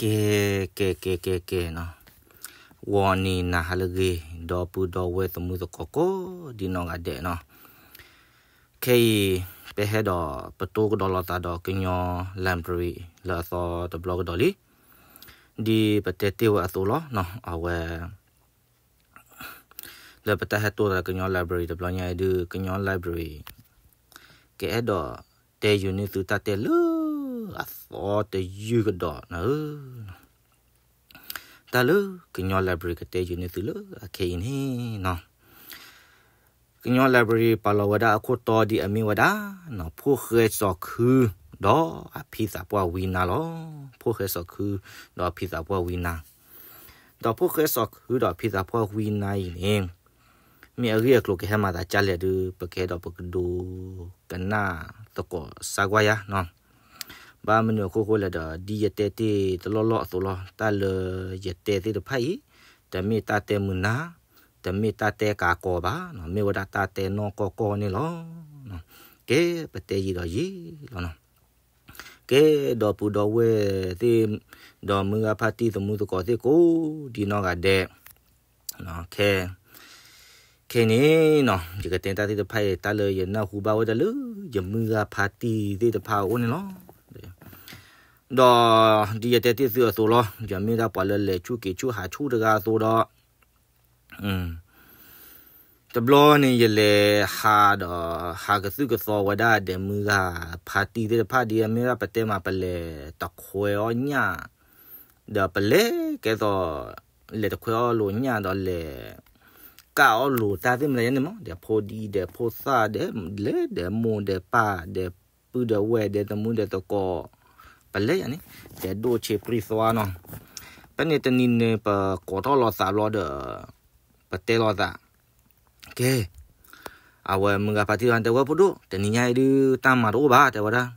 ကဲ ကဲ ကဲ ကဲ ကဲနီၤ, ဂီၤနံၤနၤဟါလၢအဂ့ၤ ဒီပုၢ်ဒီဝဲၢ်သမုၢ်သကိးကိးဒ်နီၢ်ဂၤဒဲးနီၤ, ခဲအံၤ ပဟဲဒီးပတိၢ်ကဒီးလိာ်သးဒီးကညီ library လၢအသီတဘျီကဒီးလံ, ဒ်ပတဲတ့ၢ်ဝဲအသိးလီၤနီၤ, အဝဲ လၢပတၢ်ဟဲတိၢ်သးကညီ library တဘျီညါအံၤဒုး ကညီ library ကအဲၣ်ဒိးတဲယုာ်န့ၢ်သုတၢ်တဲလၢ အသီတယုၢ်ကဒီးနၤဧၢ, တၢ်လၢကညီ library ကတဲယုာ်န့ၢ်သုလၢအခဲအံၤန့ၣ်နီၤ, ကညီ library ပာ်လီၤဝဲဒၣ်အခိၣ်တီဒ်အမ့ၢ်ဝဲဒၣ် ဖိၣ်ဃဲစီၤခု ဒီးအဖံသးပှၢ်ဝံနါလီၤ. ဖိၣ်ဃဲစီၤခု ဒီးအဖံသးပှၢ်ဝံနါ ဒီးဖိၣ်ဃဲစီၤခုဒီးဖံသးပှၢ်ဝံနါအံၤန့ၣ် မ့ၢ်အဂ့ၢ်အကျိၤကဟဲမၤသးဒ်လဲၣ်ဒုး ပကဟဲဒီးပကဒိကနၣ်သကိးစၢ်ကွၢ်ယၤနီၤ. ဘၣ်မနုၤအခိၣ်ဃိလဲၣ်ဒီး ဒ်ယတဲတ့ၢ်တလီၢ်လီၢ်အသိးလီၤ, တၢ်လၢယတဲသ့ၣ်တဖၣ်အံၤ တမ့ၢ်တၢ်တဲမုာ်နၢ်, တမ့ၢ်တၢ်တဲကၤကီၤဘၣ်, မ့ၢ်ဝဲဒၣ်တၢ်တဲနီၢ်ကီၢ်ကီၢ်န့ၣ်လီၤ. ကဲ ပတဲယံာ်ဒီးယံာ်လီၤနီၤ. ကဲ ဒီပုၢ်ဒီဝဲၢ်သ့ၣ် ဒီးမုၢ်ဂၤဖါတံၢ်သမုၢ်သကိးသ့ၣ်ကိးဒ်နီၢ်ဂၤဒဲး, ခဲ ခဲအံၤန့ၣ်နီၤ ယကတဲတၢ်သ့ၣ်တဖၣ်အံၤ တၢ်လၢယနၢ်ဟူဘၣ်ဝဲဒၣ်လၢ ယမုၢ်ဂၤဖါတံၢ်သ့ၣ်တဖၣ်အအိၣ်န့ၣ်လီၤ. ဒီးဒ်ယတဲတ့ၢ်သုအသိးလီၤ, ယမ့ၢ်ဒၣ်ပှၤလၢလဲၤဆူၣ်က့ၤဆူၣ်ဟးဆူၣ်တဂၤအသိးဒီး တဘျီန့ၣ် ယလဲၤဟးဒီး ဟးကသုၣ်ကသီဝဲဒၣ်ဒဲးမုၢ်ဂၤဖါတံၢ်သ့ၣ်တဖၣ် ဒ်အမ့ၢ်ဒၣ်ပတဲမး ပလဲၤတခွဲးအီၣ်ညၣ်, ဒီးပလဲၤကဲသိး လဲၤတခွဲးအီၣ်လိာ်ညၣ်ဒီးလဲၤ ကၣ်အီၣ်လိာ်တၢ်သ့ၣ်မတၤယါန့ၣ်မး ဒဲးဖိဒံဒဲးဖိသၣ်ဒဲး လဲၤဒဲးမိၢ်ဒဲးပၢ်ဒဲး ပုၢ်ဒီးဝဲၢ်ဒီးသမုၢ်ဒီးသကိး ပလဲၤယၤန့ၣ် ဒဲးဒိၣ်ဆံးပြံသွါနီၤ. ဖဲန့ၣ်တနံၤန့ၣ် ပကိးထီၣ်လိာ်သးဘျီဒီး ပတဲလိာ်သး, ကဲ, အဝဲမုၢ်ဂၤဖါတံၢ်တဲဝဲ ဖိဒိၣ် တနံၤညါအံၤဒုး တၢ်မၤတအိၣ်ဘၣ် တဲဝဲဒၣ်,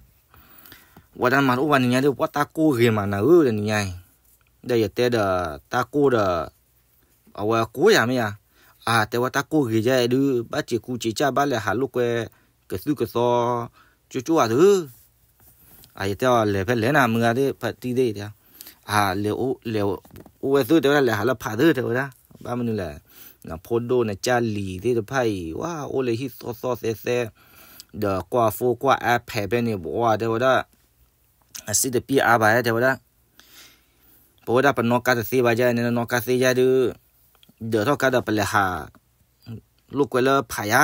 ဝဲတၢ်မၤတအိၣ်ဘၣ် နံၤညါဒုး ပှၤတၢ်ကိၢ်ဂ့ၤမးနၤဧၢ တနံၤညါအံၤ, ဒီးယတဲဒီး တၢ်ကိၢ်ဒီး အဝဲကိၢ်ယၤမ့ၢ်ယၤ, အတဲဝဲတၢ်ကိၢ်ဂ့ၤယဲဒုး ဘၣ်စ့ၤကူစ့ၤကၢ် ဘၣ်လဲၤဟးလိာ်ကွဲ ကသုၣ်ကသီ ကၠိကၠိအသု, အယတဲအီၤ လဲၤဖဲလဲၣ်နၤ မုၢ်ဂၤသ့ၣ် ဖါတံၢ်သ့ၣ်, လဲၤအိၣ်ဝဲသု တဲဝဲဒၣ် လဲၤဟးလၢဖးသု တဲဝဲဒၣ်, ဘၣ်မနုၤလဲၣ်, နဖိဒိၣ်နကၢ်လံၤသ့ၣ်တဖၣ်အံၤ ဝဲအိၣ်လၢဟံၣ်သီသီသဲသဲ, ဒီးကွၢ်ဖိကွၢ် iPad ဖဲန့ၣ် ပှၤတဲဝဲဒၣ် အစံးတပံၢ်အါဘၣ် တဲဝဲဒၣ်, ပဝဲဒၣ်ပနီၣ်ကါတသ့ဘၣ်ယဲန့ၣ် နီၣ်ကါသ့ယဲဒုး, ဒၢးထီၣ်ကါဒီးပလဲၤဟး လိာ်ကွဲလၢဖးယၤ,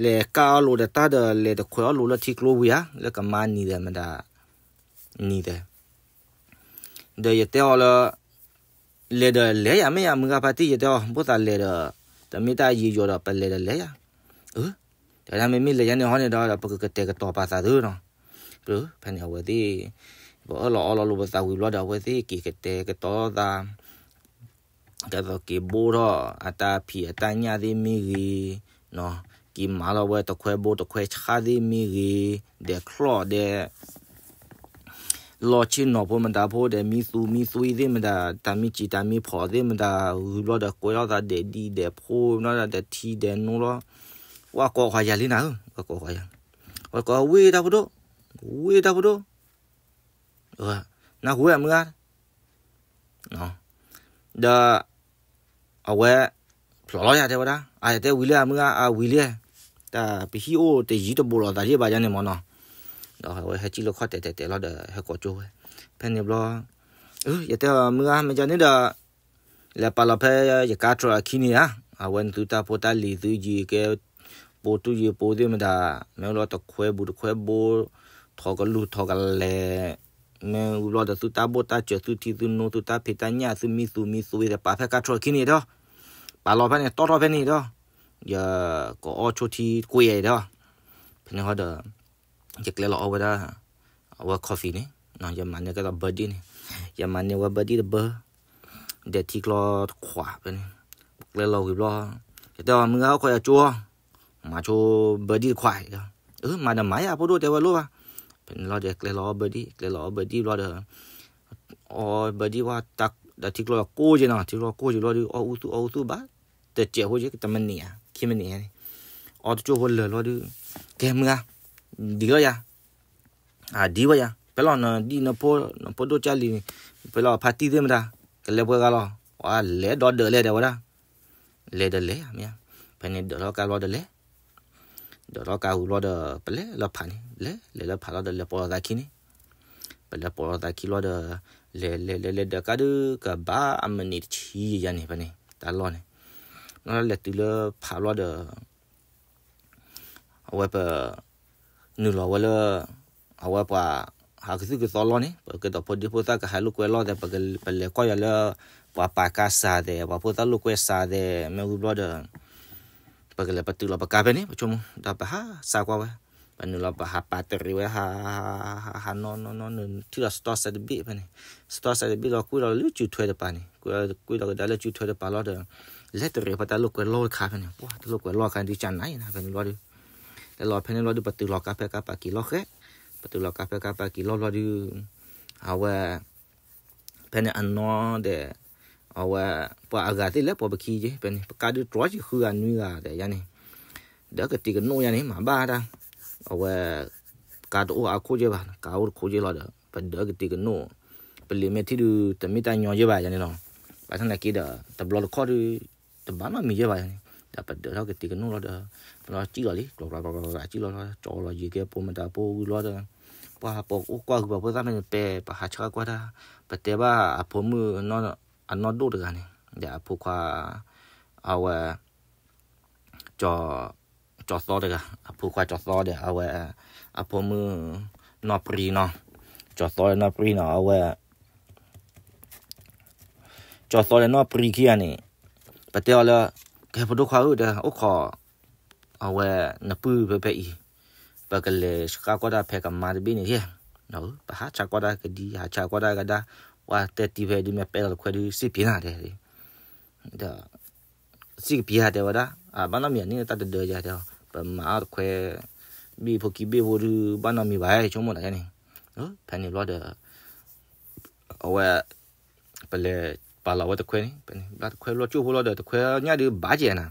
လဲၤကၣ်အီၣ်လိာ်ဒီးတၢ်ဒီး လဲၤတခွဲးအီၣ်လိာ်လၢထံကျိဝံၤဧါ လၢကမါနံၤဒီးမတၤနံၤဒီး, ဒီးယတဲအီၤလၢ လဲၤဒီးလဲၤယၤ မ့ၢ်ယၤ မုၢ်ဂၤဖါတံၢ် ယတဲအီၤ ဘၣ်သးလဲၤဒီး တမ့ၢ်တၢ်ယံာ်ယီၤဒီး ပလဲၤဒီးလဲၤယၤ, တဲဒၣ်မ့မ့ၢ်လဲၤယၤန့ၣ်ဟီန့ၣ်ဒီး ပကကတဲာ်ကတီၤပာ်သးသုနီၤ, ဖဲန့ၣ်အဝဲသ့ၣ် ပအၢၣ်လီၤအီလီၤလိာ်ပသးဝံၤဘျီဒီး အဝဲသ့ၣ်က့ၤကတဲာ်ကတီၤသး ကဲသိးက့ၤဘိၣ်ထီၣ် အတၢ်ဖံးအတၢ်ညၣ်သ့ၣ်မ့ၢ်ဂ့ၤ, က့ၤမၤလီၤဝဲတခွဲဘိတခွဲဆၣ်သ့ၣ်မ့ၢ်ဂ့ၤ, ဒဲးချီၣ်ဒဲး လီၢ်ဆ့ၣ်နီၤဖိမတၤဖိဒီး မံသူမံသွံသ့ၣ်မတၤ, တၢ်မံစံးတၢ်မံဖီးသ့ၣ်မတၤ, ဂုၤဘျီဒီးကွဲးထီၣ်သးဒဲးဒံးဒဲးဖိဘျီဒီး ထံဒဲးနိလီၤ, ဝဲကိးခွါယၤလံနၤဧၢ, ဝဲကိးခွါယၤ, ဝဲကိးဝ့ၢ်တၢ်ဖိဒိၣ်, ဝ့ၢ်တၢ်ဖိဒိၣ်, နၢ်ဟူဝဲမုၢ်ဂၤ ဒီး အဝဲ ဖျိးလီၤယၤတဲဝဲဒၣ်, အတဲဝံၤလံမုၢ်ဂၤ အဝံၤလံ, တၢ်ပဟံၣ်အိၣ်တယံၤတဘူးလိာ်သးဒံးဘၣ်ယၤန့ၣ်မ့ၢ်နီၤ, ဒီးအဝဲဟဲစံၣ်လၢခီၣ်တဲာ်တဲာ်တဲာ်လီၤဒီး ဟဲကိးကၠိဝဲ, ဖဲန့ၣ်ဘျီ ယတဲမုၢ်ဂၤ မ့ၢ်ကန့ၣ်ဒီး လဲၤပာ်လီၤဖဲယကါထြၢအခံန့ၣ်ဧါ, အဝဲန့ၣ်သုတၢ်ဖိတၢ်လံၤသုယံၤကဲ ပိတူၢ်ယံၤပိသ့ၣ်မတၤ, မ့ၢ်လီၤတခွဲဘူးတခွဲဘိ, ထီၣ်ကလူၢ်ထီၣ်ကလဲၤ, မ့ၢ်ဝံၤဘျီဒီးသုတၢ်ဘိၣ်တၢ်စၢၤသုထံသုနိသုတၢ်ဖံးတၢ်ညၣ်သုမံသူမံသွံဒီး ပာ်ဖဲကါထြၢခံန့ၣ်ဒီး, ပာ်လီၤဖဲန့ၣ်တီထီၣ်ဖဲန့ၣ်ဒီး, ယကအီၣ်ဆိထံကွံာ်အံၤဒီး, ဖဲန့ၣ်ဟီဒီး ယကျဲလီၤအီၣ်ဝဲဒၣ် အဝဲ coffee န့ၣ်, ယမၤန့ၢ်ကဲသိး birdie န့ၣ်, ယမၤန့ၢ်ဝဲ birdie တဘၢ, ဒဲးထံကျိတခွးဖဲန့ၣ်, ကျဲလီၤဝံၤဘျီ, ယတဲအီၤမုၢ်ဂၤအိၣ်ခိးယၤကၠိ, မၤဆိ birdie တခွးအံၤဒီး, မၤဒီးမၤယၤဖိဒိၣ်တဲဝဲလိၣ်ဘၣ်, ဖဲန့ၣ်လီၤဒီးကျဲလီၤအီၣ် birdie, ကျဲလီၤအီၣ် birdie ဘျီဒီး, အီၣ် birdie ဝဲ, ဒီးထံကျိကိၢ်က့ၤနီၤ, ထံကျိကိၢ်က့ၤဘျီဒီး အီၣ်အူသူၣ်အီၣ်အူသူၣ်ဘၣ်, တစဲးဖိက့ၤ တမနုၤဧါ ခံမနုၤဧါန့ၣ်, အီၣ်တကၠိဖိလၢာ်လီၤဒီး, ကဲမုၢ်ဂၤ, ဒံးလီၤယၤ, အဒံးဝဲယၤ ဖဲလီၤနဒံၣ်နဖိ နဖိဒိၣ်ကၢ်လံၤ ဖဲလီၤဖါတံၢ်သ့ၣ်မတၤ ကလဲၤပှဲၤဂၤလီၤ ပှၤလဲၤဒီးဒၢးလဲၤတဲဝဲဒၣ် လဲၤဒီးလဲၤမ့ၢ် ဖဲန့ၣ်ဒၢးထီၣ်ကါလီၤဒီးလဲၤ ဒၢးထီၣ်ကါဝံၤဘျီဒီး ပလဲၤလၢဖးန့ၣ် လဲၤလဲၤလၢဖးလီၤဒီး လဲၤပိာ်လီၤသးခံန့ၣ် ပလဲၤပိာ်လီၤသးခံလီၤဒီး လဲၤလဲၤလဲၤလဲၤဒၢးကါဒုး ကဘၣ်အမံးနံးတဆံယဲၢ်ယဲၢ်န့ၣ် ဖဲန့ၣ် တၢ်လီၢ်န့ၣ် လဲၤတုၤလၢဖးဘျီဒီး အဝဲပ နုာ်လီၤဝဲလၢ အဝဲပှၤ ဟးကသုၣ်ကသီလီၢ်န့ၣ် ပကဲဒီးဖိဒံဖိသၣ်ကဟးလိာ်ကွဲလီၢ်သဲး ပလဲၤကွၢ်ယၤလၢ ပှၤပာ်ကါစးသဲး ပှၤဖိသၣ်လိာ်ကွဲစးသဲး မ့ၢ်ဝံၤဘျီဒီး ပကလဲၤပတုာ်လီၤပကါဖဲန့ၣ် ပဆိကမိၣ် ဒီးပဟးစးကွၢ်ဝဲ ပနုာ်လီၤပဟးပာ်တရံးဝဲ ဟး ဟး ဟး နီၢ်နီၢ်နီၢ် နုာ်ထံၣ်လီၤ စတီၢ်စဲးတဘ့ၣ်ဖဲန့ၣ် စတီၢ်စဲးတဘ့ၣ်လီၤ ကွံာ်လီၤလၢစုထွဲတပၤန့ၣ် ကွံာ်လီၤကဒါလၢစုထွဲတပၤလီၤဒီး လဲၤတရံးဖဲတၢ်လိာ်ကွဲလီၢ်ခါဖဲန့ၣ် ပှၤတၢ်လိာ်ကွဲလီၢ်ခါဒုးကနၤအံၤနၤ ဖဲန့ၣ်ဘျီဒီး လဲၤလီၤဖဲန့ၣ်ဘျီဒီး ပတုၤလီၤကါဖဲကါပာ်က့ၤလီၢ်ဃဲ ပတုၤလီၤကါဖဲကါပာ်က့ၤလီၢ်ဘျီဒီး အဝဲ ဖဲန့ၣ်အနီၢ်ဒီး အဝဲ ပှၤအဂၤသ့ၣ်လဲၤပိာ်ပခံက့ ဖဲန့ၣ် ပကါဒုးတြီက့ၤဃုဂၤနွံဂၤဒီးယါန့ၣ် ဒၢးကတံၤကနိၣ်ယါန့ၣ် မၤဘၣ်တၢ် အဝဲ ကါတအိၣ်အါခိၣ်က့ဘၣ် ကါအိၣ်တခိၣ်က့လီၤဒီး ပဒၢးကတံၤကနိၣ် ပလံာ်မဲာ်ထံဒုး တမ့ၢ်တၢ်ညီက့ဘၣ်ယါန့ၣ်လီၤ ဘၣ်ဆၣ်သနာ်က့ဒီး တဘျီတခီၣ်ဒုး တဘၣ်နီတမံၤယဲၢ်ဘၣ်ယါန့ၣ် ဒီးပဒၢးထီၣ်ကတံၤကနိၣ်လီၤဒီး ပလီၤစံၣ်လီၤလံ ကျီကျီကျီကျီကျီစံၣ်လီၤလီၤ ကၠီလီၤယံၤကဲပိာ်မတၤဖိဝံၤလီၤဒီး ပှၤပိာ်အိၣ်ကွၢ်ဃုာ်ပှၤဖိသၣ်ဖဲန့ၣ် ပဲပဟးဆှၢကွၢ်တၢ် ပတဲဘၣ်အဖိမုၣ် အနီၢ်ဒိၣ်တဂၤန့ၣ် ဒီးအဖိခွါ အဝဲ ကၠီသီတဂၤ အဖိခွါကၠီသီဒီး အဝဲ အဖိမုၣ် နီၢ်ပြံနီၤ ကၠီသီဒီးနီၢ်ပြံနီၤ အဝဲ ကၠီသီဒီးနီၢ်ပြံခံဂၤန့ၣ် ပတဲအီၤလၢ ကဲဖိဒိၣ်ခွါဧၢ တဲ အိၣ်ခိး အဝဲ နပုၢ်ဖဲဖဲအံၤ ပကလဲၤဆှၢကွၢ်တၢ်ဖဲကမါတဘ့ၣ်န့ၣ် ပဟးဆှၢကွၢ်တၢ်ကဒံ ဟးဆှၢကွၢ်တၢ်ကဒါ ပှၤတဲတံၤဖဲဒုး မ့ၢ်ပဲလီၤတခွဲဒုး စံၣ်ပျံၤနၤတဲ ဒီး စံၣ်ကပျံၤတဲဝဲဒၣ် အဘၣ်နီတမံၤန့ၣ် တၢ်တဒၢယၤတဲ ပမၤအီၣ်တခွဲ ဘ့ၣ်ဖိခံဘ့ၣ်ဖိဒုး ဘၣ်နီတမံၤဘၣ် ဆိကမိၣ်နၤန့ၣ် ဖဲန့ၣ်ဘျီဒီး အဝဲ ပလဲၤပာ်လီၤဝဲတခွဲန့ၣ် ဖဲန့ၣ် ဘျီတခွဲဘျီကၠိၣ်ဖိလီၤဒီး တခွဲညၣ်ဒုးဘၣ်ကဲနၤ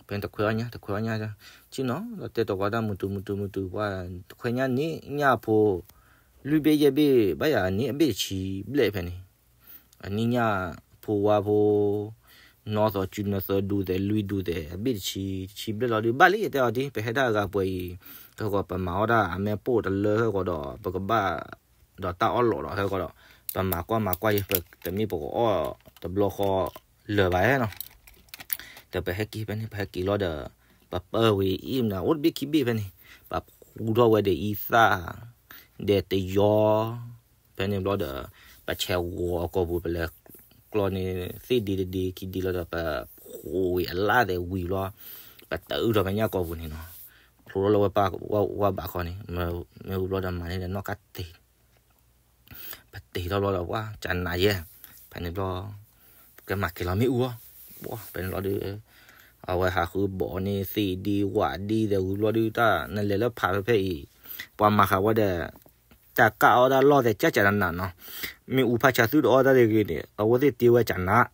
ဖဲန့ၣ်တခွဲညၣ် တခွဲညၣ် ဆ့ၣ်နီၤ ဒီးတဲတီၤကွၢ်တၢ်မုၢ်တူမုၢ်တူမုၢ်တူ ပှၤတခွဲညၣ်န့ၣ် ညၣ်အဖိ လွံၢ်ဘ့ၣ်ယဲၢ်ဘ့ၣ် ဘၣ်ယၤန့ၣ် အဘ့ၣ်တဆံဘျဲၣ်ဖဲန့ၣ် အန့ၣ်ညၣ်ဖိဝါဖိ နီၢ်သီစုနသၢဒူသဲး လွံၢ်ဒူသဲး အဘ့ၣ်တဆံ တဆံဘျဲၣ်လီၤဒုး ဘၣ်လံ ယတဲအီၤဒ် ပဟဲဒၣ်အဂၤပှဲၤအံၤ ဟဲဂီၤ ပမၤအီၣ်ဒၣ်အမဲာ်ပိၢ်တလၢဟဲဂီၤဒီး ပကဘၣ်ဒီးတၢ်အီၣ်လီးဒီး ဟဲဂီၤဒီး ပမၤကွၢ်မၤကွၢ်ယဲ ပတမ့ၢ်ပကအီၣ်တဘျီဃီလၢၤဘၣ်နီၤ ဒီးပဟဲက့ၤဖဲန့ၣ် ပဟဲက့ၤလီၤဒီး ပပၢဝံၤအံၤမနုၤ အိၣ်တဘ့ၣ်ခံဘ့ၣ်ဖဲန့ၣ် ပဃူထီၣ်ဝဲဒီးအံသၣ် ဒီးတယီ ဖဲန့ၣ်ဘျီဒီး ပဆဲးဂီၤအကိာ်ပူၤ ပလဲၤကျီန့ၣ် သ့ၣ်ဒ့တဒ့ခံဒ့လီၤဒီး ပဃိးဝံၤအလၣ်သဲးဝံၤဘျီ ပတအုၣ်ထီၣ်ဖဲညၣ်ကိာ်ပူၤန့ၣ်နီၤ ဖျိထီၣ်လၢဝဲပၢ်ဝၣ်ဘးခီန့ၣ် မ့ၢ်ဝံၤဘျီဒီးမၤန့ၢ်ဒီးနီၢ်ကၢ်တ့ၢ် ပတ့ၢ်ထီၣ်ဘျီဒီး ပှၤကနးယဲ ဖဲန့ၣ်ဘျီ ကမၤကဲၤလီၤမ့ၣ်အူအီၤ ဖဲန့ၣ်ဘျီဒီး အဝဲဟးဃုဘီန့ၣ် သ့ၣ်ဒ့ဝၣ်ဒ့သဲးဝံၤဘျီဒီး တၢ်နလဲၤလၢဖးဖဲဖဲအံၤ ပှၤမၤဃာ်ဝဲဒီး တၢ်ကၢ်အီၣ်တၢ်လီၢ်သဲးကၢ်ကၢ်နးနးနီၤ မ့ၣ်အူဖးဆါသုတအီၣ်တၢ်တဂ့ၤန့ၣ် အဝဲသ့ၣ်တ့ဝဲကနး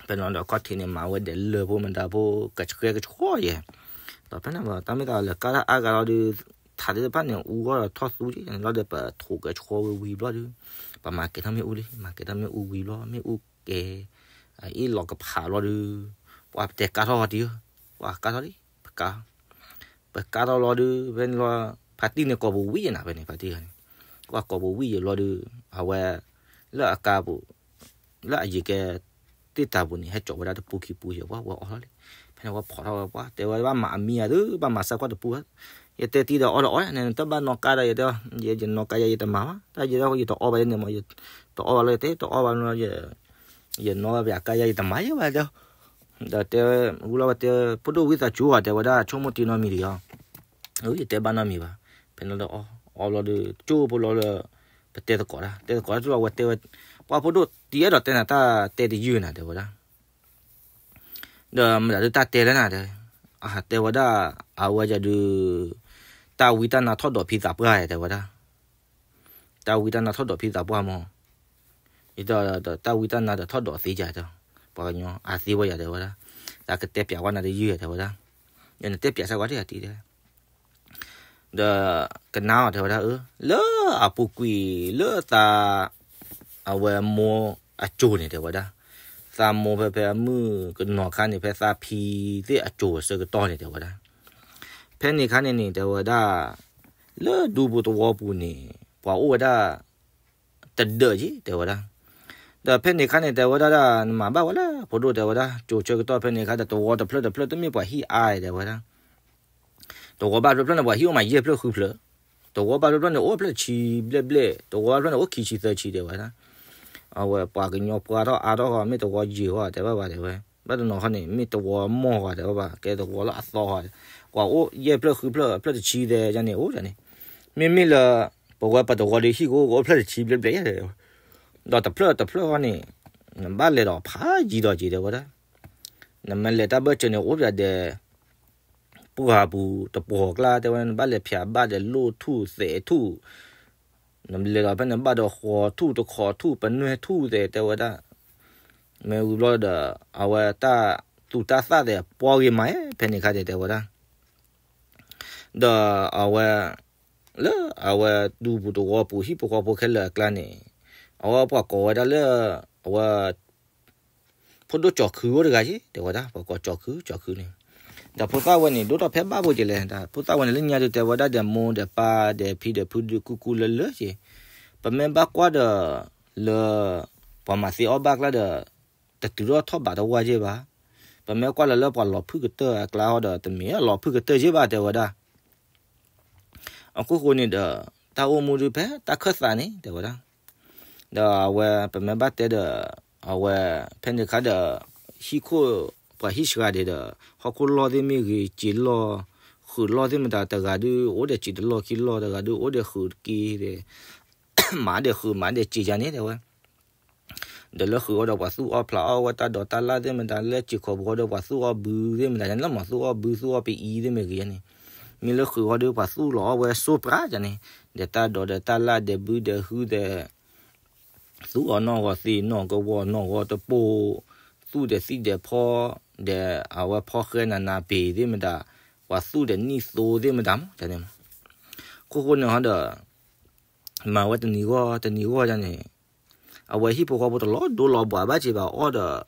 ဖဲန့ၣ်ဒီးခီၣ်ထံးန့ၣ် မၤဝဲဒီးလၢၢ်ဖိမတၤဖိ ကဆှဲကဆှီယဲ ဒီးဖဲန့ၣ် တၢ်မ့ၢ်တၢ်လဲၤကၢ်တၢ်အါဂၤလီၤဒီး ထးသ့ၣ်တဖၣ်န့ၣ် အူဂီၢ်ဒီးထီၣ်သူက့ၤလီၤဒီး ပထိးကဲဆှီဝံၤဝံၤဘျီဒီး ပမၤကဲၤထီၣ်မ့ၣ်အူလံ မၤကဲၤထီၣ်မ့ၣ်အူဝံၤဘျီ မ့ၣ်အူကဲၤ အ့ၣ်လီၤကဖးဘျီဒီး ပှၤပတဲကၢ်ထီၣ်ဝဲတံၢ်ဧၢ ပှၤကၢ်ထီၣ်လံ ပကၢ် ပကၢ်ထီၣ်လီၤဒီး ဖဲန့ၣ်လီၤ ဖါတံၢ်န့ၣ်ကိာ်ပူၤဝံၤယဲနၤ ဖဲန့ၣ် ဖါတံၢ်န့ၣ် ပှၤကိာ်ပူၤဝံၤယဲလီၤဒီး အဝဲ လၢအကါပူၤ လၢအယံၤကဲ တ့ၢ်တၢ်ပူၤန့ၣ် ဟဲကၠီၤဝဲဒၣ်တပူၤခံပူၤယဲ ပှၤဝဲအီၣ်ထီၣ်လံ ဖဲန့ၣ်ဝဲဖီၣ်ထီၣ်ဝဲ ပှၤတဲဝဲဘၣ်မၤအမံၤအသု ဘၣ်မၤစၢ်ကွၢ်တပူၤ ယတဲတံၢ်ဒီးအီၣ်ဒီးအီၣ် နတဘၣ်နီၣ်ကါဒီး ယတဲ ယနီၣ်ကါယၤ ယတမၤဘၣ် တၢ်ယဲဒီးယတအီၣ်ဘၣ်န့ၣ်မး တအီၣ်ဘၣ်လီၤ ယတဲ တအီၣ်ဘၣ်လီၤ ယနီၣ်ဘၣ်ပျးကါယၤ ယတမၤယဲဘၣ်တဲ ဒီးတဲ ဝံၤလီၤဝဲတဲ ဖိဒိၣ်ဝံသးစူၤဧါ တဲဝဲဒၣ် ဆိကမိၣ်တ့ၢ်နီတမံၤဒံးဧါ ယတဲဘၣ်နီတမံၤဘၣ် ဖဲန့ၣ်လီၤဒီးအီၣ် အီၣ်လီၤဒီး ကၠိဖိလီၤလၢ ပတဲသကိးတၢ် တဲသကိးတၢ်တုၤလီၤဝဲတဲဝဲ ပှၤဖိဒိၣ်တံၢ်အဲၣ်ဒိးတဲနၤ တၢ်တဲတယုၢ်နၤ တဲဝဲဒၣ် ဒီးမတၤဒုးတၢ်တဲလၢနၤတဲ တဲဝဲဒၣ် အဝဲယၤဒုး တၢ်ဝံတၢ်နါထီၣ်ဒိးဖံသးပှၢ် တဲဝဲဒၣ် တၢ်ဝံတၢ်နါထီၣ်ဒိးဖံသးပှၢ်မး ဒ်သိးတၢ်ဝံတၢ်နါဒီးထီၣ်ဒိးသ့ယၤတဲ ပှၤကညီအသ့ဝဲယၤတဲဝဲဒၣ် တၢ်ကတဲပျးဝဲနၤတယုၢ်တဲဝဲဒၣ် ယနတဲပျးစၢ်ကွၢ်တယၤတံၢ်တဲ ဒီးကနါအီၤ တဲဝဲဒၣ်, အၢ လၢအပူၤကွံာ်လၢသး အဝဲမိၢ်အစိၤန့ၣ် တဲဝဲဒၣ်, သးမိၢ်ဖဲဖဲအမုၢ်ကနီၤခါန့ၣ် ဖဲသးဖံသ့ၣ်အစိၤအဆၢကတီၢ်န့ၣ် တဲဝဲဒၣ်, ဖဲန့ၣ်ခါန့ၣ်န့ၣ် တဲဝဲဒၣ်, လၢဒူပူၤသဝီပူၤန့ၣ် ပှၤအိၣ်ဝဲဒၣ် တဒၢးက့ တဲဝဲဒၣ်. ဒီးဖဲန့ၣ်ခါန့ၣ် တဲဝဲဒၣ်ဒၣ် နမၤဘၣ်ဝဲလၢ ဖိဒိၣ် တဲဝဲဒၣ်, စိၤဆၢကတီၢ်ဖဲန့ၣ်ခါဒီး သဝီတဖျၢၣ်တဖျၢၣ်တမ့ၢ်ပှၤဟံၣ်အါ တဲဝဲဒၣ်, သဝီဘၣ်ဖျၢၣ်ဖျၢၣ်န့ၣ် ပှၤဟံၣ်အိၣ်မးယဲၢ်ဖျၢၣ်ဃုဖျၢၣ်, သဝီဘၣ်ဖျၢၣ်ဖျၢၣ်န့ၣ် အိၣ်ဖျၢၣ်တဆံဘျဲၣ်ဘျဲၣ်, သဝီဘၣ်ဖျၢၣ်န့ၣ် အိၣ်ခံဆံသၢဆံ တဲဝဲဒၣ်. အဝဲပှၤကညီပှၢ်ထီၣ်အါထီၣ်ဃီ မ့ၢ်သဝီယံာ်ဃီ တဲဘၣ်ဘၣ် တဲဝဲ, ဘၣ်တနီၤဃီန့ၣ် မ့ၢ်သဝီမီၢ်ဃီ တဲဘၣ်ဘၣ် ကဲသဝီလၢအသီဃီ, ပှၤအိၣ်ယဲၢ်ဖျၢၣ်ဃုဖျၢၣ် ဖျၢၣ်တဆံ တဲန့ၣ် အိၣ်န့ၣ်, မ့မ့ၢ်လၢ ပဝဲပသဝီဒီးဟံၣ်ကအိၣ်ကအိၣ်ဖျၢၣ်တဆံဘျဲၣ်ဘျဲၣ် ဒီးတဖျၢၣ်တဖျၢၣ်ဃီန့ၣ် နဘၣ်လဲၤဒီးဖးယံၤဒီးက့ၤ တဲဝဲဒၣ်, နမ့ၢ်လဲၤတၢ်ဘၢၣ်စၢၤန့ၣ် အိၣ်ပၠးဒဲး ပှၢ်ပူၤတပှီၤကျါ တဲဝဲဒၣ်, နဘၣ်လဲၤဖၠးဘၣ်ဒီးလိၣ်ထူၣ်သဲးထူၣ်, နလဲၤဒီးဖဲန့ၣ်ဘၣ်ဒီးဃီၤထူၣ်တခီထူၣ် ပနွဲၢ်ထူၣ်သဲး တဲဝဲဒၣ်. မ့ၢ်ဝံၤဘျီဒီး အဝဲတၢ်သူၣ်တၢ်သၣ်သဲးပှီဂ့ၤမး ဖဲန့ၣ်ခါန့ၣ် တဲဝဲဒၣ်. ဒီးအဝဲ လၢအဝဲဒူပူၤသဝီပူၤ ဟံၣ်ဖိဃီဖိခဲလၢာ်အကျါန့ၣ် အဝဲပှၤကိးဝဲဒၣ်လၢ အဝဲ ဖိဒိၣ်ကၠီၤခုအိၣ်တဂၤက့ တဲဝဲဒၣ်, ပှၤကိးကၠီၤခု ကၠီၤခုန့ၣ်, ဒီးဖိသၣ်ဝဲန့ၣ် ဒိၣ်ထီၣ်ဖဲဘၣ်ဖိက့လဲၣ်, ဒီးဖိသၣ်ဝဲန့ၣ် လၢညါဒုးတဲဝဲဒၣ်ဒီးမိၢ်ဒီးပၢ်ဒီးဖံဒီးဖုဒုးကူကူလၢလၢက့, ပမ့ၢ်ဘၣ်ကွၢ်ဒီး လၢ ပှၤမၤသ့အီၣ်ဘၣ်ကျါဒီး တတုၤထီၣ်ထီၣ်ဘးတဝၢ်က့ဘၣ်, ပမ့ၢ်ကွၢ်လၢလၢပှၤလီၤဖုၣ်ကတၢၢ်အကျါဟီဒီး တမ့ၢ်လီၤဖုၣ်ကတၢၢ်က့ဘၣ် တဲဝဲဒၣ်. အခိၣ်ဃိန့ၣ်ဒီး တၢ်အိၣ်မူဒုးဖဲတၢ်ခၢၣ်သးန့ၣ် တဲဝဲဒၣ်. ဒီးအဝဲပမ့ၢ်ဘၣ်တဲဒီး အဝဲ ဖဲန့ၣ်ခါဒီး ဟံၣ်ခိၣ် ပှၤဟံၣ်စှၤဒဲးဒီး ဟီၣ်ခိၣ်လီၢ်သ့ၣ်မ့ၢ်ဂ့ၤ စံာ်လီၢ် ဃုာ်လီၢ်သ့ၣ်မတၤ တဂၤဒုး အိၣ်ဒီးစံာ်တလီၢ်ခံလီၢ် တဂၤဒုး အိၣ်ဒီးဃုာ်တက့ဒီး မၤဒီးဃုာ်မၤဒီးစံာ်ယါန့ၣ် တဲဝဲ ဒီးလၢဃုာ်အီၤဒီးပှၤသူၣ်အီၣ်ဖျးအီၣ်ဝဲတၢ်ဒိးတၢ်လၣ်သ့ၣ်မတၤ လၢစံာ်ခီၣ်ဘီဒီးပှၤသူၣ်အီၣ်ဘုသ့ၣ်မတၤန့ၣ် လၢမၤသူၣ်အီၣ်ဘုသူၣ်အီၣ်ပအံသ့ၣ်မ့ၢ်ဂ့ၤန့ၣ်, မ့ၢ်လၢဃုာ်အီၤဒီးပှၤသူၣ်လီၤအီၣ်ဝဲစိပြးယါန့ၣ်, ဒီးတၢ်ဒိးဒီးတၢ်လၣ်ဒီးဘုဒီးဟုဒီး သူၣ်အီၣ်နီၢ်ဂီၤသ့ၣ်နီၢ်ကဝီၤနီၢ်ဂီၤတပိၢ်, သူၣ်ဒီးသံၣ်ဒီးဖီ, ဒီးအဝဲဖီဃဲနးနးပ့ၤသ့ၣ်မတၤ, ပှၤသူၣ်ဒီးနံၣ်သိသ့ၣ်မတၤမး တၢ်န့ၣ်မး, ခိၣ်ဃိန့ၣ်ဟီဒီး မၤဝဲတနံၤဂီၢ်တနံၤဂီၢ်ယါန့ၣ်, အဝဲဟံၣ်ဖိဃီဖိတလီၤဒိလီၤဘှးဘၣ်က့ဘၣ် အီၣ်ဒီး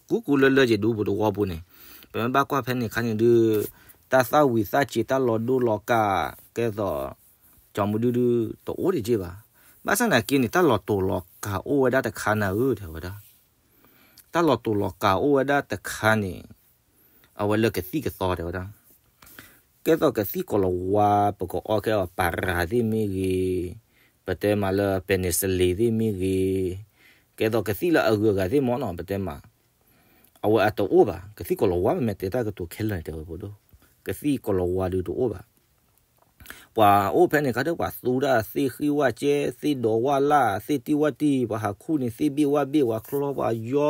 ကူကူလၢလၢက့ဒူပူၤသဝီပူၤန့ၣ်, ပမ့ၢ်ဘၣ်ကွၢ်ဖဲန့ၣ်ခါန့ၣ်ဒုး တၢ်သၣ်ဝံၤသၣ်စ့တၢ်လီၤဒိလီၤကး ကဲသိး ကၠီမူဒုဒု တအိၣ်ဒံးက့ဘၣ်. ဘၣ်ဆၣ်သနာ်က့န့ၣ် တၢ်လီၤတိာ်လီၤကးအိၣ်ဝဲဒၣ်တခါနၤဧၢ တဲဝဲဒၣ်. တၢ်လီၤတိာ်လီၤကးအိၣ်ဝဲဒၣ်တခါန့ၣ် အဝဲလၢကသံၣ်ကသီတဲဝဲဒၣ်. ကဲသိးကသံၣ်ကိးလၤဝါ ပကအီၣ်ခဲအီၤ ပၤရၤသ့ၣ်မ့ၢ်ဂ့ၤ, ပတဲမးလၢ ပနီစလ့သ့ၣ်မ့ၢ်ဂ့ၤ, ကဲသိးကသံၣ်လၢအဂုၤအဂၤသ့ၣ်မ့ၢ်နီၤ ပတဲမး အဝဲအတအိၣ်ဘၣ်, ကသံၣ်ကိးလၤဝါ ပမ့ၢ်တဲတၢ်ကတိၤခဲလၢာ်န့ၣ် တဲဝဲဖိဒိၣ်, ကသံၣ်ကိးလၤဝါဒုးတအိၣ်ဘၣ်. ပှၤအိၣ်ဖဲန့ၣ်ခါဒီး ပှၤသူဒၣ်သ့ၣ်ဃံဝၣ်ကဲ, သ့ၣ်ဒိးဝၣ်လၣ်, သ့ၣ်တံၢ်ဝၣ်တံၢ်, ပှၤဟးခူၣ်န့ၣ် သ့ၣ်ဘ့ၣ်ဝၣ်ဘ့ၣ်, ပှၤချီပှၤယီ,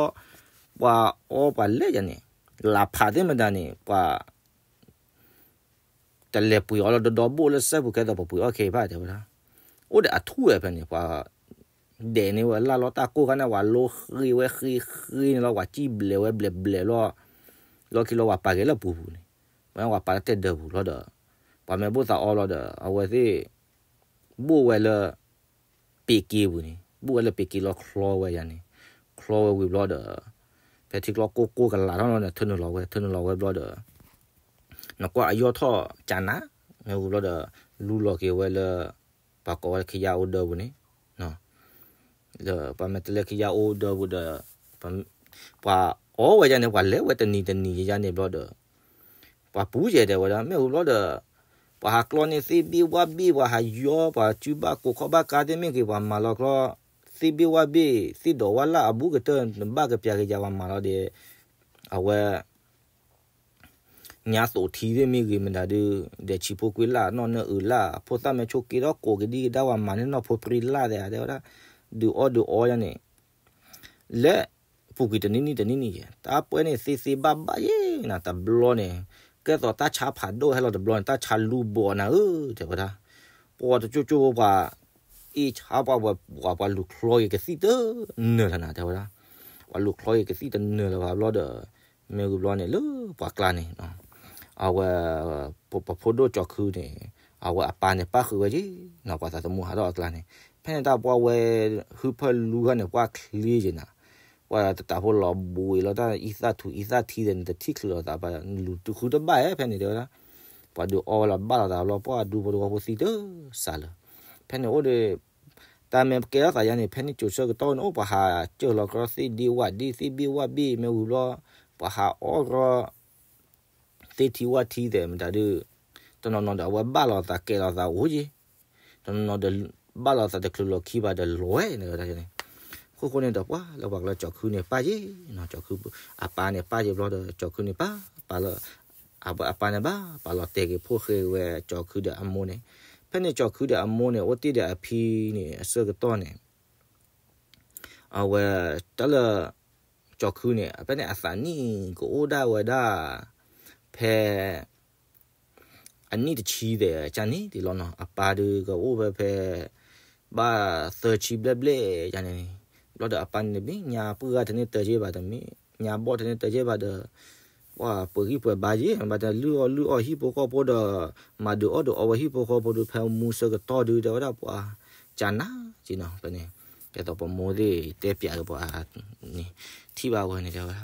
ပှၤအီပှၤလဲၢ်ယါန့ၣ်, လးဖးသ့ၣ်မတၤန့ၣ် ပှၤ တလဲၤပှ့ၤအီၤလၢဒီဒီဘိၣ်လၢစဲပူၤ ကဲသိးပှ့ၤအီၣ်ခဲအံၤဘၣ် တဲဝဲဒၣ်. အိၣ်ဒီးအထူၣ်ဝဲဖဲန့ၣ် ပှၤဒဲးန့ၢ်ဝဲလၢ်လီၤတၢ်ကိၢ်ခါန့ၣ် ပှၤလိဃ့ဝဲဃ့ဃ့န့ၣ်လီၤ, ပှၤစံၣ်ဘျဲးဝဲဘျဲးဘျဲးလီၤ. လီၢ်ခံလီၤ ပှၤပာ်က့ၤလၢပူၤပူၤန့ၣ်, ပှၤပာ်လၢတဲဒၢးပူၤလီၤဒီး ပှၤမ့ၢ်ဘိၣ်သးအီလီၤဒီး အဝဲသ့ၣ် ဘိၣ်ဝဲလၢ ပ့ၤက့ပူၤန့ၣ်, ဘိၣ်ဝဲလၢပ့ၤက့လီၤချီဝဲယါန့ၣ်, ချီဝဲဝံၤဘျီဒီး ဖဲထံကျိကိၢ်ကိၢ်ကလာ်ထီၣ်န့ၣ် ထၢနုာ်လီၤဝဲ, ထၢနုာ်လီၤဝဲဘျီဒီး နကွၢ်အယီၢ်ထီၣ်ကနၤ, မ့ၢ်ဝံၤဘျီဒီး လူလီၤက့ၤဝဲလၢ ပှၤကိးဝဲလၢခံယါအိၣ်ဒၢပူၤန့ၣ်, ဒီးပှၤမ့ၢ်တလဲခံယါအိၣ်ဒၢပူၤဒီး ပှၤအီဝဲယါန့ၣ် ပှၤလဲၤဝဲတနံၤတနံၤယါန့ၣ်ဘျီဒီး ပှၤပူၤယဲၢ်တဲဝဲဒၣ် မ့ၢ်ဝံၤဘျီဒီး ပှၤဟးကျီန့ၢ်သ့ၣ်ဘ့ၣ်ဝၣ်ဘ့ၣ် ပှၤဟးယီ ပှၤစုဘၣ်ကိးခီၣ်ဘၣ်ကါသ့ၣ်မ့ၢ်ဂ့ၤ ပှၤမၤလီၤကျီ သ့ၣ်ဘ့ၣ်ဝၣ်ဘ့ၣ် သ့ၣ်ဒိးဝၣ်လၢအဘူးကတၢၢ် နဘၣ်ကပျးကယၤ ပှၤမၤလီၤဒီး အဝဲ ညါသိးထံသ့ၣ်မ့ၢ်ဂ့ၤမတၤဒုး ဒီးဆံးဖိကွံာ်လၢ် နီၢ်နၢအုးလၢ် ဖိသၣ်မ့ၢ်ဆိးက့ထီၣ်ကိးကဒံကဒါ ပှၤမၤန့ၢ်နီၢ်ဖိပြံလၢ်သ့ၣ်ဧါ တဲဝဲဒၣ် ဒုးအီၣ်ဒုးအီယါန့ၣ် လၢပူၤကွံာ်တနံၣ်နံၣ်တနံၣ်နံၣ်ယဲၢ် တၢ်ပှဲၤန့ၣ်သ့သ့ဘၣ်ဘၣ်ယဲၢ်နၤ တဘျီန့ၣ် ကဲသိးတၢ်ဆါဖးဒိၣ်ဟဲလီၤတဘျီန့ၣ် တၢ်ဆါလူၤဘိးနၤဧၢ တဲဝဲဒၣ် ပှၤတကၠိၢ်ကၠိၢ်ပှၤ အ့ၣ်ဆါပှၤဝဲ ပှၤလူၤချီက့ၤကသံၣ်တနၢၤလၢၤနၤ တဲဝဲဒၣ် ပှၤလူၤချီက့ၤကသံၣ်တနၢၤလၢၤဘၣ်ဘျီဒီး မ့ၢ်ဝံၤဘျီန့ၣ် လၢပှၤကျါန့ၣ် အဝဲ ပဖိဒိၣ်ကၠီၤခုန့ၣ် အဝဲအပၢ်န့ၣ်ပၣ်ဃုာ်ဝဲက့ၤနီၤ ပှၤသးသမူဟးထီၣ်အကျါန့ၣ်, ဖဲန့ၣ်တၢ်ပှၢ်ဝဲ ဟုၣ်ဖၢၣ်လူၤခါန့ၣ် ပှၢ်ချ့က့ၤနၤ, ပှၢ်တၢ်ဖိလီၤဘှံးလီၤတၢ်အံသၣ်ထူအံသၣ်ထံသဲးန့ၣ် တထံၣ်ချုးလိာ်သးဘၣ်, နလူၤတုၤဃုတဘၣ်ဧဲ ဖဲန့ၣ်တဲဝဲဒၣ်, ပှၤဒုးအီဝဲလီၤဘၣ်လိာ်သးဘျီ ပှၢ်ဒူဖိတဝီဖိသံတစးလၢၤ, ဖဲန့ၣ်အိၣ်ဒီး တၢ်မ့ၢ်ကဲထီၣ်သးယါန့ၣ် ဖဲန့ၣ်ကၠိၤဆၢကတီၢ်န့ၣ် အိၣ်ပှၤဟးစၢၢ်လီၤကရီသ့ၣ်ဒ့ဝၣ်ဒ့သ့ၣ်ဘ့ၣ်ဝၣ်ဘ့ၣ်မ့ၢ်ဝံၤဘျီ, ပှၤဟးအီၣ်ရီ သ့ၣ်ထံဝၣ်ထံသဲးမတၤဒုး, တနီၤနီၤဒီးအဝဲဘၣ်လိာ်သးကဲလိာ်သးအိၣ်က့ၤ, တနီၤနီၤဒီး ဘၣ်လိာ်သးတချုးလီၤခံဘၣ်ဒီးလွဲၢ်န့ၣ်ဝဲဒၣ်န့ၣ်, အဃိဃိန့ၣ်ဒီးပှၢ်လၢပှၤကလၢကၠီၤခုန့ၣ်ပၣ်က့ၤနီၤ, ကၠီၤခု အပၢ်န့ၣ်ပၣ်က့ၤဘျီဒီး ကၠီၤခုန့ၣ်ပၢ်ပာ်လီၤ, အပၢ်န့ၣ်ဘၣ်ပာ်လီၤတဲာ်က့ၤဖိၣ်ဃဲဝဲကၠီၤခုဒီးအမိၢ်န့ၣ်, ဖဲန့ၣ်ကၠီၤခုဒီးအမိၢ်န့ၣ် အိၣ်တ့ၢ်ဒီးအဖံန့ၣ် အဆၢကတီၢ်န့ၣ် အဝဲ တၢ်လၢ ကၠီၤခုန့ၣ် ဖဲန့ၣ်အသးနံၣ်ကအိၣ်ဒၣ်ဝဲဒၣ် ဖဲ အနံၣ်တဆံသဲးကန့ၣ်ဒ်လီၤနီၤ, အပၢ်ဒုးကအိၣ်ဝဲဖဲ ဘၣ်သၢဆံဘျဲၣ်ဘျဲၣ်ကန့ၣ်, ဘျီဒီးအပၢ်န့ၣ်တမ့ၢ်ညါပှၢ်ဂၤတန့ၢ်တၢ်က့ဘၣ်, တမ့ၢ်ညါဘီၣ်တန့ၢ်တၢ်က့ဘၣ်ဒီး ပှၤပှဲၤဂံၢ်ပှဲၤဘါက့, ဘၣ်တလုၢ်အီၣ်လုၢ်အီၣ်ဟံၣ်ဖိဃီဖိဒီး မၤဒုးအီၣ်ဒုးအီဝဲဟံၣ်ဖိဃီဖိဒီး ဖဲမူဆၢကတီၢ်ဒုး တဲဝဲဒၣ်ပှၤ ကနၤက့နီၤ, ဖဲန့ၣ် ကဲသိးပမိၢ်သ့ၣ်တဲပျးကပၤန့ၣ် ထံၣ်ဘၣ်ဝဲန့ၣ်တဲဝဲ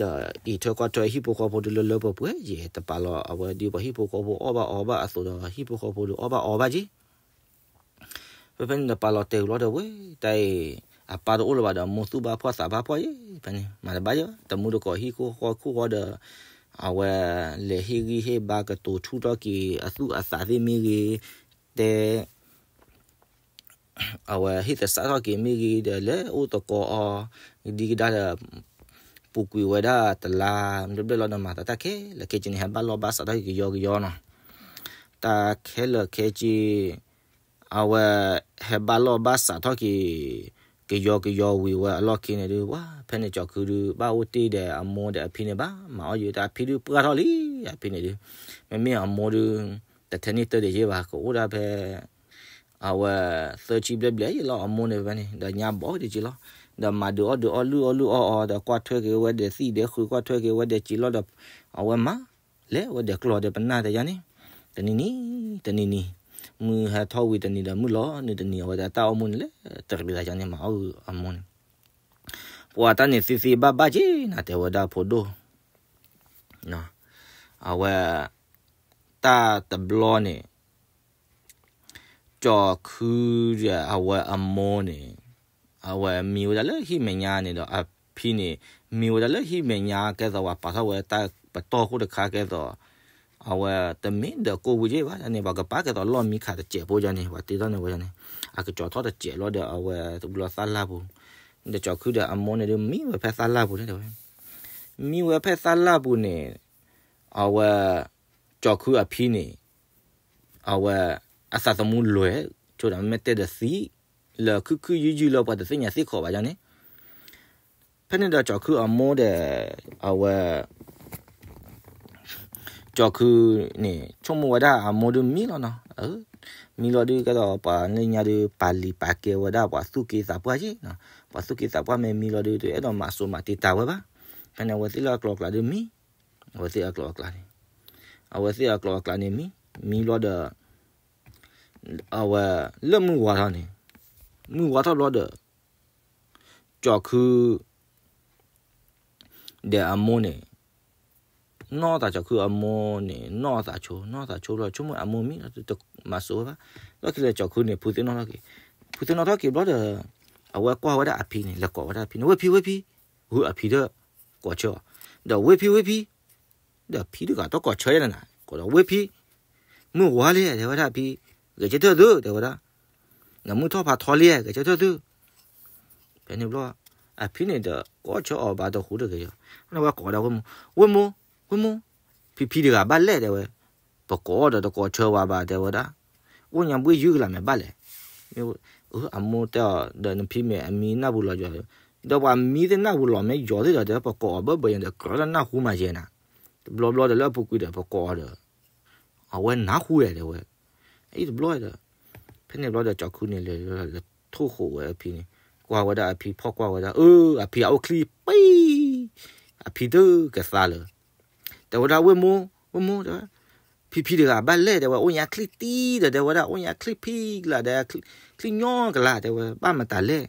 ဒၣ်, ဒီးအံးထွဲကွၢ်ထွဲဟံၣ်ဖိဃီဖိဒုးလၢလၢပှဲၤပှဲၤယဲၢ် တပာ်လီၤအဝဲဒ်ပှၤဟံၣ်ဖိဃီဖိအီၣ်ဘၣ်အီဘၣ်အသိးဒီး ဟံၣ်ဖိဃီဖိဒုးအီၣ်ဘၣ်အီဘၣ်က့ ဖဲဖဲန့ၣ်ဒီးပာ်လီၤတဲာ်က့ၤလီၤဒီးဝဲ တၢ်အံၤ အပၢ်တအိၣ်လၢၤဘၣ်ဒီး မိၢ်သူၣ်ဘၣ်ဖှီၣ်သးဘၣ်ဖှီၣ်ယဲၢ် ဖဲန့ၣ် မၤတဘၣ်ယဲၢ် တမူတကိးဟံၣ်ခိၣ်ဃီခိၣ်ဃီဒီး အဝဲ လဲၤဟ့ၣ်ဂံၢ်ဟ့ၣ်ဘါကတိၤထူထီၣ်က့ၤအသူၣ်အသးသ့ၣ်မ့ၢ်ဂ့ၤ, တဲ အဝဲဟ့ၣ်သဆၣ်ထီၣ်က့ၤမ့ၢ်ဂ့ၤဒီး လဲၤအိၣ်သကိးအီၤ ကဒံကဒါဒီး ပူၤကွံာ်ဝဲဒၣ်တလါ ဘျဲၣ်ဘျဲၣ်လီၤဒီး မၤသးတၢ်ခဲလၢာ်ခဲဆ့န့ၣ် ဟဲဘၣ်လီၢ်ဘၣ်စးထီၣ်က့ၤကယီကယီနီၤ, တၢ်ခဲလၢာ်ခဲဆ့ အဝဲ ဟဲဘၣ်လီၢ်ဘၣ်စးထီၣ်က့ၤ ကယီကယီဝံၤဝဲအလီၢ်ခံန့ၣ်ဒုး ဝဲ ဖဲန့ၣ်ကၠီၤခုဒုး ဘၣ်အိၣ်တ့ၢ်ဒီးအမိၢ်ဒီးအဖံန့ၣ်ဘၣ် မၤအီၣ်ယံၤတၢ်အဖံဒုးပှၢ်ထီၣ်လံ, အဖံန့ၣ်ဒုး မ့မ့ၢ်အမိၢ်ဒုး တထဲန့ၢ်တၢ်ဒံးယဲၢ်ဘၣ် ကအိၣ်ဒၣ်ဖဲ အဝဲ သၢဆံဘျဲၣ်ဘျဲၣ်ယဲၢ်လီၤ အမိၢ်န့ၣ်ဖဲန့ၣ် ဒီးညါဘီဒံးက့လီၤ, ဒီးမၤဒုးအီၣ်ဒုးအီလုၢ်အီၣ်လုၢ်အီၣ်အီၤ ဒီးကွၢ်ထွဲက့ၤဝဲဒီးသံၣ်ဒီးဃုာ် ကွၢ်ထွဲက့ၤဝဲဒီးက့လီၤဒီး အဝဲမၤ လဲၤဝဲဒီးကျီၢ်ဒီးပနၢ်တဲယါန့ၣ် တနံၤနံၤ တနံၤနံၤ မုၢ်ဟဲထီၣ်ဝံၤတနံၤဒီးမုၢ်လီၤနုာ်တနံၤ အဝဲဒၣ်တၢ်အိၣ်မူန့ၣ်လၢတရံးသးယါန့ၣ် မၤအီၣ်ဂုာ်အမိၢ်န့ၣ် ပှၤတၢ်န့ၣ်သ့သ့ဘၣ်ဘၣ်က့ၤနၤ တဲဝဲဒၣ်ဖိဒိၣ် အဝဲ တၢ်တဘျီန့ၣ် ကၠီၤခုဒီးအဝဲအမိၢ်န့ၣ် အဝဲမံဝဲဒၣ်လၢဟံၣ်မဲာ်ညါန့ၣ်ဒီး အဖံန့ၣ် မံဝဲဒၣ်လၢဟံၣ်မဲာ်ညါ ကဲသိးပှၤပာ်ထီၣ်ဝဲတၢ်ပတီၢ်ဃိတခါ ကဲသိး အဝဲတမ့ၢ်ဒီးကိၢ်ဝံၤက့ၤဘၣ်န့ၣ် ပှၤကပာ်ကဲသိးလီၢ်မံခးတစဲးဖိယါန့ၣ် ပှၤတ့ထီၣ်န့ၢ်ဝဲန့ၣ် အကကၠီၤထီၣ်တစဲးလီၤဒီး အဝဲတဘျီသၣ်လၢ်ပူၤ ဒီးကၠီၤခုဒီးအမိၢ်န့ၣ်ဒုး မံဝဲဖဲသၣ်လၢ်ပူၤန့ၣ်တဲဝဲ မံဝဲဖဲသၣ်လၢ်ပူၤန့ၣ် အဝဲ ကၠီၤခုအဖံန့ၣ် အဝဲ အသးသမူလွဲၢ် ဆိဒီးမ့ၢ်တဲဒီးသံ လၢခုခုယုယုလၢပှၤတသ့ၣ်ညါသ့ၣ်ခီဘၣ်ယါန့ၣ် ဖဲန့ၣ်ဒီးကၠီၤခုအမိၢ်ဒီး အဝဲ ကၠီၤခုန့ၣ် ဆိကမိၣ်ဝဲဒၣ်အမိၢ်ဒုးမံလီၤနီၤ, မံလီၤဒုးကဲသိးပှၤလၢညါဒုး ပာ်လံာ်ပာ်ကဲဝဲဒၣ်ပှၤသူၣ်က့သးပှၢ်က့နီၤ, ပှၤသူၣ်က့သးပှၢ်မ့ၢ်မံလီၤဒုး တအဲၣ်ဒိးမၤစိးမၤတ့တၢ်ဝဲဘၣ်, ဖဲန့ၣ်အဝဲသ့ၣ်လၢအကျိၤအကျဲဒုးမံ, အဝဲသ့ၣ်အကျိၤအကျဲန့ၣ်, အဝဲသ့ၣ်အကျိၤအကျဲန့ၣ်မံ, မံလီၤဒီး အဝဲ လၢမုၢ်ဝါထီၣ်န့ၣ်, မုၢ်ဝါထီၣ်ဘျီဒီး ကၠီၤခု ဒီးအမိၢ်န့ၣ် နီၢ်သးကၠီၤခုအမိၢ်န့ၣ် နီၢ်သးဆိ, နီၢ်သးဆိဘျီ ဆိကမိၣ်အမိၢ်မံလီၤတမၤစိးဝဲဘၣ်, လီၢ်ခံဒီးကၠီၤခုန့ၣ် ဖုသ့ၣ်နီၣ်ထီၣ်က့ၤ, ဖုသ့ၣ်နီၣ်ထီၣ်က့ၤဘျီဒီး အဝဲကွၢ်ဝဲဒၣ်အဖံန့ၣ် လဲၤကိးဝဲဒၣ်အဖံန့ၣ် ဝ့ၢ်ဖံ ဝ့ၢ်ဖံ, ဝ့ၢ်အဖံဒီး ကိးဆၢအီၤ, ဒီးဝ့ၢ်ဖံ ဝ့ၢ်ဖံ ဒီးဖံတဂၤတကိးဆၢယဲၢ်နၤ, ကိးဒီးဝ့ၢ်ဖံ, မုၢ်ဝါလံ တဲဝဲဒၣ်ဖံ, ဂဲၤဆၢထၢၣ်သု တဲဝဲဒၣ်, နမုၢ်ထီၣ်ဖးထီလံ ဂဲၤဆၢထၢၣ်သု, ဖဲန့ၣ်ဘျီ အဖံန့ၣ်ဒီးကိးဆၢအီၤဘၣ်တဟူးတဂ့ၤ, အဝဲကိးဒၣ်ဝ့ၢ်မိၢ်, ဝ့ၢ်မိၢ်, ဝ့ၢ်မိၢ်, ဖံဖံတဂၤဘၣ်လဲၣ် တဲဝဲ, ပကိးအီၤဒီးတကိးဆၢဝဲဘၣ် တဲဝဲဒၣ်, အိၣ်ညါဘှ့ၣ်ယုၢ်ကလာ်မ့ၢ်ဘၣ်လဲၣ် အမိၢ်တဲအီၤဒီးနဖံမ့ၢ်အမံနၢ်ပူၤလီၤယီၤ, ဒီးပှၤမံသ့ၣ်နၢ်ပူၤလီၤမ့ၢ်ယီၤသ့ၣ်ဒီး တဲပကိးအီၤဘၣ်ဘၣ်ယၤဒီး ကြၢးလၢနၢ်ဟူမးယဲၢ်နၤ, တဘျီဘျီဒီးလၢအပူၤကွံာ်ဒီးပကိးအီၤဒီး အဝဲနၢ်ဟူဝဲတဲဝဲ, အံၤတဘျီဒီး, ဖဲန့ၣ်ဘျီဒီးကၠီၤခုန့ၣ်လဲၤလၢထိၣ်ဃိးဝဲအဖံန့ၣ်, ကွၢ်ဝဲဒၣ်အဖံဖီၣ်ကွၢ်ဝဲဒၣ်, အၢ အဖံအအိၣ်ချံပံ, အဖံတကသါလၢ တဲဝဲဒၣ်ဝ့ၢ်မိၢ်, ဝ့ၢ်မိၢ် တဲဝဲ, ဖံဖံတဂၤဘၣ်လဲၣ် တဲဝဲ, အိၣ်ညါချံတံၢ်ဒီး တဲဝဲဒၣ်, အိၣ်ညါချံဖံကလါဒီး ချံညီကလါ တဲဝဲ, ဘၣ်မတၤလဲၣ်.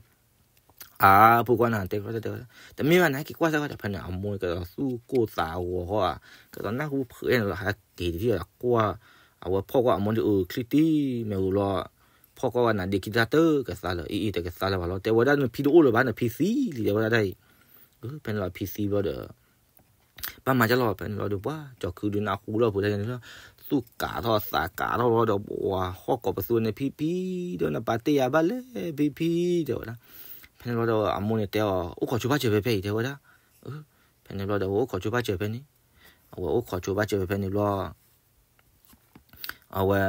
အဖိခွါန့ၣ်တဲဝဲ, တဲဝဲ, တမ့ၢ်ဘၣ်န့ၣ် က့ၤကွၢ်စၢ်ဝဲဒီး. ဖဲန့ၣ် အမိၢ်န့ၣ်ကသူၣ်ကိၢ်သးဂီၤဃီ, ကသနၢ်ဟူဖုးန့ၣ်လီၤ, ဟဲက့ၤတထံၣ်ဒီးကွၢ်, အဝဲဖီၣ်ကွၢ်အမိၢ်ဒုး အချံတံၢ်မ့ၢ်ဧိၤလီၤ, ဖီၣ်ကွၢ်ဝဲနၤဒ့ခံတၢ်တကသါလၢၤ, အ့အ့ တကသါလၢၤဘၣ်လီၤ, တဲဝဲဒၣ်, နဖံတအိၣ်လၢၤဘၣ်, နဖံသံလံ တဲဝဲဒၣ်ဒ်အံၤ. ဖဲန့ၣ်လီၤ အဖံသံဘျီဒီး ဘၣ်မၤဒ်လဲၣ်. ဖဲန့ၣ်ဘျီဒီး ပှၤကၠီၤခုဒုး နၢ်ဟူလီၤဖိတၢ်န့ၣ်လီၤ, သူၣ်ကးထီၣ်သးကးထီၣ်လီၤဒီး ပှၤဟီၣ်ကိးပသူန့ၣ်, ဖံဖံဒီး နပာ်တ့ၢ်ယၤဘၣ်လဲၣ် ဖံဖံ တဲဝဲဒၣ်. ဖဲန့ၣ်ဘျီဒီး အမိၢ်န့ၣ်တဲအီၤ, အိၣ်ခိးဆိဘၣ်စၢၤဖဲဖဲအံၤ တဲဝဲဒၣ်. ဖဲန့ၣ်ဘျီဒီး အဝဲအိၣ်ခိးဆိဘၣ်စၢၤဖဲန့ၣ်, အဝဲအိၣ်ခိးဆိဘၣ်စၢၤဖဲန့ၣ်ဘျီ အဝဲ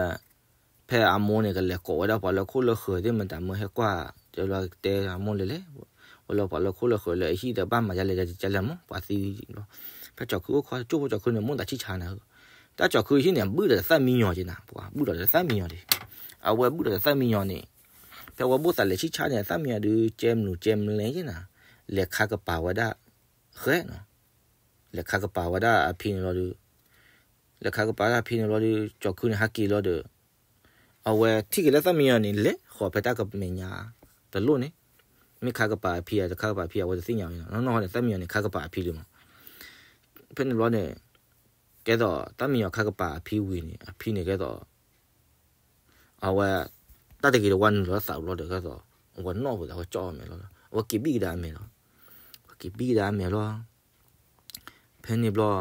ဖဲအမိၢ်န့ၣ် ကလဲၤကိးဝဲဒၣ်ပှၤလၢခိၣ်လၢဃၢၤသ့ၣ်မတၤ မၢဟဲကွၢ်, တဲလီၤတဲအမိၢ်လဲၤလဲၤ, ဝဲလၢပှၤလၢခိၣ်လၢဃၢၤလၢအဟံၣ်ဒီး ဘၣ်မၤဒ်လဲၣ်ဒ်လဲၣ်မး ပှၤသံလီၤ. ဖဲကၠီၤခုအိၣ်ခိး ကၠိဖိကၠီၤခုန့ၣ် မိၣ်သးဆံၣ်ဆါနၤဧၢ, တၢ်ကၠီၤခုဟံၣ်န့ၣ် ဘုၣ်ဒီးသၣ်မံညီၤက့ၤနၤ, ပှၤဘုၣ်ဒီးသၣ်မံညီၤဒံး, အဝဲဘုၣ်ဒီးသၣ်မံညီၤန့ၣ်, ဖဲဝဲဘိၣ်သးလဲၤဆံၣ်ဆါန့ၣ် သၣ်မံညီၤဒုး ကဲမနုၤကဲမလဲၣ်က့ၤနၤ, လဲၤခါကပၤဝဲဒၣ် ဃဲနီၤ, လဲၤခါကပၤဝဲဒၣ်အဖံန့ၣ်လီၤဒီး, လဲၤခါကပၤဝဲဒၣ်အဖံန့ၣ်လီၤဒီး ကၠီၤခုန့ၣ်ဟဲက့ၤလီၤဒီး, အဝဲထံၣ်က့ၤလၢသၣ်မံညီၤန့ၣ် လဲၤဃီၤဖဲတၢ်ကမဲာ်ညါတလိၣ်န့ၣ်, မ့ၢ်ခါကပၤအဖံဧါ တခါကပၤအဖံ အဝဲတသ့ၣ်ညါဝဲန့ၣ်, နီၢ်နီၢ်န့ၣ် သၣ်မံညီၤန့ၣ် ခါကပၤအဖံဒုးမး. ဖဲန့ၣ်ဘျီန့ၣ် ကဲသိးတၢ်မံညီၤခါကပၤအဖံဝံၤန့ၣ် အဖံန့ၣ်ကဲသိး အဝဲ တၢ်တဂ့ၤတဝါနုာ်လီၤသးဘျီဒီး ကဲသိး အဝဲနီၣ်ဝဲဒီး အဝဲကၠီၣ်အမဲာ်လီၤ, အဝဲက့ၤဘံၣ်ကဒါအမဲာ်လီၤ, အဝဲက့ၤဘံၣ်ကဒါအမဲာ်လီၤ. ဖဲန့ၣ်ဘျီ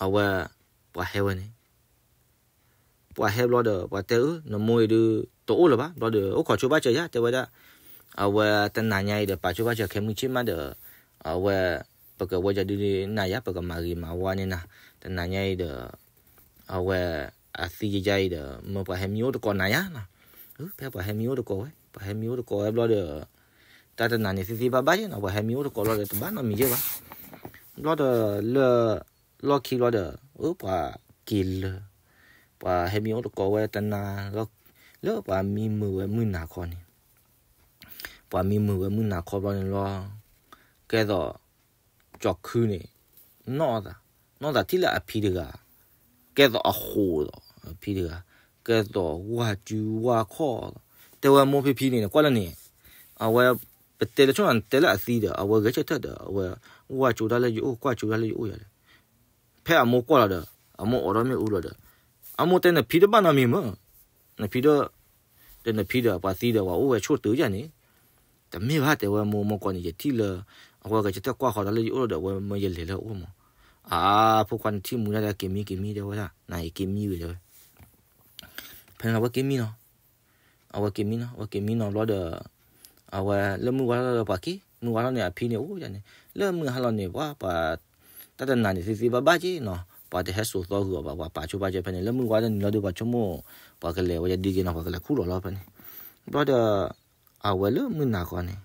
အဝဲ ပှၤဟဲဝဲန့ၣ်, ပှၤဟဲဘျီဒီး ပှၤတဲအၢ နမိၢ်အံၤဒုး တအိၣ်လၢၤဘၣ်ဘျီဒီး အိၣ်ခိးဆိဘၣ်စၢၤယၤ တဲဝဲဒၣ်, အဝဲတနၤညါအံၤဒီး ပာ်ဆိဘၣ်စၢၤခဲမုၢ်ဆ့ၣ်မးဒီး အဝဲ ပကဝဲယၤဒုးနၤယၤ ပကမၤဂ့ၤမၤဝါန့ၢ်နၤ, တနၤညါအံၤဒီး အဝဲ အသံယယါအံၤဒီး မၢပှၤဟဲမံအိၣ်တကိးနၤယၤနီၤ. ဖဲပှၤဟဲမံအိၣ်တကိးဝဲ ပှၤဟဲမံအိၣ်တကိးဝဲဘျီဒီး တၢ်တနၤန့ၣ်သ့သ့ဘၣ်ဘၣ်ယဲနီၤ, ပှၤဟဲမံအိၣ်တကိးဘျီဒီး တဘၣ်နီတမံၤယဲဘၣ်. ဘျီဒီးလၢ လီၢ်ခံဘျီဒီး အၢ ပှၤက့ၤလၢ ပှၤဟဲမံအိၣ်တကိးဝဲတနၤ လၢပှၤမံမုာ်ဝဲမုၢ်နၤခီန့ၣ်, ပှၤမံမုာ်ဝဲမုၢ်နၤခီဘျီန့ၣ်လီၤ. ကဲသိး ကၠီၤခုန့ၣ် နီၣ်သး နီၣ်သးထံၣ်လၢအဖံတဂၤ ကဲသိးအဃိးဒီး အဖံတဂၤ ကဲသိးဝၢ်စုဝၢ်ခီၣ်, တဲဝဲမိၢ်ဖံဖံန့ၣ် နကွၢ်လၢန့ၣ် အဝဲ ပတဲလၢဆိၣ်နၤ နတဲလၢအသံဒီး အဝဲဂဲၤဆၢထၢၣ်ဒီး အဝဲ ဝၢ်ကၠိတၢ်လၢယအိၣ် ကွၢ်ကၠိတၢ်လၢယအိၣ်ယၤလဲၣ်. ဖဲအမိၢ်ကွၢ်လီၤဒီး အမိၢ်အိးထီၣ်မ့ၣ်အူလီၤဒီး အမိၢ်တဲ နဖံတဘၣ်နီတမံၤမး, နဖံဒီး ဒီးနဖံဒီးပှၤသံဒီး ပှၤအိၣ်ဝဲဆိၣ်တုၤယၤန့ၣ်, တမ့ၢ်ဘၣ် တဲဝဲမိၢ် မိၢ်ကီးန့ၣ် ယထံၣ်လၢ အဝဲဂဲၤဆၢထၢၣ်ကွၢ်ဃီၤတၢ်လၢယအိၣ်လီၤဒီး အဝဲမၢယလဲၤလၢအအိၣ်မး. အါ ဖိခွါန့ၣ်ထံၣ်မူဒၣ်ဒီး က့ၤမံက့ၤမံ တဲဝဲဒၣ် နက့ၤမံဝံၤတဲဝဲ. ဖဲန့ၣ်အဝဲက့ၤမံနီၤ အဝဲက့ၤမံနီၤ အဝဲက့ၤမံနီၤဘျီဒီး အဝဲလၢမုၢ်ဝါထီၣ်ဒီးပှၤက့ၤ မုၢ်ဝါထီၣ်န့ၣ် အဖံန့ၣ်အိၣ်ယၤန့ၣ် လၢမုၢ်ဟါလီၤန့ၣ် ပှၤ ပှၤ တၢ်တနၤန့ၣ်သ့သ့ဘၣ်ဘၣ်က့ၤနီၤ ပှၤတဟဲစိာ်သီဂုာ်အီၤဘၣ် ပှၤပာ်ဆိဘၣ်စၢၤဖဲန့ၣ် လၢမုၢ်ဝါထီၣ်န့ၣ်လီၤဒီး ပှၤဆိကမိၣ် ပှၤကလဲၤဝဲယၤဒုးက့ၤနီၤ ပှၤကလဲၤခူၣ်လီၤလီၤဖဲန့ၣ် ဘျီဒီး အဝဲလၢမုၢ်နၤခီန့ၣ်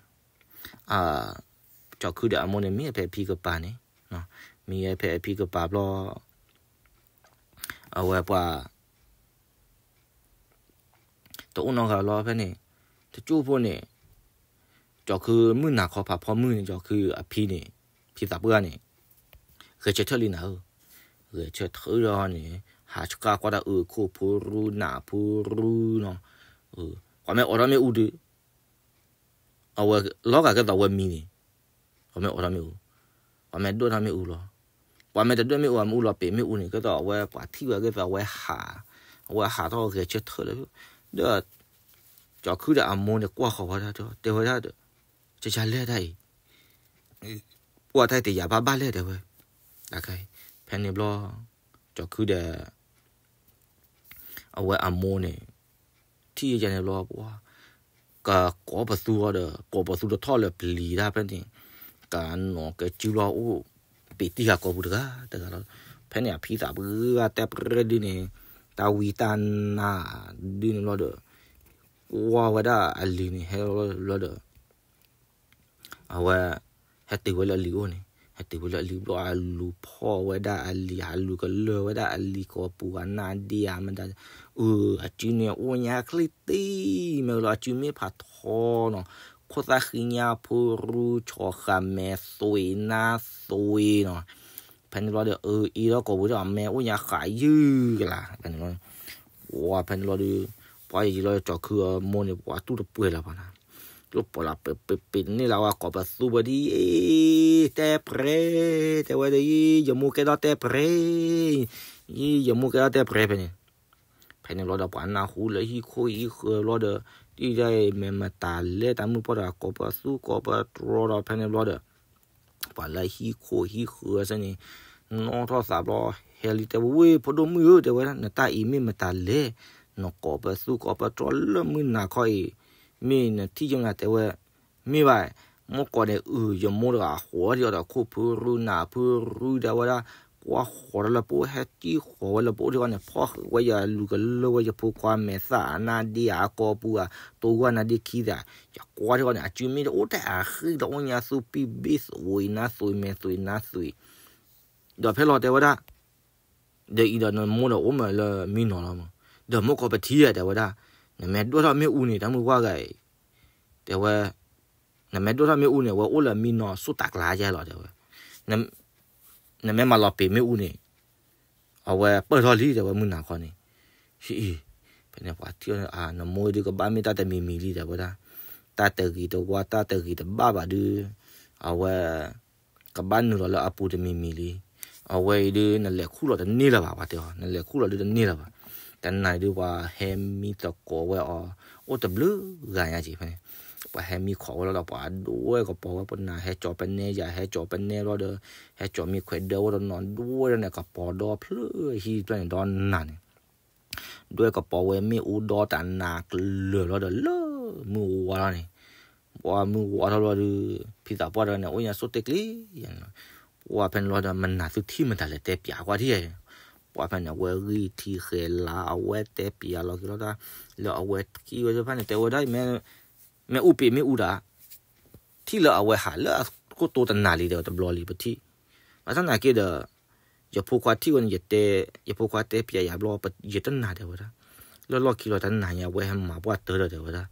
အ ကၠီၤခုဒီးအမိၢ်န့ၣ် မံဖဲအဖံကပၤန့ၣ် မံဖဲအဖံကပၤဘျီ အဝဲပှၤ တအိၣ်နီတဂၤလီၤဖဲန့ၣ် တကၠိၢ်ဖိန့ၣ် ကၠီၤခုမုၢ်နၤခီဖးဖီမုၢ်န့ၣ် ကၠီၤခုအဖံန့ၣ် ဖံသးပှၢ်န့ၣ် ဂဲၤဆၢထၢၣ်လံနၤဧၢ, ဂဲၤဆၢထၢၣ်ဒီးန့ၣ် ဟးဆှၣ်ကွၢ်တၢ်အုးခိၣ်ဖိရူနးဖိရူနီၤ, ပှၤမ့ၢ်အိးထီၣ်မ့ၣ်အူဒုး အဝဲလီၤဂာ်ကဲသိးအဝဲမံန့ၣ် ပှၤမ့ၢ်အိးထီၣ်မ့ၣ်အူ, ပှၤမ့ၢ်ဒွဲၣ်ထီၣ်မ့ၣ်အူလီၤ, ပှၤမ့ၢ်တဒွဲၣ်မ့ၣ်အူ အမ့ၣ်အူလီၤပ့ၤမ့ၣ်အူန့ၣ် ကဲသိးအဝဲပှၤထံၣ်ဝဲကဲသိးအဝဲဟး, အဝဲဟးထီၣ်ဂဲၤဆၢထၢၣ်လၢ, ဒီး ကၠီၤခုဒီးအမိၢ်န့ၣ်ကွၢ်ဃီၤဝဲဒၣ် တဲဝဲဒၣ်ဒီး ကၠၢ်ကၠၢ်လဲၣ်တၢ်အံၤ ပှၤတၢ်တယာ်ဘၣ်ဘၣ်လဲၣ်တဲဝဲ, ဖဲန့ၣ်ဘျီ ကၠီၤခုဒီး အဝဲအမိၢ်န့ၣ် ထံၣ်ယဲန့ၣ်ဘျီ ပှၤ ကကိးပသူအီၤဒီး ကိးပသူတထီၣ်လၢပျံၤတၢ်ဖဲန့ၣ်, ကနီၤကစုလီၤအိၣ် ပ့ၤတံၢ်ဃာ်ကိာ်ပူၤတဂၤတဂၤလီၤ. ဖဲန့ၣ်အဖံသးပှၢ်တဲပြဲဒုန့ၣ် တၢ်ဝံတၢ်နါဒုန့ၣ်ဘျီဒီး ကွၢ်ဝဲဒၣ်အလံၤန့ၣ် ဟဲလီၤဘျီဒီး အဝဲ ဟဲတုၤဝဲလၢအလံၤအိၣ်န့ၣ်, ဟဲတုၤဝဲလၢအလံၤဘျီ အလူၤဖီၣ်ဝဲဒၣ်အလံၤ အလူၤကလၢၤဝဲဒၣ်အလံၤကိာ်ပူၤ အနၢ်ဒ့ၣ်ဧါမတၤ, အၢ အစုန့ၣ် အိၣ်ညါချံတံၢ်မ့ၢ်လီၤ အစုမ့ၢ်ဖးထီနီၤ, ခိၣ်သၣ်ဃံညါဖိရူ ဆီၣ်ဃာ်မဲသွံးနါသွံးနီၤ, ပ ဖဲန့ၣ်ဘျီဒီး အအ့ဒီးကိာ်ပူၤဒီး အမဲာ်အိၣ်ညါဃးယုၢ်ကလာ် ဖဲန့ၣ်ဘျီ ပှၤဖဲန့ၣ်ဘျီဒီး ပှၤယံာ်လီၤကၠီၤခုအမိၢ်န့ၣ် ပှၤတူၢ်တပှဲၤလၢၤဘၣ်နၤ, တူၢ်ပှဲၤလီၤ ပ့ၤပ့ၤပ့ၤန့ၢ်လၢအဝဲကိးပသူဘၣ်ဒ်အံၤ, တဲပြဲၤ, တဲဝဲဒ်အံၤ ယမိၢ်ကဲထီၣ်တဲပြဲၤ, အံၤ ယမိၢ်ကဲထီၣ်တဲပြဲၤဖဲန့ၣ် ဖဲန့ၣ်ဘျီဒီး ပှၤနၢ်ဟူလၢဟံၣ်ခိၣ်ဟံၣ်ဃၢၤဘျီဒီး တံၢ်ဒၣ်အံၤ မ့ၢ်မတၤလဲၣ် တၢ်မုၣ်ပှၢ်တဂၤကိးပသူကိးပတြီဒီး ဖဲန့ၣ်ဘျီဒီး ပှၤလၢဟံၣ်ခိၣ်ဟံၣ်ဃၢၤစ့ၢ်န့ၣ် နီၣ်ထီၣ်သးဘျီ ဟဲလံ တဲဝဲ ဝ့ၢ် ဖိဒိၣ်မုၣ်ဧၢ တဲဝဲဒၣ် နတၢ်အံၤမ့ၢ်မတၤလဲၣ်, နကိးပသူကိးပတြီလၢမုၢ်နၤခီအံၤ မ့ၢ်နထံၣ်ယိၣ်နၤ တဲဝဲ မ့ၢ်ဘၣ်, မိၢ်ကိးန့ၣ် အုၣ် ယမိၢ်တဂၤဃီၤထံအီၤဒီး ခိၣ်ဖုရူနၢ်ဖုရူ တဲဝဲဒၣ်, ကွၢ်ဃီၤတၢ်လၢပအိၣ် ဟဲကံၣ်ဃီၤဝဲလၢပအိၣ်ထံဃီန့ၣ် ဖီၣ်ဃုာ်ဝဲယလူၤကလၢၢ်ဝဲယဖိခွါမဲာ်သၣ်အနါဒ့ဧါ အကိာ်ပူၤဧါ တိၢ်ဝဲနါဒ့ခံသၣ်, ယကွၢ်ထံဃီန့ၣ် အစုမ့ၢ်တအိၣ်တၢ်အဃံ တအိၣ်ညါသူပံၢ်ဘ့ၣ်သွံးနါသွံးမဲာ်သွံးနါသွံး ဒီးဖဲလီၤတဲဝဲဒၣ် ဒီးအံၤဒီးနမိၢ်ဒီးအိၣ်မးလၢမံနီၤလီၤမး, ဒီးမိၢ်ကိးပထံဧါ တဲဝဲဒၣ်, နမ့ၢ်ဒွဲၣ်ထီၣ်မ့ၣ်အူန့ၣ် တၢ်မုၢ်ပှၢ်ဂၤအံၤ, တဲဝဲ, နမ့ၢ်ဒွဲၣ်ထီၣ်မ့ၣ်အူန့ၣ် အဝဲအိၣ်လၢမံနီၤ စိၣ်တၤကျါယဲလီၤ တဲဝဲ, နမ့ၢ်မၤလီၤပ့ၤမ့ၣ်အူန့ၣ် အဝဲပၢၢ်ထီၣ်လံ တဲဝဲ မုၢ်နၤခီန့ၣ်, ဟံၣ်အံၤ, ဖဲန့ၣ်ပှၤထံၣ်အီၤ နမိၢ်အံၤဒုးကဘၣ်မ့ၢ်တၢ်တမံၤမံၤလံ တဲဝဲဒၣ်, တၢ်တဂ့ၤတဝါ တၢ်တဂ့ၤတဘၣ်ဘၣ်ဒုး, အဝဲ ကဘၣ်နုာ်လီၤလၢအပူၤတမံၤမံၤလံ, အဝဲအံၤဒုး နလဲၤခူၣ်လီၤတန့ၢ်လၢၤဘၣ် ပှၤတဲအီၤ နလဲၤခူၣ်လီၤဒုးတန့ၢ်လၢၤဘၣ်, တနၤအံၤဒုးပှၤဟဲမံသကိးဝဲအီၤ အိၣ်တဘျုးဂၤညါက့ၤဖဲန့ၣ်, ပှၤဟဲမံခိးဝဲလီၤဒီး ပှၤဒွဲၣ်ကပီၤဝဲ ပနၢ်ဟဲကၠီၤပနဲယၤ ဟဲကၠီၤပနဲလီၤဒီး ဟဲကၠီၤမ့ၢ်ခွဲးဒၢဝဲဒီးနီၤ ဒွဲၣ်ဒီးန့ၣ် ကပီၤဒီဖျၢၣ်ဟံၣ်တဖျၢၣ်န့ၣ် ဒီနၤန့ၣ် ဒွဲၣ်ကပီၤဝဲမ့ၣ်အူဒီတနၤကလၢာ်လီၤဒီး လၢမုၢ်ဝါထီၣ်န့ၣ်, ပှၤမုၢ်ဝါထီၣ်လီၤဒီး ဖံသးပှၢ်တဂၤန့ၣ် အိၣ်ညါစိၣ်တဲာ်ကျ့ယၤန့ၣ်လီၤ, ပှၤဖဲန့ၣ်လီၤဒီး မနၤသုထံၣ်မတၤလဲၣ် တဲပၠးကွၢ်ထံၣ်, ပှၤဖဲန့ၣ် အဝဲဂံၢ်ထံဃဲၤလၤ အဝဲတဲပၠးလီၤက့ၤလီၤတၢ်, လၢအဝဲထံၣ်ဝဲသ့ၣ်တဖၣ်န့ၣ် တဲဝဲဒၣ် မ့ၢ်အူပ့ၤမ့ၣ်အူဒၣ် ထံၣ်လၢအဝဲဟးလၢအခိၣ်တိတနၤလံ တဲဝဲတဘျီလံ ပထံၣ်, ဘၣ်ဆၣ်သနာ်က့ဒီး ယဖိခွါထံၣ်ဝဲန့ၣ် ယတဲ, ယဖိခွါတဲပၠးယၤဘျီ ယတနၤ တဲဝဲဒၣ်, လၢလီၢ်ခံလီၤတနၤညါ အဝဲဟဲမၤပှၢ်တၢၢ်ဒီး တဲဝဲဒၣ်,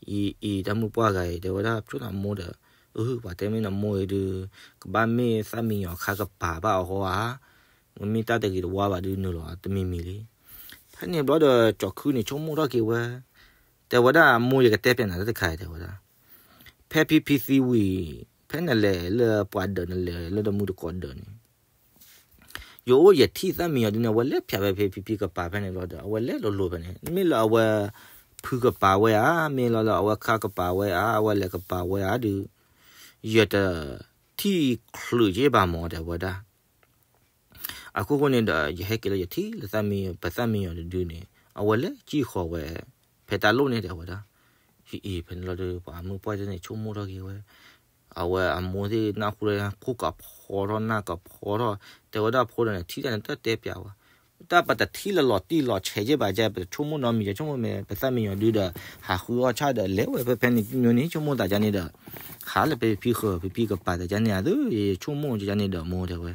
အံၤ အံၤ တၢ်မုၢ်ပှၢ်ဂၤအံၤ တဲဝဲဒၣ် ပဆိနမိၢ်ဒီး, အၢ ပှၤတဲမ့ၢ်နမိၢ်အံၤဒုး ကဘၣ်မ့ၢ်သၣ်မံယီၤခါကပၤဘၣ်အီၤဃီဧါ, မ့မ့ၢ်တၢ်တဂ့ၤတဝါဘၣ်ဒုးနုာ်လီၤတမံၤမံၤလံ, ဖဲန့ၣ်ဘျီဒီး ကၠီၤခုန့ၣ် ဆိကမိၣ်ထီၣ်က့ၤဝဲ, တဲဝဲဒၣ် မိၢ် ယကတဲပၠးနၤတၢ်တခါ တဲဝဲဒၣ်, ဖဲဖံဖံသံဝံၤ, ဖဲနလဲၤလၢပှၤဒၢး နလဲၤလၢတမုၢ်တကိးဒၢးန့ၣ်, ယအိၣ်ယထံၣ်သၣ်မံယီၤဒုးန့ၣ် အဝဲလဲၤဖၠးဝဲဖဲဖံဖံကပၤဖဲန့ၣ်လီၤဒီး အဝဲလဲၤလိၤလိၤဖဲန့ၣ် မ့ၢ်လၢအဝဲ ဖုကပၤဝဲဧါ, မ့ၢ်လၢအဝဲခါကပၤဝဲဧါ, အဝဲလဲၤကပၤဝဲဧါဒုး, ယတထံၣ်ချုးက့ဘၣ်မး တဲဝဲဒၣ် အခိၣ်ဃိန့ၣ်ဒီး ယဟဲက့ၤလၢယထံၣ်လၢသၣ်မံ ပသၣ်မံယီၤတဒုန့ၣ် အဝဲလဲၤကံၣ်ဃီၤဝဲ ဖဲတၢ်လိၣ်န့ၣ် တဲဝဲဒၣ်. အံၤ ဖဲန့ၣ်လီၤဒီး ပှၤမုၢ်ပှၢ်တန့ၣ် ဆိကမိၣ်ထီၣ်က့ၤဝဲ အဝဲအမိၢ်သ့ၣ်နၢ်ဟူလၢ ခိၣ်ကဖီထီၣ် နၢ်ကဖီထီၣ် တဲဝဲဒၣ် ဖိဒီးန့ၣ် ထံၣ်တၢ်န့ၣ် တၢ်တဲပျးဝဲ တၢ်ပတထံၣ်လၢလီၤတံၢ်လီၤဆဲးက့ဘၣ်ကဲ ပတဆိကမိၣ်နီတမံၤ ယဆိကမိၣ်မ့ၢ် ပသၣ်မံယီၤဒုဒီး ဟးဃုအီၣ်ဆၣ်ဒီး လဲၤဝဲဖဲဖဲန့ၣ် ညီနုၢ်ဆိကမိၣ်သးကန့ၣ်ဒီး ဟးလၢဖဲဖံဃၢၤ ဖံဖံကပၤသးကန့ၣ် အသု ယဆိကမိၣ်ကန့ၣ်ဒီး မိၢ်တဲဝဲ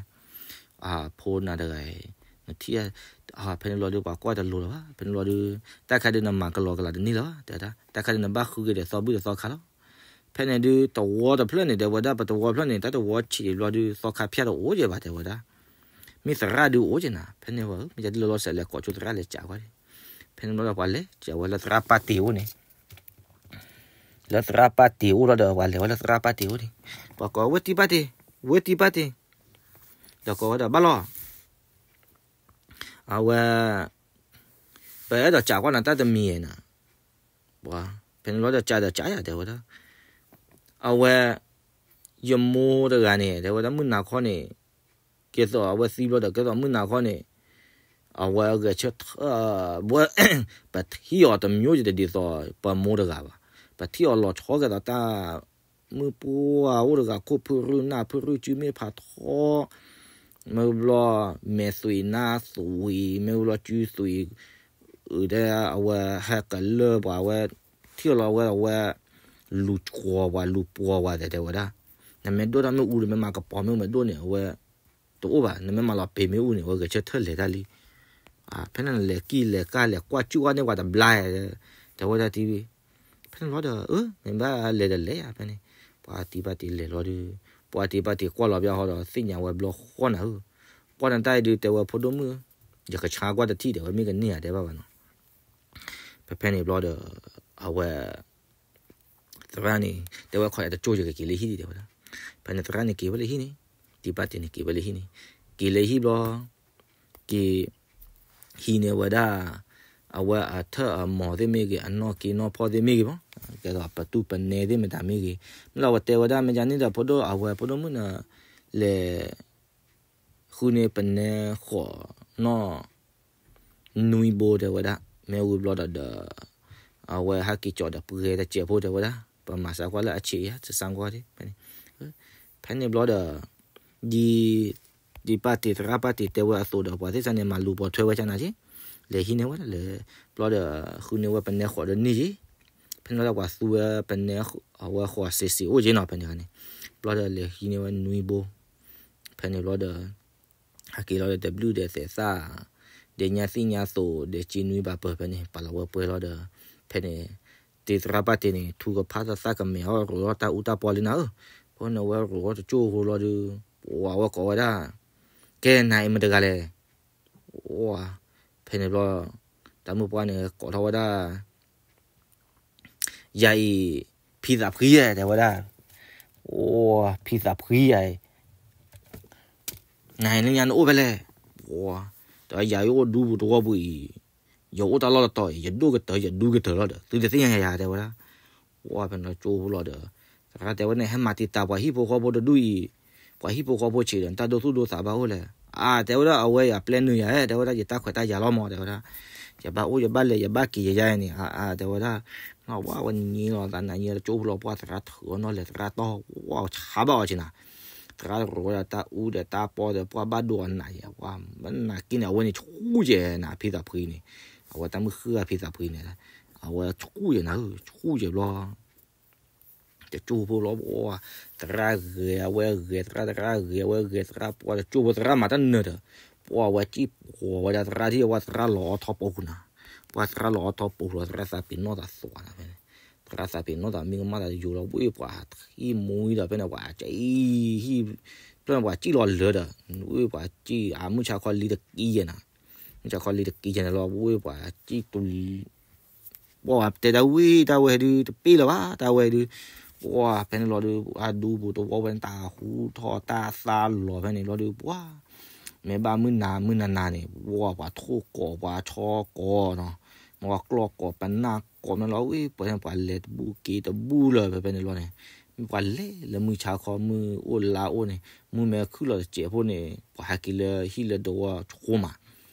အဖိနၤတဂၤအံၤ နထံၣ် ဖဲန့ၣ်လီၤဒုး ပှၤကွၢ်တလိၤလၢၤဘၣ် ဖဲန့ၣ်လီၤဒုး တၢ်ခါဒုးနမၤကလီကလးတန့ၢ်လၢၤဘၣ် တဲဝဲဒၣ် တၢ်ခါဒုးနဘၣ်ဃုက့ၤဒီးသီဘူၣ်ဒီးသီခါလီၤ ဖဲန့ၣ်ဒုး သဝီတဖျၢၣ်န့ၣ် တဲဝဲဒၣ် ပသဝီတဖျၢၣ်န့ၣ် တၢ်သဝီဆံးဘျီဒုး သီခါဖၠၣ်တအိၣ်က့ဘၣ် တဲဝဲဒၣ် မ့ၢ်သရၣ်ဒုးအိၣ်က့နၤ ဖဲန့ၣ်ဝဲ မ့ၢ်ကဒုးလီၤလီၤဆဲးလဲၤကိးဆိသရၣ်လဲၤကးကွၢ်ဒံး ဖဲန့ၣ်ဘျီဒီးပှၤလဲၤကးဝဲလၢသရၣ်ပၢ်တ့ၤအိၣ်န့ၣ် လၢသရၣ်ပၢ်တ့ၤအိၣ်လီၤဒီး ပှၤလဲၤဝဲလၢသရၣ်ပၢ်တ့ၤအိၣ်န့ၣ် ပှၤကိးဝဲတံၢ်ပၢ်တ့ၤ ဝဲတံၢ်ပၢ်တ့ၤ ဒီးကိးဝဲဒီးဘၣ်လီၤ အဝဲ ပအဲၣ်ဒိးကးကွၢ်နၤတၢ်တမံၤနၤ ပှၤ ဖဲန့ၣ်လီၤဒီးကးဒီးကးယၤ တဲဝဲဒၣ် အဝဲ ယမိၢ်တဂၤန့ၣ် တဲဝဲဒၣ်မုၢ်နၤခီန့ၣ် ကဲသိးအဝဲသံဘျီဒီး ကဲသိးမုၢ်နၤခီန့ၣ် အဝဲဂဲၤဆၢထၢၣ် ဝဲ ပထံၣ်အီၤတမျိုးယတဒ်သိး ပမိၢ်တဂၤဘၣ် ပထံၣ်အီၤလီၤဆီကဲသိးတၢ် မုၢ်ပှၢ်အိၣ်တဂၤ ခိၣ်ဖုရူၢ်နၢ်ဖုရူၢ် စုမ့ၢ်ဖးထီ မ့ၢ်ဘျီ မဲာ်သွံးနါသွံး မ့ၢ်ဘျီစုသွံး အုးဒဲ အဝဲဟဲကလၢပှၤဝဲ ထံၣ်လီၤဝဲအဝဲ လူၤကွီၤပှၤ လူၤပှီၤပှၤ တဲဝဲဒၣ် နမ့ၢ်ဒိၣ်တၢ်မ့ၣ်အူဒီး မ့ၢ်မၤကပီၤမ့ၣ်အူမ့ၢ်ဒိၣ်န့ၣ် အဝဲ တအိၣ်ဘၣ် နမ့ၢ်မၤလီၤပ့ၤမ့ၣ်အူန့ၣ် အဝဲဂဲၤဆၢထၢၣ်လဲၤတၢ်လံ ဖဲန့ၣ်လဲၤကံၣ်လဲၤကၢ်လဲၤကွၢ်ကၠူၣ်အီၤန့ၢ်ပှၤတဘျါ တဲဝဲဒၣ်တံၢ်ဝံၤ ဖဲန့ၣ်လီၤဒီး အၢ မ့ၢ်ဘၣ်လဲၤဒီးလဲၤယါဖဲန့ၣ် ပှၤတံၢ်ပၢ်တ့ၤလဲၤလီၤဒီး ပှၤတံၢ်ပၢ်တ့ၤကွၢ်လီၤဘၣ်ဟီဒီး သ့ၣ်ညါဝဲဘျီဃီနၤဧၢ ပှၢ်နတၢ်အံၤဒုး တဲဝဲဖိဒိၣ်မုၣ်, ယကဆါကွၢ်တထံၣ် တဲဝဲ မ့ၢ်ကန့ၢ်ဧါ တဲဘၣ်ဘၣ်နီၤ. ဖဲဖဲန့ၣ်ဘျီဒီး အဝဲ သရၣ်န့ၣ် တဲဝဲခီယတကၠိၣ် ယကက့ၤလၢဟံၣ်ဒံး တဲဝဲဒၣ်. ဖဲန့ၣ်သရၣ်န့ၣ်က့ၤဝဲလၢဟံၣ်န့ၣ်, တံၤပၢ်တံၤန့ၣ်က့ၤဝဲလၢဟံၣ်န့ၣ်, က့ၤလၢဟံၣ်ဘျီ က့ၤ ဟံးန့ၢ်ဝဲဒၣ် အဝဲအထၢၣ်အမိၢ်သ့ၣ်မ့ၢ်ဂ့ၤ, အနီၢ်က့နီၢ်ဖီၣ်သ့ၣ်မ့ၢ်ဂ့ၤမး, ကဲသိးပတူၢ်ပနဲသ့ၣ်မတၤမ့ၢ်ဂ့ၤ, မ့ၢ်လၢအဝဲတဲဝဲဒၣ် မ့ၢ်ဒ်န့ၣ်ဒီး ဖိဒိၣ်အဝဲဖိဒိၣ်မုၣ်န့ၣ် လဲၤ ဃုန့ၢ်ပနဲဃိးနီၣ် နွံဘိ တဲဝဲဒၣ်. မ့ၢ်ဝံၤဘျီဒီး ဒီး အဝဲဟဲက့ၤကၠီၤဒီးပှဲၤတစဲးဖိ တဲဝဲဒၣ်, ပမၤစၢၤကွၢ်လၢအဆံးအံၤ တစၢ်ကွၢ်ဒံး. ဖဲန့ၣ်ဘျီဒီး ဒ် ဒ်ပၢ်တံၤသရၣ်ပၢ်တံၤတဲဝဲအသိးဒီး ပှၤသ့ၣ်စၢ်န့ၣ် မၤလူၤပိာ်ထွဲဝဲကနၤက့, လဲၤဟံးန့ၢ်ဝဲဒၣ်လၢ ဘျီဒီး ဃုန့ၢ်ဝဲပနဲဃိးဒီးန့ၢ်က့, ဖဲန့ၣ်ဘျီဒီးပှၤသူဝဲပနဲ အဝဲဃိးစ့စ့အိၣ်က့နီၤ ဖဲန့ၣ်န့ၣ်, ဘျီဒီးလဲၤဟံးန့ၢ်ဝဲနွံဘိ, ဖဲန့ၣ်ဘျီဒီး ဟဲက့ၤလီၤဒီး တဘျုးဒီးသဲးသၣ် ဒီးညါသ့ၣ်ညါသိး ဒီးစ့နွံဘၣ်ပၢၢ် ဖဲန့ၣ် ပာ်လီၤဝဲပှဲၤလီၤဒီး ဖဲန့ၣ် တံၤသရၣ်ပၢ်တံၤန့ၣ် ထုကဖၣ်သၣ်သၣ်ကမဲာ်အီၤ ရိးလီၤတၢ်အူတၢ်ပီလံနၤဧၢ, ဖဲန့ၣ်ဝဲရိးလီၤတကၠိၢ်ဖိလီၤဒီး ပှၤဝဲကိးဝဲဒၣ် ကဲနၤအံၤမတဂၤလဲၣ်, ဝဲ ဖဲန့ၣ်ဘျီ တၢ်မုၣ်ပှၢ်န့ၣ် ကိးထီၣ်ဝဲဒၣ် ယၤအံၤ ဖံသးဖှံဧါ တဲဝဲဒၣ်, အိ ဖံသးဖှံယၤအံၤ, နၤအံၤလၢညါနအိၣ်ဖဲလဲၣ်, ဝဲ ဒီးယၤအံၤအိၣ်ဒူပူၤသဝီပူၤအံၤ, ယအိၣ်တၢ်လီၢ်တတီၤအံၤ ယဒိၣ်ကတၢၢ်ယဒူကတၢၢ်လီၤဒီး သုတသ့ၣ်ညါယၤ တဲဝဲဒၣ်, ဝဲဖဲန့ၣ်ကၠိဖိလီၤဒီး သရၣ်တဲဝဲန့ၣ် ဟဲမၤတံာ်တာ်ပှၤဟံၣ်ဖိဃီဖိတဒူၣ်အံၤ, ပှၤဟံၣ်ဖိဃီဖိဆံးဒီး နတၢ်ဒိသူၣ်ဒိသးဘၣ်အိၣ်လဲၣ်, အါ တဲဝဲဒၣ် အဝဲယၤပျဲနုာ်ယၤ တဲဝဲဒၣ် ယတၢ်ခွဲးတၢ်ယာ်လီၤမး တဲဝဲဒၣ်, ယဘၣ်အိၣ်ယဘၣ်လဲၤ ယဘၣ်က့ၤယယါအံၤန့ၣ် အါ အါ တဲဝဲဒၣ်, ဝဲဝဲနံၤလီၤသးနၤညါတကၠိဖိလီၤ ပှၢ်သရၣ်ထုးအီၤနီၣ်လဲၣ် သရၣ်တီၢ် ဝဲဆါဘၣ်အီၤက့နၤ, သရၣ်ရိးဝဲဒၣ်တၢ်အူဒီးတၢ်ပီဒီး ပှၢ်ဘၣ်ဒိအီၤနးယဲ ပှၢ်မနၤက့န့ၣ် အဝဲန့ၣ်ဆူၣ်ယဲနၤ ဖံသးဖှံန့ၣ်, အဝဲတၢ်မုၣ်ဃုဂၤဖံသးဖှံန့ၣ်, အဝဲဆူၣ်ယဲနၤ ဆူၣ်ယဲဘျီ တကၠိဖိလီၤ ပှၢ်သရၣ်ဂဲၤအဝဲဂဲၤသရၣ် သရၣ်ဂဲၤအဝဲဂဲၤသရၣ် ပှၢ်တကၠိဖိသရၣ်မၤတၢ်နၢၤဒီး ပှၢ်ဝဲစံၣ်ပှီၤဝဲဒၣ်သရၣ်ထံၣ် ပှၢ်သရၣ်လီၤအီထီၣ်ပိာ်ဃုာ်နၤ, ပှၢ်သရၣ်လီၤအီထီၣ်ပိာ်ဃုာ်လီၤ သရၣ်သးပ့ၤနီၣ်သးသွးနၤဖဲန့ၣ်, သရၣ်သးပ့ၤနီၣ်သးမံကမၣ်သးယိာ်လီၤ ဝံၢ်ပှၤဟံၣ်မူဒီး ဖဲန့ၣ်ပှၤစံၣ်ဟံၣ် ဖဲန့ၣ်ပှၤစံၣ်လီၤလၢာ်ဒီး ဝံၢ်ပှၤစံၣ်အမုၢ်ဆါခီလံတကံယဲနၤ, မုၢ်ဆါခီလံတကံယဲနၤလီၤ ဝံၢ်ပှၤစံၣ်တူ ပှၢ်တဲဒၣ်ဝံၢ်တၢ်ဝဲဒုး တပ့ၢ်လၢၤဘၣ် တၢ်ဝဲဒုး, ပှၢ်ဖဲန့ၣ်လီၤဒုး အဒူပူၤတဝီဝဲန့ၣ် တၢ်ဟူထီၣ်တၢ်သါလီၤဖဲန့ၣ်လီၤဒုး ပှၢ် မ့ၢ်ဘၣ်မုၢ်နၤမုၢ်နၤနၤန့ၣ် ပှၢ်ပှၤထိၣ်ကိးပှၤဆီကိးနီၤ, မ့ၢ်ပှၤကျီၢ်ကိးပနၢ်ကိးမ့ၢ်လီၤ ဝံၢ်ပှၤန့ၣ် ပှၤလဲၤတဘူၣ်က့ၤတဘူၣ်လၢၤ ဖဲဖဲန့ၣ်လီၤန့ၣ်, မ့ၢ်ပှၤလဲၤလၢမုၢ်ဆါခီမုၢ်အိၣ်လါအိၣ်န့ၣ် မုၢ်မ့ၢ်ခုၣ်လီၤတစဲးဖိန့ၣ် ပှၤဟဲက့ၤလၢဟံၣ်လၢတဝီဆိမး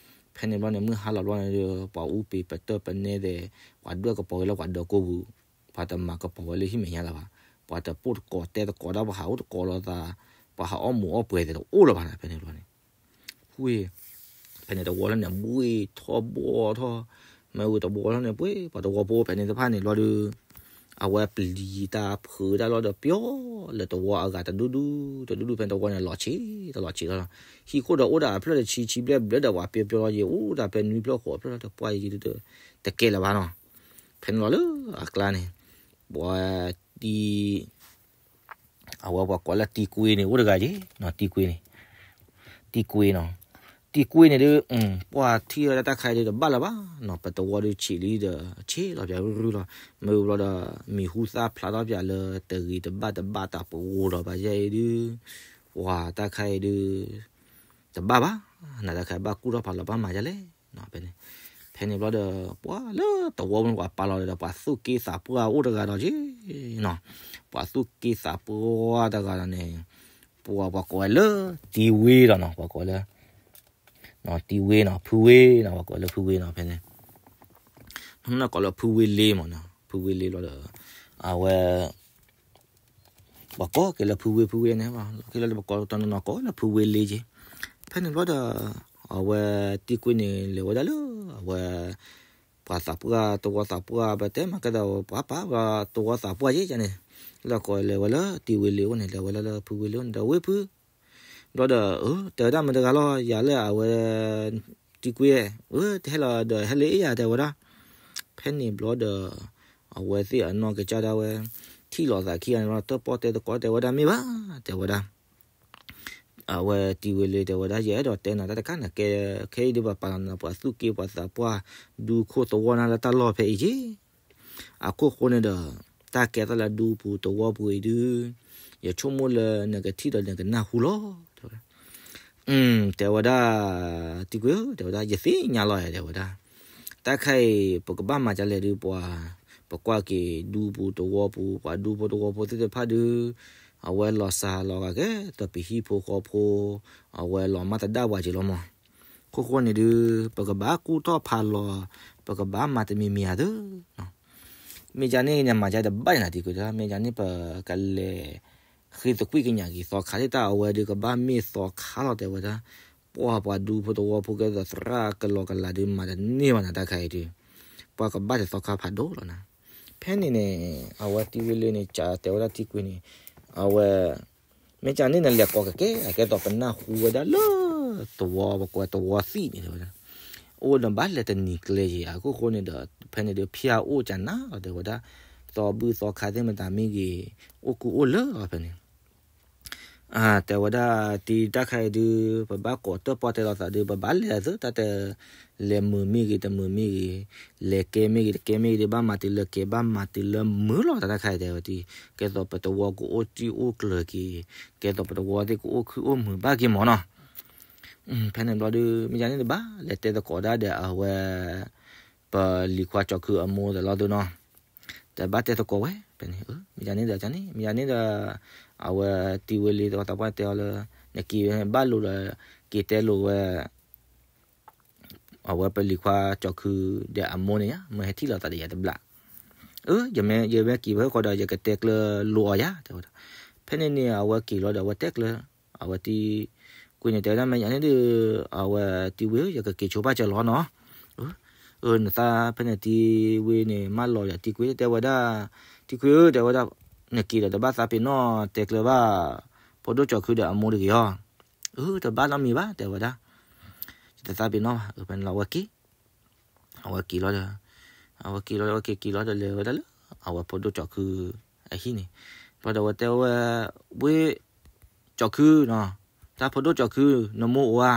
ဖဲန့ၣ်ဘျီန့ၣ် မုၢ်ဟါလီၤဘျီန့ၣ်ဒီး ပှၤအူပ့ၤပတၢၢ်ပနဲသဲး ပှၤဒွဲၣ်ကပီၤက့ၤလၢပှၤဒၢးကိၢ်ပူၤ, ပှၤတမၤကပီၤဝဲလၢဟံၣ်မဲာ်ညါလၢၤဘၣ်, ပှၤတပိၢ်တကိးတဲတကိးဒၣ် ပှၤဟးအိၣ်တကိးလိာ်သး, ပှၤဟးအီၣ်မူးအီၣ်ပှဲၤသဲးတအိၣ်လၢၤဘၣ်န့ၣ် ဖဲန့ၣ်ဘျီန့ၣ်, ဝံၢ် ဖဲန့ၣ်တဝီလၢန့ၣ် ဘှ့ၣ်ထီၣ်ဘှီၣ်ထီၣ်, မ့ၢ်ဝံၤတဝီလၢန့ၣ် ပှ့ၤပှၤတဝီဖိဖဲန့ၣ်တဖၣ်န့ၣ်လီၤဒီး အဝဲပျံၤတၢ်ဖုးတၢ်လီၤဒီးပျီလၢတဝီအဂၤတဒူၣ်ဒူၣ် တဒူၣ်ဒူၣ် ဖဲန့ၣ်တဝီန့ၣ် လီၤဆံးတလီၤဆံးလီၤ, ဟံၣ်ခိၣ်ဒီးအိၣ်ဒၣ်အဖျၢၣ်တဆံဆံဘျဲၣ်ဘျဲၣ်ဒီး ပှၤပျီပျီလီၤယံၤ အိၣ်ဒၣ်ဖဲနွံဖျၢၣ်ဃိးဖျၢၣ်လီၤဒီး ပှၢ်ယံၤဒုး တကဲလၢၤဘၣ်နီၤ, ဖဲန့ၣ်လီၤလၢအကျါန့ၣ် ပှၤတံၤ အဝဲပှၤကိးလၢတံၤကွ့န့ၣ် အိၣ်တဂၤယ့ၣ်နီၤ, တံၤကွ့န့ၣ်, တံၤကွ့နီၤ, တံၤကွ့န့ၣ်ဒုး ပှၢ်ထံၣ်ဝဲဒၣ်တၢ်ခါအံၤဒုးတဘၣ်လၢၤဘၣ်နီၤ, ပတဝီဒုးဆံးလံဒီး ဆံးလီၤပၠးရုၢ်ရုၢ်လီၤ, မ့ၢ်ဝံၤဘျီဒီး မံၤဟူသၣ်ဖျါထီၣ်ပၠးလၢတဂ့ၤတဘၣ်တဘၣ်တၢ်ပဂိၤလီၤဘၣ်ယဲအံၤဒုး, ပှၢ်တၢ်ခါအံၤဒုး တဘၣ်ဘၣ်, နတၢ်ခါဘၣ်ကူၣ်ထီၣ်ဖးလီၤဘၣ်မၤယဲလဲၣ်နီၤ, ဖဲန့ၣ်, ဖဲန့ၣ်ဘျီဒီး ပှၤလၢတဝီပူၤန့ၣ် ပှၤပာ်လီၤဒီး ပှၤသူၣ်က့သးပှၢ်အိၣ်တဂၤဒီးက့နီၤ, ပှၤသူၣ်က့သးပှၢ်တဂၤဒီးန့ၣ်, ပှၤ ပှၤကိးဝဲလၢ တံၤဝ့ဒီးနီၤ, ပှၤကိးဝဲလၢ တံၤဝ့နီၤ, ဖုဝ့နီၤ, ပှၤကိးဝဲလၢဖုဝ့နီၤ, ဖဲန့ၣ် နီၢ်နီၢ်ကိးလၢဖုဝ့လ့မးနီၤ, ဖုဝ့လ့လီၤဒီး အဝဲ ပှၤကိးက့ၤလၢဖုဝ့ ဖုဝ့န့ၣ်, လီၢ်ခံလၢပကိးတနီၤနီၤကိးလၢဖုဝ့လ့က့, ဖဲန့ၣ်ဘျီဒီး အဝဲတံၤကွ့န့ၣ် လဲၤဝဲဒၣ်လၢ အဝဲ ပှၤသးပှၢ် တဝီသးပှၢ် ပတဲမၤကဲဒီး ပှၤပာ်ပှၤတဝီသးပှၢ်က့န့ၣ်, လီၤကိးလဲၤဝဲလၢတံၤဝ့လ့အိၣ်န့ၣ်, လဲၤဝဲလၢလၢဖုဝ့လ့အိၣ်န့ၣ်ဒီး ဝ့ၢ်ဖု ဘျီဒီး တဲဝဲဒၣ်မတၤတဂၤလီၤ, ယၤလၢအဝဲ တံၤကွ့, တဟဲလီၤဒီးဟဲလၢအ့ၣ်ယၤ တဲဝဲဒၣ်, ဖဲန့ၣ်ဘျီဒီး အဝဲသ့ၣ်အနီၢ်ကစၢ်ဒၣ်ဝဲ ထံၣ်လိာ်သးခံဂၤန့ၣ်လီၤ, တၢၣ်ပီၣ်တဲသကိးတဲဝဲဒၣ်မ့ၢ်ဘၣ်, တဲဝဲဒၣ် အဝဲတံၤဝ့လ့တဲဝဲဒၣ် ယအဲၣ်ဒိးတဲနၤတၢ်တခါန့ၣ် ကဲခဲအံၤဒုး ပပာ်လီၤနၤပှၤသူၣ်က့ပှၤသးပှၢ် ဒူခိၣ်သဝီနၤလၢတၢ်လီၢ်ဖဲအံၤက့ၤ အခိၣ်ဃိန့ၣ်ဒီး တၢ်ကဲထီၣ်သးလၢဒူပူၤသဝီပူၤအံၤဒုး ယဆိကမိၣ်လၢနကထံၣ်ဒီးနကနၢ်ဟူလီၤ တဲဝဲဒၣ်. တဲဝဲဒၣ် တံၤကွ့ဧၢ တဲဝဲဒၣ် ယသ့ၣ်ညါလီၤ တဲဝဲဒၣ်. တၢ်ခါအံၤ ပကဘၣ်မၤဒ်လဲၣ်ဒုး ပှၤ ပကွၢ်က့ၤဒူပူၤသဝီပူၤ ပှၤဒူဖိသဝီဖိသ့ၣ်တဖၣ်ဒုး အဝဲလီၤစှၤလီၤဂာ်ကဲ ဒီးပဟံၣ်ဖိဃီဖိ အဝဲလီၤမၢ်သဒၣ်ပှၤက့ၤလီၤမး. ခိၣ်ဃိန့ၣ်ဒုး ပကဘၣ်ကူၣ်ထီၣ်ဖးလီၤ ပကဘၣ်မၤတမံၤမံၤဧါသၢ မ့ၢ်ကန့ၣ်န့ၣ် မၤဒ်တဘၣ်န့ၣ်နၤ တံၤကွ့ဧၢ မ့ၢ်ကန့ၣ် ပကလဲၤဃ့သကွံၢ်ကညးက့ၤသီခါသ့ၣ်တၢ် အဝဲဒုးကဘၣ်မ့ၢ်သီခါလီၤ တဲဝဲဒၣ်. ပှၤပှၤဒူဖိသဝီဖိကဲသိးသရၣ်ကလီၤကလၤဒုး မၤတန့ၢ်ဘၣ်နၤ တၢ်ခါအံၤဒုး ပှၤကဘၣ်တဲသီခါဖးဒိၣ်လီၤနၤ. ဖဲန့ၣ်န့ၣ် အဝဲတံၤဝ့လ့န့ၣ် ကးတဲဝဲဒၣ်တံၤကွ့န့ၣ် အဝဲ မ့ၢ်ကန့ၣ် နလဲၤကိးကကဲ အကဲသိးပနၢ်ဟူဝဲဒၣ်လၢ သဝီပကွဲးသဝီသံၣ်န့ၣ် တဲဝဲဒၣ်. အိၣ်နဘၣ်လဲၤတနံၤကျဲယံၤ အခိၣ်ဃိန့ၣ်ဒီး ဖဲန့ၣ်ဒုး ဖၠၣ်အိၣ်ကနၤလီၤ တဲဝဲဒၣ်. သီဘုၣ်သီခါသ့ၣ်မတၤမ့ၢ်ဂ့ၤ အိၣ်ကူအိၣ်လၢလီၤဖဲန့ၣ် တဲဝဲဒၣ် တံၤတၢ်ခါအံၤဒုး ပဘၣ်ကိးတၢၢ်ပီၣ်တဲလိာ်သးဒုး ပဘၣ်လဲၤသု တၢ်တဲ လဲၤမုာ်မ့ၢ်ဂ့ၤ တမုာ်မ့ၢ်ဂ့ၤ, လဲၤကဲမ့ၢ်ဂ့ၤ တကဲမ့ၢ်ဂ့ၤဒုး ဘၣ်မၤတုၤလၢကဲ ဘၣ်မၤတုၤလၢမုာ်လီၤ တၢ်တၢ်ခါအံၤတဲဝဲတံၤ. ကဲသိးပသဝီကအိၣ်တံၢ်အိၣ်ကျၢၤက့ၤ, ကဲသိးပသဝီသ့ၣ်ကအိၣ်ခုၣ်အိၣ်မုာ်ဘၣ်က့ၤမးနီၤ. ဖဲန့ၣ်ဘျီဒုး မ့ၢ်ကန့ၣ်တဘၣ် လဲၤတဲသကိးဒၣ်ဒီးအဝဲ ပလံၤခွါကၠီၤခုအမိၢ်တလီၤဒုးနီၤ. တဘၣ်တဲသကိးဝဲ ဖဲန့ၣ် မ့ၢ်ကန့ၣ်ဒီး ကန့ၣ် မ့ၢ်ကန့ၣ်ဒီး အဝဲတံၤဝ့လ့သဝီသးပှၢ်တဲအီၤလၢ နက့ၤဘၣ်လိာ်ဒီး က့ၤတဲလိာ်ဝဲ အဝဲပလံၤခွါကၠီၤခုဒီးအမိၢ်န့ၣ်ယါ မ့ၢ်ဟဲထံၣ်လိာ်သးဒီးယၤတဘျီ. အၢ ယမ့ၢ် ယမ့ၢ်က့ၤဖဲဃီဒီး ယကတဲကျၢၤလိာ်အီၤယါ တဲဝဲဒၣ်. ဖဲန့ၣ်န့ၣ် အဝဲက့ၤလီၤဒီး အဝဲတဲကျၢၤ အဝဲတံၤကွ့န့ၣ် တဲဝဲဒၣ် မ့ၢ်ယၤန့ၣ်ဒုး အဝဲတံၤဝ့ဧၢ ယကက့ၤဆိဘၣ်စၢၤလီၤနီၤ. အၢ နသးဖဲန့ၣ်တံၤဝ့န့ၣ် မၢလီၤဒီးတံၤကွ့ တဲဝဲဒၣ် တံၤကွ့ဧၢ တဲဝဲဒၣ် နက့ၤဒီးတဘၣ်သးပ့ၤနီၣ်တဲကျၢၤဘၣ် ဖိဒိၣ်ကၠီၤခုဒီးအမိၢ်တဂ့ၤအီၤ. အၢ တဘၣ်နီတမံၤဘၣ် တဲဝဲဒၣ်. ယတသးပ့ၤနီၣ်ဘၣ် အၢ ဖဲန့ၣ်လီၤ အဝဲက့ၤ အဝဲက့ၤလီၤဒီး အဝဲက့ၤလီၤ အဝဲက့ၤက့ၤလီၤဒီး လဲၤဝဲဒၣ်လၢ အဝဲဖိဒိၣ်ကၠီၤခု အဟံၣ်န့ၣ် ဘျီဒီးအဝဲတဲဝဲ ဝ့ၢ်ကၠီၤခုနီၤ တၢ်ဖိဒိၣ်ကၠီၤခု နမိၢ်အိၣ်ဧါ.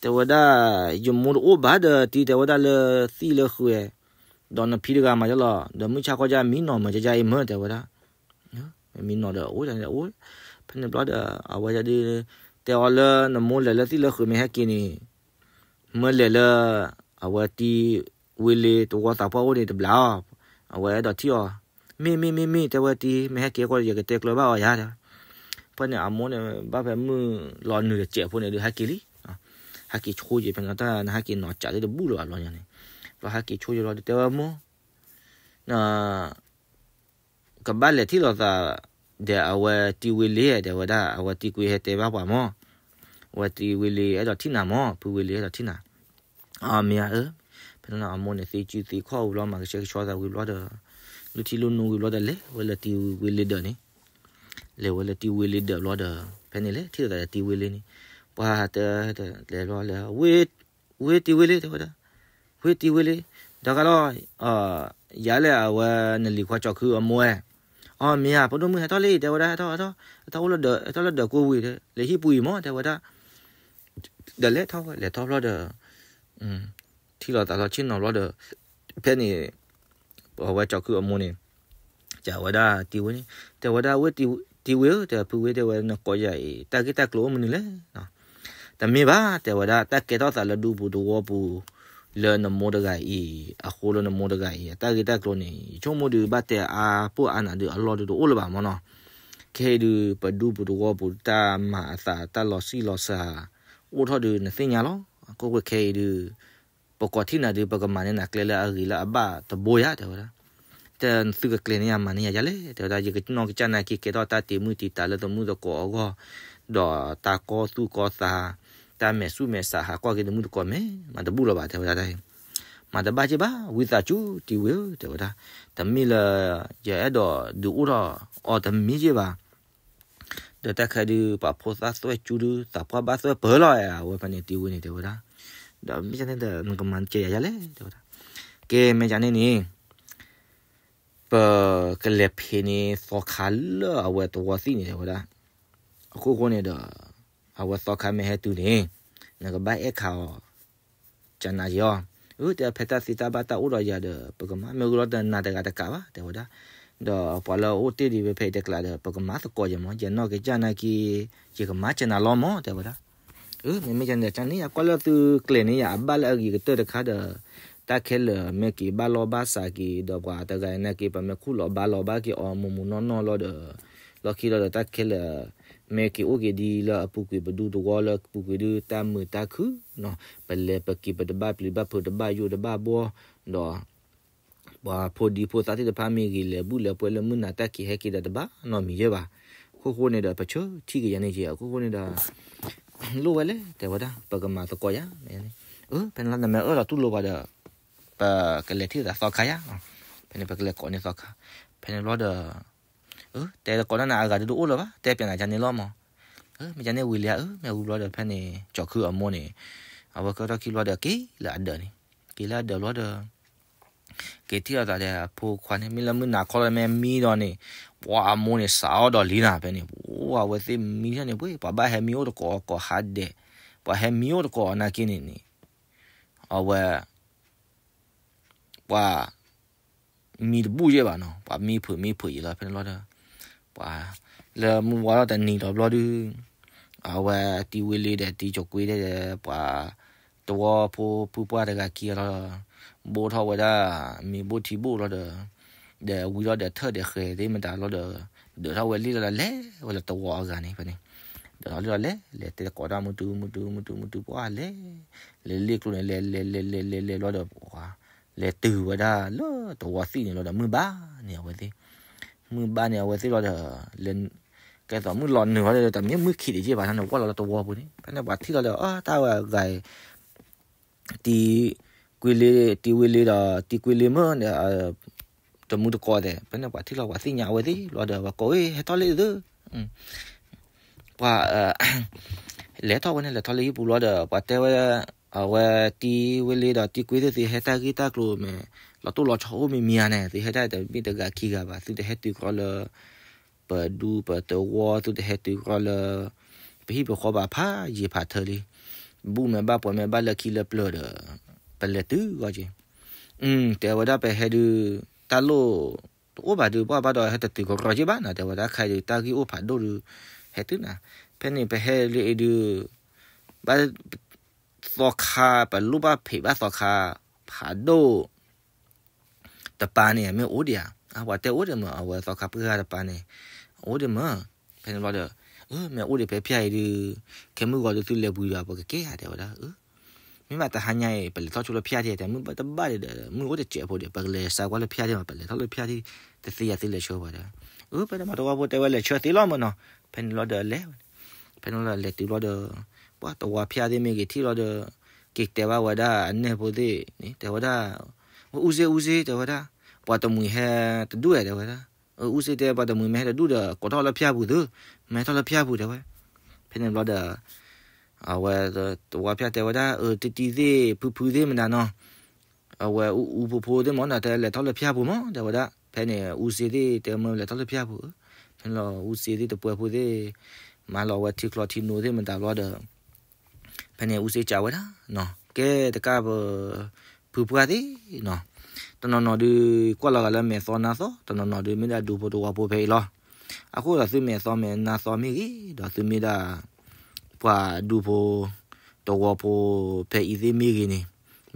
တဲဝဲဒၣ် ယမိၢ်တအိၣ်ဘၣ်ဒီးတံၤ တဲဝဲဒၣ်လၢသံၣ်လၢဃုာ် ဒီးနဖံတဂၤမးလီၤ ဒီးမုၢ်ဆါခီကမံနီၤ မုၢ်ကယၤအံၤမၢ တဲဝဲဒၣ် မံနီၤဒီးအိၣ် အိၣ် ဖဲန့ၣ်ဘျီဒီး အဝဲဒၣ်ဒုး တဲအီၤလၢနမိၢ်လဲၤလၢသံၣ်လၢဃုာ်မ့ၢ်ဟဲက့ၤန့ၣ် မၢလဲၤလၢ အဝဲတံၤဝ့လ့သဝီသးပှၢ်အိၣ်န့ၣ်တဘျီအီၤ အဝဲအဲၣ်ဒိးထံၣ်အီၤ မ့ၢ်မ့ၢ်မ့ၢ်မ့ၢ် တဲဝဲတံၤ မ့ၢ်ဟဲက့ၤအဃိ ယကတဲကျၢၤဘၣ်အီၤယါ တဲဝဲ. ဖဲန့ၣ်အမိၢ်န့ၣ် ဘၣ်ဖဲမုၢ်လီၤနုာ်တစဲးဖိန့ၣ်ဒုး ဟဲက့ၤလံ ဟဲက့ၤဆိယံၤ ဖဲန့ၣ်တၢ်နဟဲက့ၤနီၤကးသ့ၣ်တဘူၣ်လၢၤဘၣ်ဘျီညါန့ၣ် ဘျီဟဲက့ၤဆိယံၤလီၤဒီးတဲဝဲမိၢ် ကဘၣ်လဲၤထံၣ်လိာ်သး ဒီးအဝဲတံၤဝ့လ့ တဲဝဲဒၣ် အဝဲတံၤကွ့ဟဲတဲဘၣ်ပှၤမၢ် အဝဲတံၤဝ့လ့အဲၣ်ဒိးထံၣ်နၤမၢ် ဖုဝ့လ့အဲၣ်ဒိးထံၣ်နၤ အမ့ၢ်ဧါ အၢ ဖဲန့ၣ်အမိၢ်န့ၣ် သ့စုသ့ခီၣ်ဝံၤဘျီ မၤကဆှဲကဆှီသးဝံၤဘျီဒီး လူၢ်ထံလူၢ်နိဝံၤဘျီဒီး လဲၤဝဲလၢတံၤဝ့လ့ဒၢးန့ၣ် လဲၤဝဲလၢတံၤဝ့လ့ဒၢးဘျီဒီး ဖဲန့ၣ်လဲၤထံၣ်လိာ်သးဒီးတံၤဝ့လ့န့ၣ် ပှၤတဲလဲၤဘျီလဲၤ ဝ့ၢ်တံၤဝ့လ့ တဲဝဲဒၣ် ဝ့ၢ်တံၤဝ့လ့ ဒီးကလီၤ ယၤလဲၣ်အဝဲနလံၤခွါကၠီၤခုအမိၢ်ဧါ အမ့ၢ်ဧါ ဖိဒိၣ်မုၣ်ဟဲထီၣ်လံ တဲဝဲဒၣ် ဟဲထီၣ် ဟဲထီၣ် ဟဲထီၣ်အိၣ်လၢဒၢး ဟဲထီၣ်လၢဒၢးကိၢ်ဝံၤ လဲၤဟံၣ်ပူၤအံၤမၢ် တဲဝဲဒၣ် ဒီးလဲၤထီၣ်ဝဲ လဲၤထီၣ်ဘျီဒီး ထံၣ်လိာ်သးလီၤဆ့ၣ်နီၤဘျီဒီး ဖဲန့ၣ် အဝဲကၠီၤခုအမိၢ်န့ၣ် ကးဝဲဒၣ်တံၤဝ့န့ၣ် တဲဝဲဒၣ်ဝ့ၢ်တံၤဝ့ဧၢ တဲဖုဝ့ တဲဝဲ နကိးယၤအံၤ တၢ်ဂ့ၢ်တၢ်ကျိၤအိၣ်မနုၤလဲၣ် တမ့ၢ်ဘၣ် တဲဝဲဒၣ် တၢ်ကဲထီၣ်သးလၢဒူပူၤသဝီပူၤ လၢနမိၢ်တဂၤအံၤ အဃိလၢနမိၢ်တဂၤအံၤ အတၢ်ဂ့ၢ်တၢ်ကျိၤန့ၣ် ယဆိကမိၣ်ဒုးဘၣ်တဲအါပိၢ်အါနးဒုးအလီၢ်ဒုးတအိၣ်လၢၤဘၣ်မၢ်နီၤ ခဲအံၤဒုး ပဒူပူၤသဝီပူၤ တၢ်မၤအသးတၢ်လီၤဆံၣ်လီၤစှၤ အိၣ်ထီၣ်ဒုးနသ့ၣ်ညါလီၤ အခိၣ်ဃိခဲအံၤဒုး ပကိးထံၣ်နၤဒုး ပကမၤန့ၢ်နၤကျဲလၢအဂ့ၤလၢအဘၣ်တဘိယါ တဲဝဲဒၣ် တဲသုကကျဲၤန့ၢ်ယၤမၤန့ၢ်ယၤယါလဲၣ် တဲဝဲဒၣ် ယကနီၢ်ကစၢ်နာ်က့ၤကဲထီၣ်တၢ်တ့ၤမုၢ်တံာ်တာ်လၢသမုၣ်သကိးအဂီၢ် ဒီးတၢ်ကီသူၣ်ကီသး တၢ်မဲာ်ဆူၣ်မဲာ်ဆးဟးကွၢ်က့ၤသမုၣ်သကိးမ့ၢ် မၤတဘူၣ်လၢၤဘၣ် တဲဝဲဒၣ်တၢ် မၤတဘၣ်က့ၤဘၣ် ဝံသးစူၤတံၤဝ့ဧၢ တဲဝဲဒၣ် တမ့ၢ်လၢ ယအဲၣ်ဒိးဒုးအိၣ်ထီၣ်အီၤတမံၤက့ၤဘၣ် ဒီးတၢ်ခဲဒုး ပှၤဖိသၣ်သွဲၣ်ကၠူဒုး သးပှၢ်ဘၣ်သွဲၣ်ပၢၤလီၤ အဝဲဖဲန့ၣ်တံၤဝ့န့ၣ် တဲဝဲဒၣ် ဒီးမ့ၢ်န့ၣ်ဒီး နကမၤကဲၤယၤယါလဲၣ် တဲဝဲဒၣ် ကဲ မ့ၢ်ယၤန့ၣ်န့ၣ် ပကလဲၤဖံးန့ၢ်သီခါလၢအဝဲသဝီသံၣ်န့ၣ် တဲဝဲဒၣ် အခိၣ်ဃိန့ၣ်ဒီး အဝဲသီခါမ့ၢ်ဟဲတုၤန့ၣ် နကဘၣ်အဲၣ်ခးအီၤ ကနၤယဲအီၤ. အၢ တဲဖဲတၢ်သ့တၢ်ဘၣ်တၢ်အိၣ်ဒီးယၤဒီး ပကမၤမ့ၢ်ဂ့ၤလီၤတနၤတဂၤတကးဘၣ် တဲဝဲဒၣ်. ဒီးပှၤလၢအအိၣ်တ့ၢ်ဒံးဝဲဖဲအံၤတကျးဒီး ပကမၤသကိးယဲမး ယနီၢ်ကစၢ်နာ်က့ ယကမၤကနၤလီၤမး တဲဝဲဒၣ်. အၢ မ့မ့ၢ်ကန့ၣ် ကန့ၣ် ယကွၢ်လၢသုကျဲၤန့ၢ်ယၤအဘၣ်လၢအဂ့ၤကတၢၢ်တခါဒီး တၢ်ခဲလၢာ်မ့ၢ်က့ၤဘၣ်လီၢ်ဘၣ်စးက့ၤ ဒီးပှၤတဂၤနာ်က့ ပမ့ၢ်ခူၣ်လီၤဘါလီၤဘၣ်က့ၤအီၤမိၢ်မိၢ်နီၢ်နီၢ်လီၤဒီး လီၢ်ခံလီၤဒီး တၢ်ခဲလၢာ် မ့ၢ်က့ၤအိၣ်က့ၤဒ်လၢအပူၤကွံာ်ပဒူသဝီလၢပူၤကွံာ်ဒုတၢ်မုာ်တၢ်ခုၣ်နီၤ ပလဲၤပက့ၤပတဘၣ်ပျံၤဘၣ်ဖုးတဘၣ်ယိၣ်တဘၣ်ဘှီၣ် ဒီး ပှၤဖိဒံဖိသၣ်သ့ၣ်တဖၣ်မ့ၢ်ဂ့ၤလဲၤဘူၣ်လဲၤပှဲၤလၢမုၢ်နၤတၢ်က့ၤဟဲက့ၤဒီးတဘၣ်နီတမံၤယဲၢ်ဘၣ်. အခိၣ်ဃိန့ၣ်ဒီး ပဆၢထံၣ်က့ၤယၤန့ၣ်က့ၤ အခိၣ်ဃိန့ၣ်ဒီး လိၣ်ဝဲလဲၣ် တဲဝဲဒၣ် ပကမၤသကိးယၤ မ့ၢ်န့ၣ်. အၢ ဖဲန့ၣ်လီၤနမ့ၢ်အၢၣ်လီၤတူၢ်လိာ်ပှၤဒီး ပကလဲၤထံၣ်သးသီခါယၤ. ဖဲန့ၣ်ပကလဲၤကိးန့ၢ်သီခါ. ဖဲန့ၣ်ဘျီဒီး အၢ တဲသကိးတၢ်န့ၣ် အဂၤဒုးတအိၣ်လၢၤဘၣ် တဲပျးနၤကန့ၣ်လီၤမး. အၢ မ့ၢ်ကန့ၣ်ဝံၤလံဧါ. အၢ မ့ၢ်ဝံၤဘျီဒီး ဖဲန့ၣ် ကၠီၤခုအမိၢ်န့ၣ် အဝဲကဲထီၣ်ခံဘျီဒီး က့ၤလၢအဒၢးန့ၣ် က့ၤလၢအဒၢးဘျီဒီး က့ၤထံၣ်လိာ်သးဒီးအဖိခွါန့ၣ် မ့ၢ်လၢမုၢ်နၤခီလီၤမ့ၢ်မံဒီးန့ၣ် ပှၤအမိၢ်န့ၣ် စးအီၣ်ဒီးလံနၤ ဖဲန့ၣ် ပှၤအဝဲသ့ၣ်မံထီၣ်န့ၣ် ပှၤဘၣ်ဟဲမံအိၣ်တကိးကိးဟါဒဲး ပှၤဟဲမံအိၣ်တကိးနာ်က့န့ၣ်န့ၣ် အဝဲ ပှၤ မံတဘူၣ်ယဲၢ်ဘၣ်နီၤ ပှၤမံဖုးမံဖုးယံာ်လီၤ ဖဲန့ၣ်ဘျီဒီး ပှၤ လၢမုၢ်ဝါထီၣ်တနံၤဒီးဘျီဒုး အဝဲတံၤဝ့လ့ဒီးတံၤကၠီၤကွ့ဒီး ပှၤ သဝီဖိဖုပှၢ်တဂၤခံဂၤလီၤ ဘိၣ်ထီၣ်ဝဲဒၣ် မ့ၤဘိၣ်ထံဘိၣ်လီၤဒီး ဒီးဝံထီၣ်ဒီးထၢၣ်ဒီးဃဲၤသ့ၣ်မတၤလီၤဒီး ဒၢးထီၣ်ဝဲလံလီၤဒီး လဲၤဝဲလၢသဝီအဂၤန့ၣ် ဖဲန့ၣ် ဒၢးထီၣ်လံလီၤ လဲၤတဲသကိးတၢ်မုၢ်တူမုၢ်တူမုၢ်တူမုၢ်တူ ပှၤလဲၤ လဲၤလ့ၣ်ကျိန့ၣ် လဲၤလဲၤလဲၤလဲၤလဲၤလီၤဒီး ပှၤ လဲၤတုၤဝဲဒၣ်လၢသဝီသံၣ်န့ၣ်လီၤဒီး မုၢ်ဘၣ်န့ၣ်အဝဲသ့ၣ် မုၢ်ဘၣ်န့ၣ်အဝဲသ့ၣ်လီၤဒီး လဲၤ ကဲသိးမုၢ်လီၤနုာ်လီၤဒီး တမ့ၢ်မုၢ်ခံးတယဲၢ်ဘၣ် နဝဲလီၤလၢသဝီပူၤန့ၣ် ဖဲန့ၣ်ပှၤထံၣ်လီၤဒီး အတၢ်ဝဲဂၤ တံၤကွ့လ့ တံၤဝ့လ့ဒီး တံၤကွ့လ့မ့ၢ်န့ၣ် တမူတကိးသဲး ဖဲန့ၣ်ပှၤထံၣ်လီၤ ပှၤသ့ၣ်ညါအဝဲသ့ၣ်လီၤဒီး ပှၤကိးဝဲ ဟဲထီၣ်လံသု ပှၤ လဲၤထီၣ်ဝဲန့ၣ် လဲၤထီၣ်လၢဟံၣ်ပူၤလီၤဒီး ပှၤတဲဝဲ အဝဲတံၤဝ့လ့ဒီးတံၤကွ့သ့ၣ် သုဟဲတၢ်ဂ့ၢ်တၢ်ကျိၤမ့ၢ် လီၤတိၢ်လီၤဆီအိၣ်မံၤမံၤဧါန့ၣ် သုဟဲတၢ်တမ့ၢ်တဂၤခံဂၤဘၣ် သုတဟဲတုၤကီးလၢ ပဒူပသဝီ သုတဟဲတုၤကီးလၢ ပဟံၣ်ပဃီဘၣ်ဖးယံာ်ဖးထၢလံ ဘူၣ်မ့ၢ်ဘၣ်ပှဲၤမ့ၢ်ဘၣ်လၢခံလၢပျၢၤဒီး ပလဲၤတုၤဂီၢ်က့ၤ တဲဝဲဒၣ်ပဟဲဒုး တၢ်လိၣ်တအိၣ်ဘၣ်ဒုး ပှၢ်ဘၣ်ဒီးဟဲတတုၤကီးကီးက့ၤဘၣ်နၤ တဲဝဲဒၣ်ခါအံၤဒုး တၢ်ဂ့ၢ်အိၣ်ဖးဒိၣ်ဒုး ဟဲတုၤနၤ ဖဲန့ၣ်ပဟဲလၢအံၤဒုး ဘၣ် သီခါ ပလိၣ်ဘၣ်ဖံးဘၣ်သီခါ ဖးဒိၣ် တပၤန့ၣ် မ့ၢ်အိၣ်ဒံးဧါ ပှၤတဲအိၣ်ဒံးမ့ၢ် အဝဲသီခါပှၢ်ဂၤတပၤန့ၣ် အိၣ်ဒံးမ့ၢ် ဖဲန့ၣ်ဘျီဒီး မ့ၢ်အိၣ်ဒံးဖဲဖၠၣ်အံၤဒုး ခဲမုၢ်ဂီၤဒုးသုလဲၤပှံၤဒီး ပကကဲဧါ တဲဝဲဒၣ် မ့ၢ်ဘၣ်တဟါညါအံၤ ပလဲၤထီၣ်ဆိလၢဖၠၣ်ထံၣ် တဲမုၢ်တဘၣ်ဒံးဒီး မုၢ်အိၣ်တစဲးဖိဒီး ပကလဲၤစးကွၢ်လၢဖၠၣ်ထံၣ်မး ပလဲၤထီၣ်လၢဖၠၣ်ထံၣ် တသ့ယၤသ့လဲၤဆၢပှၤဒီး အၢ ဖဲန့ၣ်မးတဝီဖိတဲဝဲလဲၤဆၢသ့လီၤမ့ၢ်နီၤ ဖဲန့ၣ်လီၤဒီးလဲၤ ဖဲန့ၣ်လီၤဒီးလဲၤတုၤလီၤဒီး ပှၤတဝီဖၠၣ်သ့ၣ်မ့ၢ်ဂ့ၤထံၣ်လီၤဒီး က့ၤတဲဘၣ်ဝဲဒၣ်အနဲၣ်ဖိသ့ၣ်န့ၣ် တဲဝဲဒၣ် အူစ့ အူစ့ တဲဝဲဒၣ် ပှၤတမှံၤဟဲတဒူၣ်ဧါ တဲဝဲဒၣ် အူစ့တဲ ပှၤတမှံၤမ့ၢ်ဟဲတဒူၣ်ဒီး ကိးထီၣ်လၢဖၠၣ်ပူၤသု မ့ၢ်ဟဲထီၣ်လၢဖၠၣ်ပူၤ တဲဝဲ ဖဲန့ၣ်ဘျီဒီး အဝဲ တဝီဖၠၣ်တဲဝဲဒၣ် အၢ တံၤတံၤသ့ၣ် ဖုဖုသ့ၣ်မနုၤနီၤ အဝဲအူအူဖိဖိသ့ၣ်မ့ၢ်နီၤ တဲလဲၤထီၣ်လၢဖၠၣ်ပူၤမး တဲဝဲဒၣ် ဖဲန့ၣ် အူစ့သ့ၣ်တဲမ့ၢ်လဲၤထီၣ်လၢဖၠၣ်ပူၤ ဖဲန့ၣ်လီၤ အူစ့သ့ၣ်တပှဲၤဖိသ့ၣ် မၤလီၤဝဲထံချီထံနိသ့ၣ်မတၤဘျီဒီး ဖဲန့ၣ် အူစ့ကးဝဲဒၣ်နီၤ ကဲတကးပ ဖုပှၢ်သ့ၣ်နီၤ တနီၤနီၤဒုး ကွၢ်လီၤဂာ်လၢမဲာ်သီနါသီ တနီၤနီၤဒုး မ့ၢ်ဒၣ်ဒူဖိတဝီဖိဖဲအံၤလီၤ. အဃိဒီးသုမဲာ်သီမဲာ်နါသီမ့ၢ်ဂ့ၤ ဒီးသုမ့ၢ်ဒၣ် ပှၤဒူဖိ တဝီဖိဖဲအံၤသ့ၣ်မ့ၢ်ဂ့ၤန့ၣ်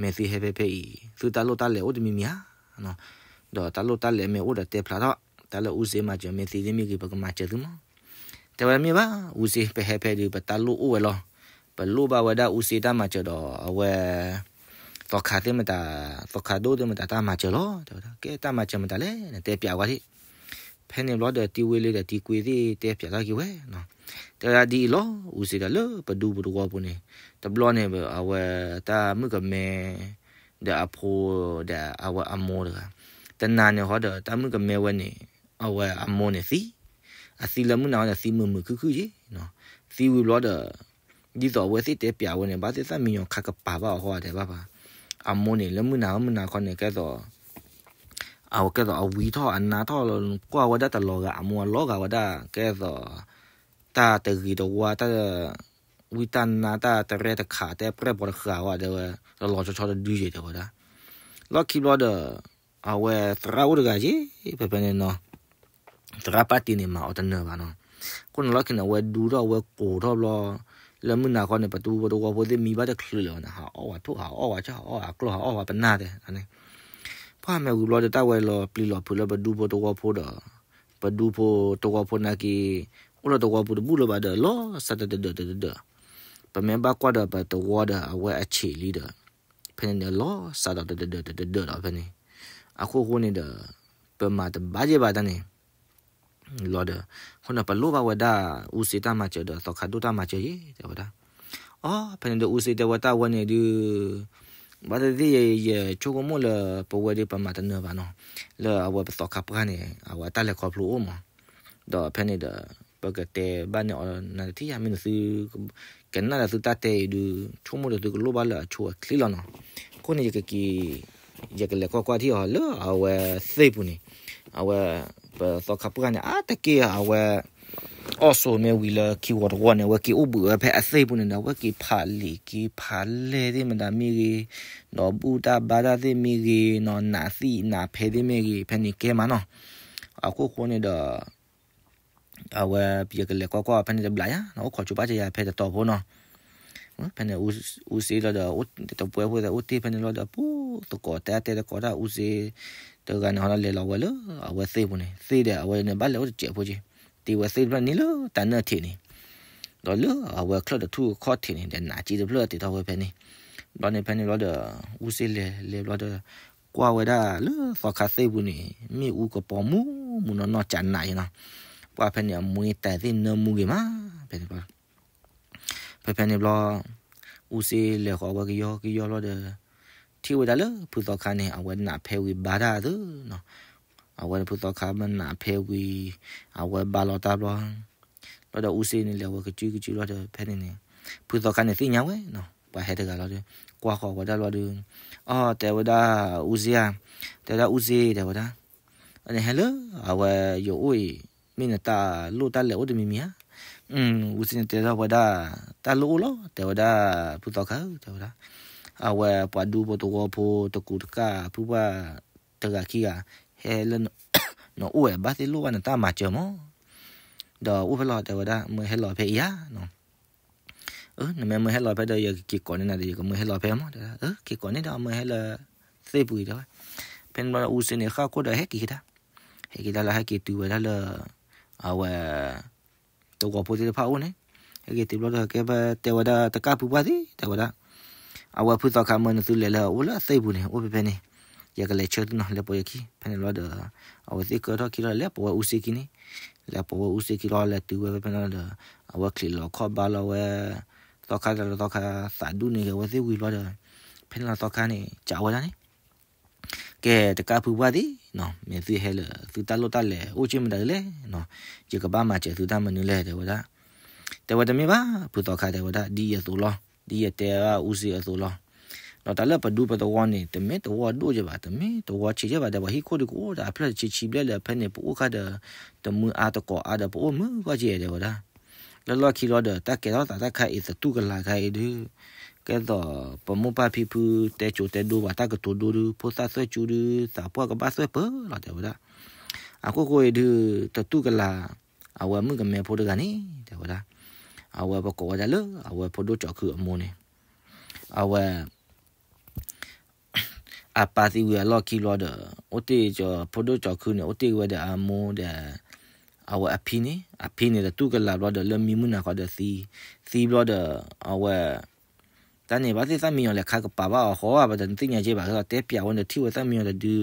မ့ၢ်သုဟဲဖဲဖဲအံၤ သုတၢ်လိၣ်တၢ်လဲၤအိၣ်တမံၤမံၤဧါ ဒီးတၢ်လိၣ်တၢ်လဲၤမ့ၢ်အိၣ်ဒီးတဲဖျါထီၣ် တၢ်လၢအူစ့မၤစၢၤ မ့ၢ်သုသ့ၣ်မ့ၢ်ဂ့ၤ ပကမၤစၢၤသုမး တဲဝဲမ့ၢ်ဘၣ် အူစ့ ပဟဲဖဲဒုး ပတၢ်လိၣ်အိၣ်ဝဲလီၤ. ပလိၣ်ဘၣ်ဝဲဒၣ်အူစ့တၢ်မၤစၢၤဒီး အဝဲ သီခါသ့ၣ်မတၤ သီခါဒိၣ်သ့ၣ်မတၤတၢ်မၤစၢၤလီၤ တဲဝဲဒၣ် ကဲတၢ်မၤစၢၤမတၤလဲၣ် နတဲပျးဝဲဒၣ် ဖဲန့ၣ်ဘျီဒီးတံၤဝ့လ့ဒီးတံၤကွ့သ့ၣ်တဲပျးထီၣ်က့ၤဝဲ တဲဝဲဒၣ်ဒ်အံၤလီၤ အူစ့ဒီးလၢပဒူပူၤတဝီပူၤန့ၣ် တဘျီန့ၣ် အဝဲတၢ်မုၣ်ကမဲ ဒီးအဖိ ဒီးအဝဲအမိၢ်တဂၤ တနၤန့ၣ်ဟီဒီးတၢ်မုၣ်ကမဲဝဲန့ၣ် အဝဲအမိၢ်န့ၣ်သံ အသံလၢမုၢ်နၤဟီဒီးသံမုာ်မုာ်ခုၣ်ခုၣ်ယ့ၣ် သံဝံၤဘျီဒီး ဒ်သိးအဝဲသ့ၣ်တဲပျးဝဲန့ၣ် ဘၣ်သ့ၣ်သၣ်မံညီၤခါကပၤဘၣ်အီၤဃီတဲဘၣ်ပၢ် အမိၢ်န့ၣ် လၢမုၢ်နၤမုၢ်နၤခီန့ၣ် ကဲသိး အဝဲကဲသိးအဝံထီၣ်အနါထီၣ် ကွၢ်ဝဲဒၣ်တလီၤဂာ် အမိၢ်အလီၤဂာ်ဝဲဒၣ် ကဲသိး တၢ်တဂ့ၤတဝါတၢ် ဝံတၢ်နါတၢ်တရဲၣ်တခး တဲပြဲၢ်ပီၤတဃာ်ဝဲ တဲဝဲ, တလီၤဆီဆီတဒုယဲၢ် တဲဝဲဒၣ်. လီၢ်ခံဘျီဒီး အဝဲသရၣ်အိၣ်တဂၤယဲၢ် ဖဲဖဲန့ၣ်နီၤ, သရၣ်ပၢ်တ့န့ၣ် မၤအီၤတနၢၤဘၣ်နီၤ. အဃိန့ၣ်လီၢ်ခံန့ၣ် အဝဲဒူထီၣ် အဝဲကိးထီၣ်ဘျီ, လၢမုၢ်နၤခီန့ၣ် ပဒူဖိတဝီဖိသ့ၣ်မံဘၣ်တချုးလၢၤဘၣ်န့ၣ် ဟးအီၣ်ဝဲထိၣ် ဟးအီၣ်ဝဲဆၣ် ဟးအီၣ်ဝဲကျီၢ် ဟးအီၣ်ဝဲပနၢ်တဲန့ၣ်. ပှၢ်မ့ၢ်ဝံၤဘျီဒီး တၢ်ဝဲလီၤပျံၤလီၤဖုးလၢပဒူဖိတဝီဖိဒီး ပဒူဖိတဝီဖိနာ်က့ အိၣ်လၢတဝီပူၤတဘူၣ်လၢၤဘၣ်ဒီး လီၤစၢ်တဒၢးတဒၢး, ပမ့ၢ်ဘၣ်ကွၢ်ဒီးပတဝီဒီး အဝဲအဆံးလံဒီး ဖဲန့ၣ်န့ၣ် လီၤစၢ်ဒီးတဒၢးတဒၢးဒီးဖဲန့ၣ်, အခိၣ်ဃိန့ၣ်ဒီး ပမၤတဘၣ်ယဲၢ်ဘၣ်တၢ်န့ၣ် လီၤဒီး အဃိန့ၣ် ပလိၣ်ဘၣ်ဝဲဒၣ် အူစ့တၢ်မၤစၢၤဒီး သီခါဒိၣ်တၢ်မၤစၢၤယဲၢ် တဲဝဲဒၣ်. အီ ဖဲန့ၣ်ဒီး အူစ့တဲဝဲ တၢ်ဝဲန့ၣ်ဒုး ဘၣ်သ့ၣ်သ့ၣ် ယဆိကမိၣ်လၢ ပဝဲဒၣ်ပမၤတနၢၤဘၣ်နီၤ, လၢအဝဲပသီခါပှၢ်န့ၣ် အဝဲတၢ်လဲၤခီဖျိအိၣ်မး, ဒီးဖဲန့ၣ်ဒီး ပကတဲဘၣ်န့ၢ်အီၤနၤတထံၣ်ယါ မ့ၢ်နသု ကနၣ်ဒီးသုတၢ်တဲအံၤဒုး ဆိကမိၣ်ဒီးသုကလိၣ်ဘၣ်လၢအဆိအချ့လီၤနီၤ. အဃိန့ၣ် ယကက့ၤ ယကလဲၤကွၢ်ကွၢ်ထံၣ်အီၤလၢအဝဲသ့ၣ်ပူၤန့ၣ်, အဝဲ ပသီခါပှၢ်န့ၣ် အါတက့ၢ်အဝဲ အီၣ်ဆိးမ့ၢ်ဝံၤလၢခံဝီတဝီန့ၣ် အဝဲက့ၤအိၣ်ဘှံးဝဲဖဲအသ့ၣ်ပူၤန့ၣ်ဒီး အဝဲက့ၤဖးလံာ်က့ၤဖးလဲၢ်သ့ၣ်မတၤမ့ၢ်ဂ့ၤ, ဒီးဘူၣ်တၢ်ဘါတၢ်သ့ၣ်မ့ၢ်ဂ့ၤနီၤ, နးသံးနးဖဲသ့ၣ်မ့ၢ်ဂ့ၤ ဖဲန့ၣ်ကဲမးနီၤ. အခိၣ်ဃိန့ၣ်ဒီး အဝဲ ယကလဲၤကွၢ်ကွၢ်ဖဲန့ၣ်တဘျီယါနီၤ, အိၣ်ခိးဆိပာ်စၢၤယၤဖဲတတီၤဖိနီၤ. ဖဲန့ၣ် အူစ့လီၤဒီး တပှဲဖိသဲးအိၣ်တ့ၢ်ဖဲန့ၣ်လီၤဒီး ပူၤသကိးတဲတဲသကိးတၢ် အူစ့ တဂၤန့ၣ်ဟီဒီး လဲၤလီၤဝဲလၢအဝဲသ့ၣ်ပူၤန့ၣ် သ့ၣ်ဒီးအဝဲန့ၣ်ဘၣ်လဲၤအိၣ်တစဲးဖိက့ၤ, တ့ဝဲသ့ၣ်တဖျၢၣ်န့ၣ်လၢတၢ်နၢၣ်ထံးန့ၣ်, ဒီးလၢအဝဲချၢၣ်တထူၣ်အခီၣ်ထံးန့ၣ် ဒီးနးက့တဖျၢၣ်တ့ထီၣ်ဝဲဖဲန့ၣ်, ဘျီန့ၣ်ဖဲန့ၣ်လီၤဒီး အူစ့လဲၤလဲၤဘျီဒီး ကွၢ်ဝဲဒၣ်လၢသီခါသ့ၣ်ပူၤန့ၣ် မ့ၣ်အူကပီၤမူမူနီၢ်နီၢ်ကနးယါနီၤ, ပှၢ်ဖဲန့ၣ် အမှ့တၢ်သ့ၣ်နၢမူဂ့ၤမး, ဖဲန့ၣ် ဖဲဖဲန့ၣ်ဘျီ အူစ့လဲၤဃီၤဝဲကယီကယီဘျီဒီး ထံၣ်ဝဲဒၣ်လၢဖုသီခါန့ၣ် အဝဲနးဖဲဝံၤဘါတၢ်သ့နီၤ, အဝဲဖုသီခါမ့ၢ်နးဖဲဝံၤ အဝဲဘါလီၤတၢ်ဘျီ, ဘျီဒီးအူစ့န့ၣ်လဲၤဝဲကစုကစုလီၤဒီး ဖဲန့ၣ်န့ၣ် ဖုသီခါန့ၣ်သ့ၣ်ညါဝဲနီၤ, ပှၤဟဲတဂၤလီၤဒီး ကွၢ်ဃီၤဝဲဒၣ်လီၤဒီး အီ တဲဝဲဒၣ် အူစ့ဧါ, တဲဝဲဒၣ်အူစ့ တဲဝဲဒၣ် နဟဲလၢအဝဲယအိၣ်အံၤ မ့ၢ်နတၢ်လိၣ်တၢ်လဲၤအိၣ်တမံၤမံၤဧါ. အူစ့န့ၣ်တဲထီၣ်ဝဲဒၣ် တၢ်လိၣ်အိၣ်လီၤ တဲဝဲဒၣ် ဖုသီခါဧၢ တဲဝဲဒၣ်, အဝဲပှၤဒူဖိတဝီဖိတကူးတကၢ် ဖုပှၢ်တဂၤခံဂၤ ဟဲလၢ နအိၣ်ဝဲဘၣ်သ့ၣ်လိၣ်ဘၣ်နတၢ်မၤစၢၤမး, ဒီးအိၣ်ဖဲလီၤ တဲဝဲဒၣ် မၢဟဲလီၤဖဲအံၤဧါနီၤ. နမ့ၢ်မၢဟဲလီၤဖဲဒီး ယကက့ၤကိးန့ၢ်နၤဒီး ယကမၢဟဲလီၤဖဲမး တဲဝဲဒၣ်, က့ၤကိးန့ၢ်ဒီး မၢဟဲလီၤသ့ၣ်ပူၤအံၤ တဲဝဲ. ဖဲန့ၣ်ဘျီဒီး အူစ့န့ၣ် ဃၣ်ခိၣ်ဒီးဟဲက့ၤကဒါ, ဟဲက့ၤတၢ်လၢဟဲက့ၤတုၤဝဲဒၣ်လၢ အဝဲ တဝီဖိသ့ၣ်တဖၣ်အအိၣ်န့ၣ်, ဟဲက့ၤတုၤဘျီဒီး ကဲဖဲတဲဝဲဒၣ် တကၢ်ဖုပှၢ်သ့ၣ် တဲဝဲဒၣ်, အဝဲဖုသီခါမၢနသုလဲၤလၢအအိၣ်လၢအသ့ၣ်ပူၤန့ၣ် အိၣ်ဖဲဖဲန့ၣ်, ယကလဲၤဆှၢသုနီၤ လဲၤပိာ်ယခံ ဖဲန့ၣ်ဘျီဒီး အဝဲသ့ၣ်ကၢထီၣ်ခံလီၤ လဲၤပိာ်ဝဲအူစ့ခံန့ၣ်, လဲၤပိာ်ဝဲအူစ့ခံလီၤ လဲၤတုၤဝဲဖဲဖဲန့ၣ်လီၤဒီး အဝဲချံးလီၤခီၣ်ဘါလီၤဝဲ သီခါတဂၤလီၤ သီခါသးဒူၣ်န့ၣ်ဂ့ၤ အဝဲသ့ၣ်ဝံၤဘျီဒီး ဖဲန့ၣ်လီၤသီခါန့ၣ် စံးဝဲဒၣ်န့ၣ် ကဲ တကၢ်ဖုပှၢ်သ့ၣ်နီၤ, မ့ၢ်သုဟဲလၢ သုတၢ်လိၣ်တၢ်လဲၤအိၣ်က့ၢ်မတၤဒ်လဲၣ်နီၤ, ယကဘၣ်မၤစၢၤသုတၢ်မနုၤလဲၣ် တဲဝဲဒၣ်. တဲဝဲတမ့ၢ်ဘၣ် ဖုသီခါတဲဝဲဒၣ် ဒ်ယသိးလီၤ, ဒ်ယတဲအူစ့အသိးလီၤ. ဒီးတၢ်လၢပဒူပတဝီန့ၣ် တမ့ၢ်တဝီဒိၣ်ကဲဘၣ်, တမ့ၢ်တဝီဆံးကဲဘၣ်, ဒီးပှၤဟံၣ်ခိၣ်ဒုးကအိၣ်ဒီးအဖျၢၣ်တဆံဆံဘျဲၣ်လၢဖဲန့ၣ် ပအိၣ်ခါဒီး တမုာ်အါတကိးအါဒီး ပအိၣ်မုာ်ဂီၢ်ကဲ တဲဝဲဒၣ်. လၢလီၢ်ခံလီၤဒီး တၢ်ကဲထီၣ်သးတၢ်ခါအံၤ သတူၢ်ကလာ်ခါအံၤဒုး ကဲသိးပမိၢ်ပၢ်ဖံဖုတဲစိၤတဲဒိဘၣ်တၢ်ကတိၤဒိဒုး ဖိသၣ်သွဲၣ်ကၠူဒုး သးပှၢ်ကဘၣ်သွဲၣ်ပၢၢ်လီၤ တဲဝဲဒၣ်. အခိၣ်ဃိအံၤဒုး တတူၢ်ကလာ် အဝဲမုၣ်ကမဲဖိတဂၤန့ၣ် တဲဝဲဒၣ်. အဝဲပကိးဝဲဒၣ်လၢ အဝဲဖိဒိၣ်ကၠီၤခုအမိၢ်န့ၣ် အဝဲ အပၢ်သံဝံၤအလီၢ်ခံလီၤဒီး အိၣ်တ့ၢ်ကၠီၤ ဖိဒိၣ်ကၠီၤခုန့ၣ် အိၣ်တ့ၢ်ဝဲဒီးအမိၢ်ဒီး အဝဲအဖံန့ၣ် အဖံန့ၣ် တတူၢ်ကလာ်ဘျီဒီး လၢမံမုၢ်နၤခီဒီးသံ, သံဘျီဒီး အဝဲ တၢ်န့ၣ် ဘၣ်သ့ၣ်သၣ်မံညီၤလဲၤခါကပၤဘၣ်အီၤဃီဘၣ် ပတသ့ၣ်ညါက့ဘၣ် ကဲသိးတဲပျးဝဲန့ၣ် ထံၣ်ဝဲသၣ်မံညီၤတဒု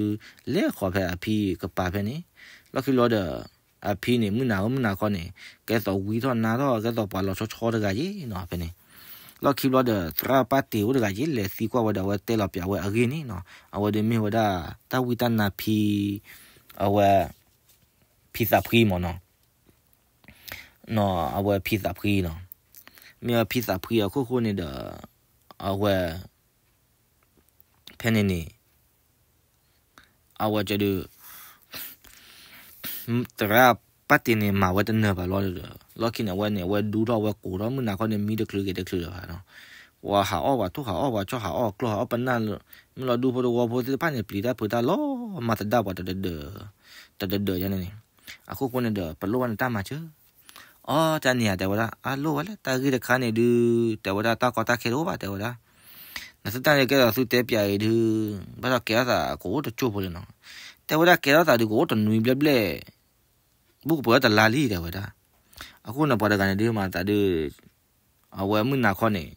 လဲၤဃီၤဖဲအဖံကပၤဖဲန့ၣ် လီၢ်ခံလီၤဒီး အဖံန့ၣ် မုၢ်နၤဧိၤမုၢ်နၤခီန့ၣ် ကဲသိးဝံထီၣ်နါထီၣ် ကဲသိးပှၤလီၤဆီဆီတဂၤက့နီၤ ဖဲန့ၣ်. လီၢ်ခံဘျီဒီး သရၣ်ပၢ်တ့ၤအိၣ်တဂၤက့ လဲၤသံကွၢ်ဝဲဒီး အဝဲတဲလီၤပျးဝဲအဂ့ၢ်န့ၣ်နီၤ အဝဲဒၣ်မ့ၢ်ဝဲဒၣ် တၢ်ဝံတၢ်နါဖံ အဝဲ ဖံသးဖှံမ့ၢ်နီၤ နီၤ အဝဲဖံသးဖှံနီၤ မ့ၢ်ဝဲဖံသးဖှံအခိၣ်ဃိန့ၣ်ဒီး အဝဲ ဖဲန့ၣ်န့ၣ် အဝဲကဒုး သရၣ်ပၢ်တ့ၤန့ၣ် မၤဝဲတနၢၤဘၣ်လီၤဒီး လီၢ်ခံန့ၣ် အဝဲန့ၣ် အဝဲဒူထီၣ်အဝဲကိးထီၣ်မုၢ်နၤခီန့ၣ် မံတချုးဂ့ၤတချုးလၢၤဘၣ်နီၤ. ပှၤဟးအီၣ်ပှၤထိၣ်ဟးအီၣ်ပှၤဆီၣ်ဟးအီၣ်ကျီၢ်ဟးအီၣ်ပနၢ်လၢ မ့ၢ်လီၤဒူဖိတဝီဖိသ့ၣ်တဖၣ်န့ၣ် ပျံၤတၢ်ဖုးတၢ်လီၤ မၤသဒၣ်ပှၤတဒၢး တဒၢးဒၢးယါန့ၣ်န့ၣ်. အခိၣ်ဃိန့ၣ်ဒီး ပလိၣ်ဘၣ်နတၢ်မၤစၢၤ အီ တၢ်န့ၣ်ဧါ တဲဝဲဒၣ် အလိၣ်ဝဲလၢတၢ်ဂ့ၢ်တခါန့ၣ်ဒုး တဲဝဲဒၣ် တၢ်ကီတၢ်ခဲတအိၣ်ဘၣ် တဲဝဲဒၣ်. နသုတၢ်န့ၣ်ကဲဒီးသုတဲပၠးအံၤဒုး ဘၣ်ဒီးကဲထီၣ်သးကအိၣ်တကၠိၢ်ဖိလံနီၤ. တဲဝဲဒၣ် ကဲထီၣ်သးဒုးကအိၣ်တနွံဘျဲၣ်ဘျဲၣ် ဘူးကပှဲၤထီၣ်တလါလံ တဲဝဲဒၣ်. အဃိန့ၣ် ပှၤတဂၤန့ၣ်ဒုးမၤသးဒုး အဝဲမုၢ်နၤခီန့ၣ်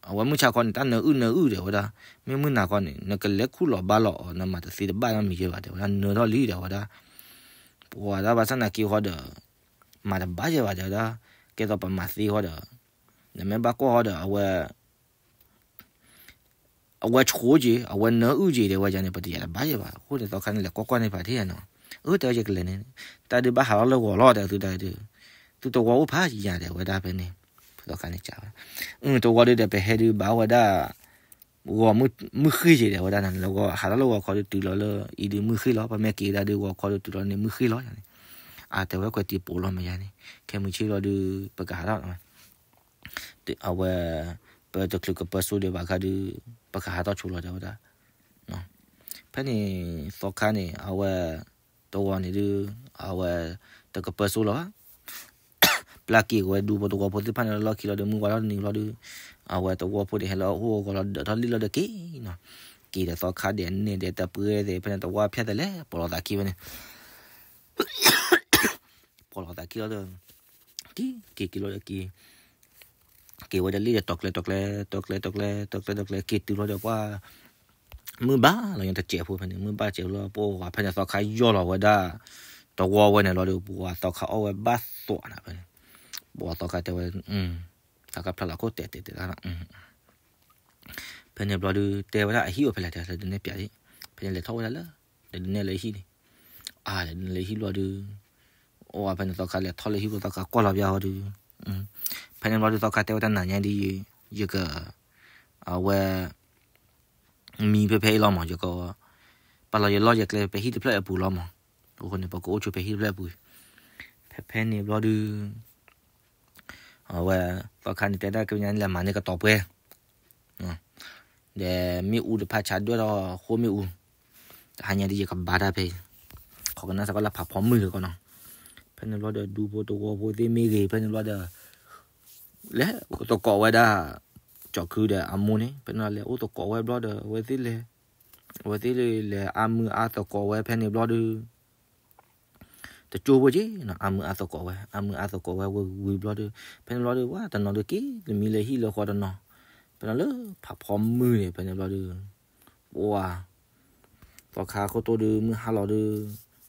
အဝဲမုၢ်ဆါခီန့ၣ် တၢ်နၢအုၣ်နၢအုၣ် တဲဝဲဒၣ်. မ့ၢ်မုၢ်နၤခီန့ၣ် နကလဲၤခူၣ်လီၤဘါလီၤအီၤ နမၤတသ့တဘၣ်နီတမံၤယဲဘၣ် တဲဝဲဒၣ်. နၢထီၣ်လံ တဲဝဲဒၣ်. ပှၤဒၣ်ဘၣ်ဆၣ်နာ်က့ဃီဒီး မၤတဘၣ်ယဲဘၣ် တဲဝဲဒၣ်. ကဲသိးပမၤသ့ဃီဒီး နမ့ၢ်ဘၣ်ကွၢ်ဃီဒီး အဝဲ အဝဲဆိက့ၤ အဝဲနၢအုၣ်က့ၤ တဲဝဲဒၣ်န့ၣ် ပတယၤတဘၣ်ယဲဘၣ်. အဃိန့ၣ် သီခါန့ၣ် လဲၤကွၢ်ကွၢ်န့ၢ်ဖးထံနီၤ. အၢ တဲဝဲ ယကလဲၤန့ၣ် တၢ်ဒုးဘၣ်ဟးထီၣ်လၢဂီၤလီၤ တဲသုတၢ်ဒုး သုတဝီအိၣ်ဖးယံၤညါ တဲဝဲဒၣ်ဖဲန့ၣ်. သီခါန့ၣ်ကးဝဲ တဝီဒုးဒီး ပဟဲဒုးဘၣ်ဝဲဒၣ် ဂီၤမုၢ်ဃ့ၢ်က့ၤ တဲဝဲဒၣ်န့ၣ် လၢဂီၤဟးထီၣ်လၢဂီၤခီဒုးတုၤလီၤလၢ အံၤဒုးမုၢ်ဃ့ၢ်လီၤ. ပမ့ၢ်က့ၤဝဲဒၣ်ဒုး ဂီၤခီဒုးတုၤလီၤန့ၣ် မုၢ်ဃ့ၢ်လီၤန့ၣ်. အတဲဝဲ ကွဲးတံၤပိာ်လီၤမ့ၢ်ယါန့ၣ် ခဲမုၢ်ဆ့ၣ်လီၤဒုး ပကဟးထီၣ် အဝဲ ပတချုးကပၢစိဒံးဘၣ်ခါဒုး ပကဟးထီၣ်ဆိလီၤ တဲဝဲဒၣ်. ဖဲန့ၣ် သီခါန့ၣ် အဝဲ တဝီန့ၣ်ဒုး အဝဲ တကပၢစိလီၤဘၣ်. ပျၢ်က့ၤက့ၤဝဲဒူဖိတဝီဖိသ့ၣ်တဖၣ်န့ၣ်လၢလီၢ်ခံလီၤဒုး မုၢ်ဝါထီၣ်တနံၤလီၤဒုး အဝဲတဝီဖိန့ၣ် ဟဲလၢအအိၣ်အဂီၢ်လီၤ ဒၢးထီၣ်လံၣ်လီၤဒီးက့ၤနီၤ. က့ၤဒီးသီခါဒဲးနဲၣ်ဒဲးတပှဲၤသ့ၣ် ဖဲန့ၣ်တဝီဖၠၣ်သလဲၣ် ပိာ်လီၤသးခံဖဲန့ၣ် ပိာ်လီၤသးခံလီၤဒီး က့ၤ က့ၤက့ၤလီၤဒီးက့ၤ က့ၤဝဲဒၣ်လံၣ်ဒီး တီၤကျဲ တီၤကျဲ တီၤကျဲ တီၤကျဲ တီၤကျဲ တီၤကျဲ က့ၤတုၤလီၤဒီးပှၤ မုၢ်ဘၣ်လီၤညါတစဲးဖိဖဲန့ၣ် မုၢ်ဘၣ်စဲးဖိလီၤ ပှၤဖဲန့ၣ်သီခါယီၢ်လီၤဝဲဒၣ် တဝီဝဲန့ၣ်လီၤဒီး ပှၤသီခါအီၣ်ဝဲဘၣ်သိးနၤဖဲန့ၣ် ပှၤသီခါတဲဝဲ သီခါဖျါလီၤခိၣ်တဲာ်တဲာ်တဲာ်တၢ် ဖဲန့ၣ်ဘျီဒုး တဲဝဲဒၣ်အဟံၣ်အိၣ်ဖဲလဲၣ် တဲလဲၤဒုးနဲၣ်ပၠးဒံး ဖဲန့ၣ်လဲၤထီၣ်ဝဲဒၣ်လၢ လဲၤဒုးနဲၣ်လၢဟံၣ်န့ၣ် အါ လဲၤဒုးနဲၣ်လၢဟံၣ်ဘျီဒုး အိၣ်ဝဲဖဲန့ၣ်သီခါလဲၤထီၣ်လၢဟံၣ်ဘျီသီခါကွၢ်လီၤပျၢ်ဝဲဒုး ဖဲန့ၣ်ဘျီဒုးသီခါတဲဝဲတၢ်နၤညါဒ် ယက အဝဲ မံဖဲဖဲအံၤလီၤမး ယက ပာ်လီၤယလီၢ်ယကျဲဖဲဟံၣ်တဖျၢၣ်အပူၤလီၤမး အဃိန့ၣ် ပကအိၣ်ဆိဖဲဟံၣ်တဖျၢၣ်အပူၤ ဖဲဖဲန့ၣ်ဘျီဒုး အဝဲ သီခါန့ၣ်တဲဒၣ်ကညါန့ၣ် လဲၤမၤန့ၢ်ကတီၤပှဲၤ ဒီးမ့ၣ်အူတဖၣ်ဆါဒွဲၣ်ထီၣ်ဃိမ့ၣ်အူ တဟါညါဒ်ယကဘါတၢ်ဖဲအံၤ ခိးကနၣ်စ့ၢ်ကီးလၢဖးဖီမုၢ်လၢကီးနီၤ ဖဲန့ၣ်ဘျီဒီး ဒူဖိတဝီဖိသ့ၣ်မ့ၢ်ဂ့ၤ ဖဲန့ၣ်ဘျီဒီး လဲၤအိၣ်သကိးဝဲဒၣ် ကၠီၤခုဒီးအမိၢ်န့ၣ် ဖဲန့ၣ်လဲၤအိၣ်သကိးဝဲဘျီဒီး အဝဲသ့ၣ်လဲၤ အဝဲသ့ၣ်လဲၤအါမုာ်အါသကိးဝဲဖဲန့ၣ်ဘျီဒုး တကၠိဖိက့နီၤ အါမုာ်အါသကိးဝဲ အါမုာ်အါသကိးဝဲဝံၤဝံၤဘျီဒုး ဖဲန့ၣ်ဘျီဒုး ပှၤတနီၤဒုးက့ၤတမံၤလၢဟံၣ်လၢဃီတနီၤ ဖဲန့ၣ်လၢဖးဖီမုၢ်န့ၣ် ဖဲန့ၣ်ဘျီဒုး ပှၤ သီခါခိၣ်တိၢ်ဒုး မုၢ်ဟါလီၤဒုး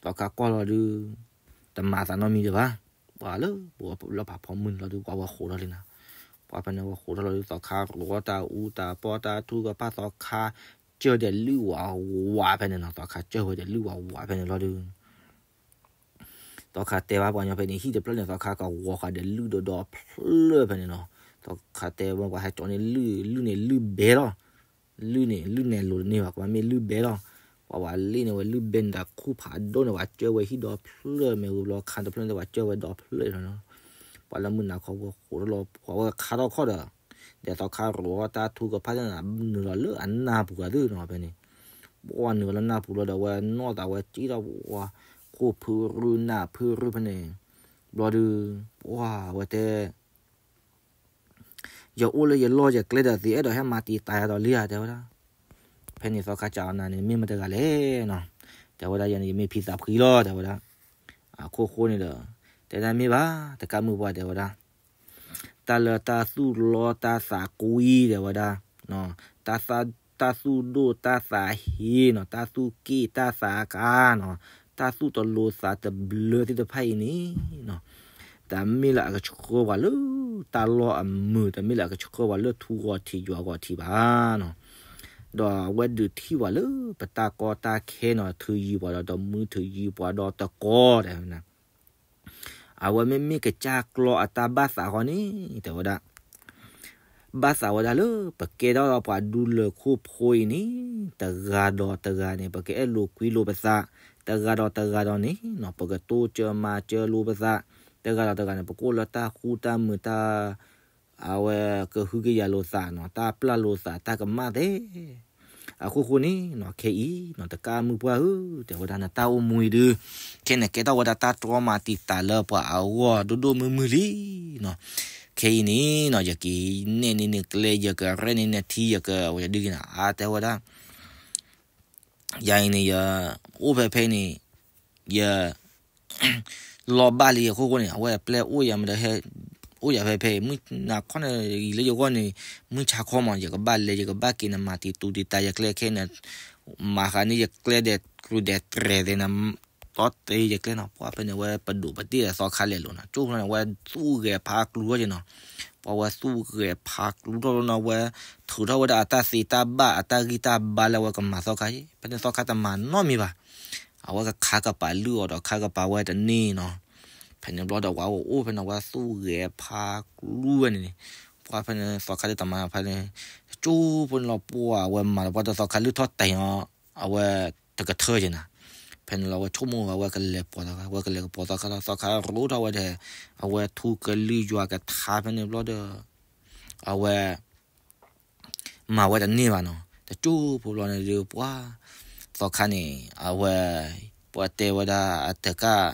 သီခါကွၢ်လီၤဒုး တမၤသးနီတမံၤဒံးဘၣ် ပှၤလၢ ပှၤလၢဖးဖီမုၢ်န့ၣ်လီၤဒုး ပှၤဝဲဃိးထီၣ်လံနီၤ ပှၤဖဲန့ၣ်ဝဲဃိးထီၣ်လီၤဒုး သီခါရိးတၢ်အူတၢ်ပီတၢ်ထူကဖၣ် သီခါ ကၢၢ်ဒီးလုၢ်ဝးဝးဖဲန့ၣ်နီၤ သီခါကၢၢ်ဝဲဒီးလုၢ်ဝးဝးဖဲန့ၣ်လီၤဒုး သီခါတဲဘၣ်ပှၤညီဖဲန့ၣ် ဟံၣ်တဖျၢၣ်န့ၣ် သီခါကဝီၤဃာ်ဒီးလုၢ်ဒီးဒီဖျၢၣ်ဖဲန့ၣ်နီၤ သီခါတဲဝဲပှၤဟဲကၠီန့ၣ် လုၢ် လုၢ်န့ၣ်လုၢ်ဘဲလီၤ လုၢ်န့ၣ် လုၢ်နဲၣ်လိၤတန့ၢ်ဘၣ် ကဘၣ်မ့ၢ်လုၢ်ဘဲလီၤ ပှၤဝဲလ့ၣ်န့ၣ်ဝဲလုၢ်ဘဲန့ၣ်ဒီးခူၣ်ဖးဒိၣ်န့ၣ် ပှၤကၢၢ်ဝဲဟံၣ်ဒီဖျၢၣ် မ့ၢ်ဝံၤဘျီခါတဖျၢၣ်န့ၣ် ပှၤကၢၢ်ဝဲဒီဖျၢၣ်လီၤနီၤ ပှၤလၢမုၢ်နၤခီဝဲဃိးထီၣ်လီၤ ပှၤဝဲခါထီၣ်ခီၣ်ဒီး ဒီးသီခါရိးတၢ်ထူကဖၣ်န့ၣ် နုာ်လီၤလၢအနၢ်ပူၤဂၤသုနီၤဖဲန့ၣ် ပှၤနုာ်လီၤလၢနၢ်ပူၤလီၤဒီး အဝဲနီၢ်သးဝဲက့ၤဒီး ပှၤခိၣ်ဖုရူနၢ်ဖုရူဖဲန့ၣ် ဘျီဒုး ပှၤဝဲတဲ ယအိၣ်လၢယလီၢ်ယကျဲဒီး သုအဲၣ်ဒိးဟဲမၤတံာ်တာ်ယၤဒီးလံဧါ တဲဝဲဒၣ်. ဖဲန့ၣ်သီခါစံးအီၤ နၤန့ၣ် မ့ၢ်မတဂၤလဲၣ်နီၤ. တဲဝဲဒၣ် ယၤန့ၣ် ယမ့ၢ်ဖံသးဖှံလီၤ တဲဝဲဒၣ်. အခိၣ်ဃိန့ၣ်ဒီး တဲဒၣ်မ့ၢ်ဘၣ် တကးမုၢ်ပှၢ် တဲဝဲဒၣ်. တၢ်လၢတၢ်သူၣ်လီတၢ်သးကွံ တဲဝဲဒၣ်. တၢ်သူၣ်ဒိၣ်တၢ်သးဟ့နီၤ, တၢ်သူၣ်က့ၣ်တၢ်သးကါနီၤ, တၢ်သူၣ်တလိၤသးတဘျၢသ့ၣ်တဖၣ်အံၤန့ၣ်နီၤ တမ့ၢ်လၢအကဆှၢပှၤလၢတၢ်လီၢ်အမုာ်, တမ့ၢ်လၢအကဆှၢပှၤလၢထူဂီၤထံးယွၤဂီၤထံးဘၣ်နီၤ. ဒီးအဝဲဒုးထံၣ်ပှၤလၢပတၢ်ကီတၢ်ခဲနီၤ, ထုးယံၤပှၤဒီးတမူ ထုးယံၤပှၤဒီးတကိး တဲဝဲဒၣ်. အဝဲမ့မ့ၢ်ကစၢ်ကျီအတၢ်ဘၣ်သးဃီန့ၣ် တဲဝဲဒၣ် ဘၣ်သးဝဲဒၣ်လၢ ပကဲထီၣ်ပှၤဒူလၢၢ်ခိၣ်ဖိအံၤန့ၣ် တဂၤဒီးတဂၤန့ၣ် ပကအဲၣ်လိာ်ကွံလိာ်ပသး, တဂၤဒီးတဂၤဒီးန့ၣ်နီၤ ပကတိစၢၤမၤစၢၤလိာ်ပသး တဂၤဒီးတဂၤန့ၣ် ပကအိၣ်လၢတၢ်ဃူတၢ်မုာ်တၢ် အဝဲကဟုကယာ်လိာ်သးနီၤ, တၢ်ပျၢ်လိာ်သး တၢ်ကမၣ်သ့. အခိၣ်ဃိန့ၣ်နီၤ ခဲအံၤနီၤ တကးမုၢ်ပှၢ်ဧၢ, တဲဝဲဒၣ် နတၢ်အိၣ်မူအံၤဒုး ခဲန့ၣ်ကဲထီၣ်ဝဲဒၣ်တၢ်တြီမၤတံာ်တာ်လၢပှၤအဂီၢ်ဒိၣ်ဒိၣ်မုၢ်မုၢ်လံနီၤ. ခဲအံၤန့ၣ်နီၤ ယက့ၤနဲၣ်န့ၢ်နကျဲ ယကရဲၣ်န့ၢ်နထံ ယကဝဲဒုက့ၤနၤ အါ တဲဝဲဒၣ် ယၤအံၤန့ၣ် ယအိၣ်ဖဲဖဲအံၤန့ၣ် ယ လီၤဘၣ်လံအခိၣ်ဃိန့ၣ် အဝဲပျဲၢ်အိၣ်ယၤမတၤဟဲ အိၣ်ယၤဖဲဖဲအံၤ မုၢ်နၤခီန့ၣ် ယံာ်လၢယဂီၢ်န့ၣ် မုၢ်ဆါခီမး ယကဘၣ်လဲၤ ယကဘၣ်က့ၤနမၤတံာ်တူၢ်တံာ်တာ်ယကျဲခဲန့ၣ် မၤဃးန့ၢ်ယကျဲဒဲး ကြုးဒဲးတြဲၤသ့ၣ်န့ၣ် တီတဲယကျဲနီၤ. ပှၢ်ဖဲန့ၣ် အဝဲပဒိၣ်ပတ့ၢ်ဒီးသီခါလဲၤလိာ်နီၤ ကၠိဖဲန့ၣ် အဝဲသူၣ်ဂဲၤဖးကျူထီၣ်က့နီၤ. ပှၢ်ဝဲသူၣ်ဂဲၤဖးကျူထီၣ်လီၤနီၤ အဝဲထုးထီၣ်ဝဲဒၣ်အတၢ်သ့တၢ်ဘၣ် အတၢ်ဂံၢ်တၢ်ဘါလၢအဝဲကမၤသီခါအံၤ ဖဲန့ၣ်သီခါတမၤနီတမံၤဘၣ်. အဝဲကခးကပၤလုၢ်အီၤဒီးခးကပၤဝဲတန့ၢ်နီၤ. ဖဲန့ၣ်ဘျီဒီး ပှၤအိၣ်အိၣ်ဖဲန့ၣ် အဝဲသူၣ်ဂဲၤဖးကျူဝဲန့ၣ်န့ၣ် ပှၢ်ဖဲန့ၣ်သီခါဒုးတမၤဖဲန့ၣ် တကၠိဖိန့ၣ်လီၤ ပှၢ်အဝဲမၤဒီးပှၢ်ဒီးသီခါလုၢ်ထီၣ်တဲာ်အီၤ အဝဲတကထၢက့ၤနၤ. ဖဲန့ၣ်လီၤ အဝဲဆိကမိၣ်ဝဲ အဝဲကလဲၤပိာ်သီခါ အဝဲကလဲၤကပိာ်သီခါလီၤ သီခါရိထီၣ်ဝဲဒီး အဝဲထူကလုၢ်ယွၤကထါဖဲန့ၣ်ဘျီဒီး အဝဲ မၤဝဲတန့ၢ်ဘၣ်နီၤ. တကၠိဖိဘျီန့ၣ်ဒုး ပှၢ်သီခါန့ၣ် အဝဲ ပှၢ်တဲဝဲဒၣ်အတကၢ်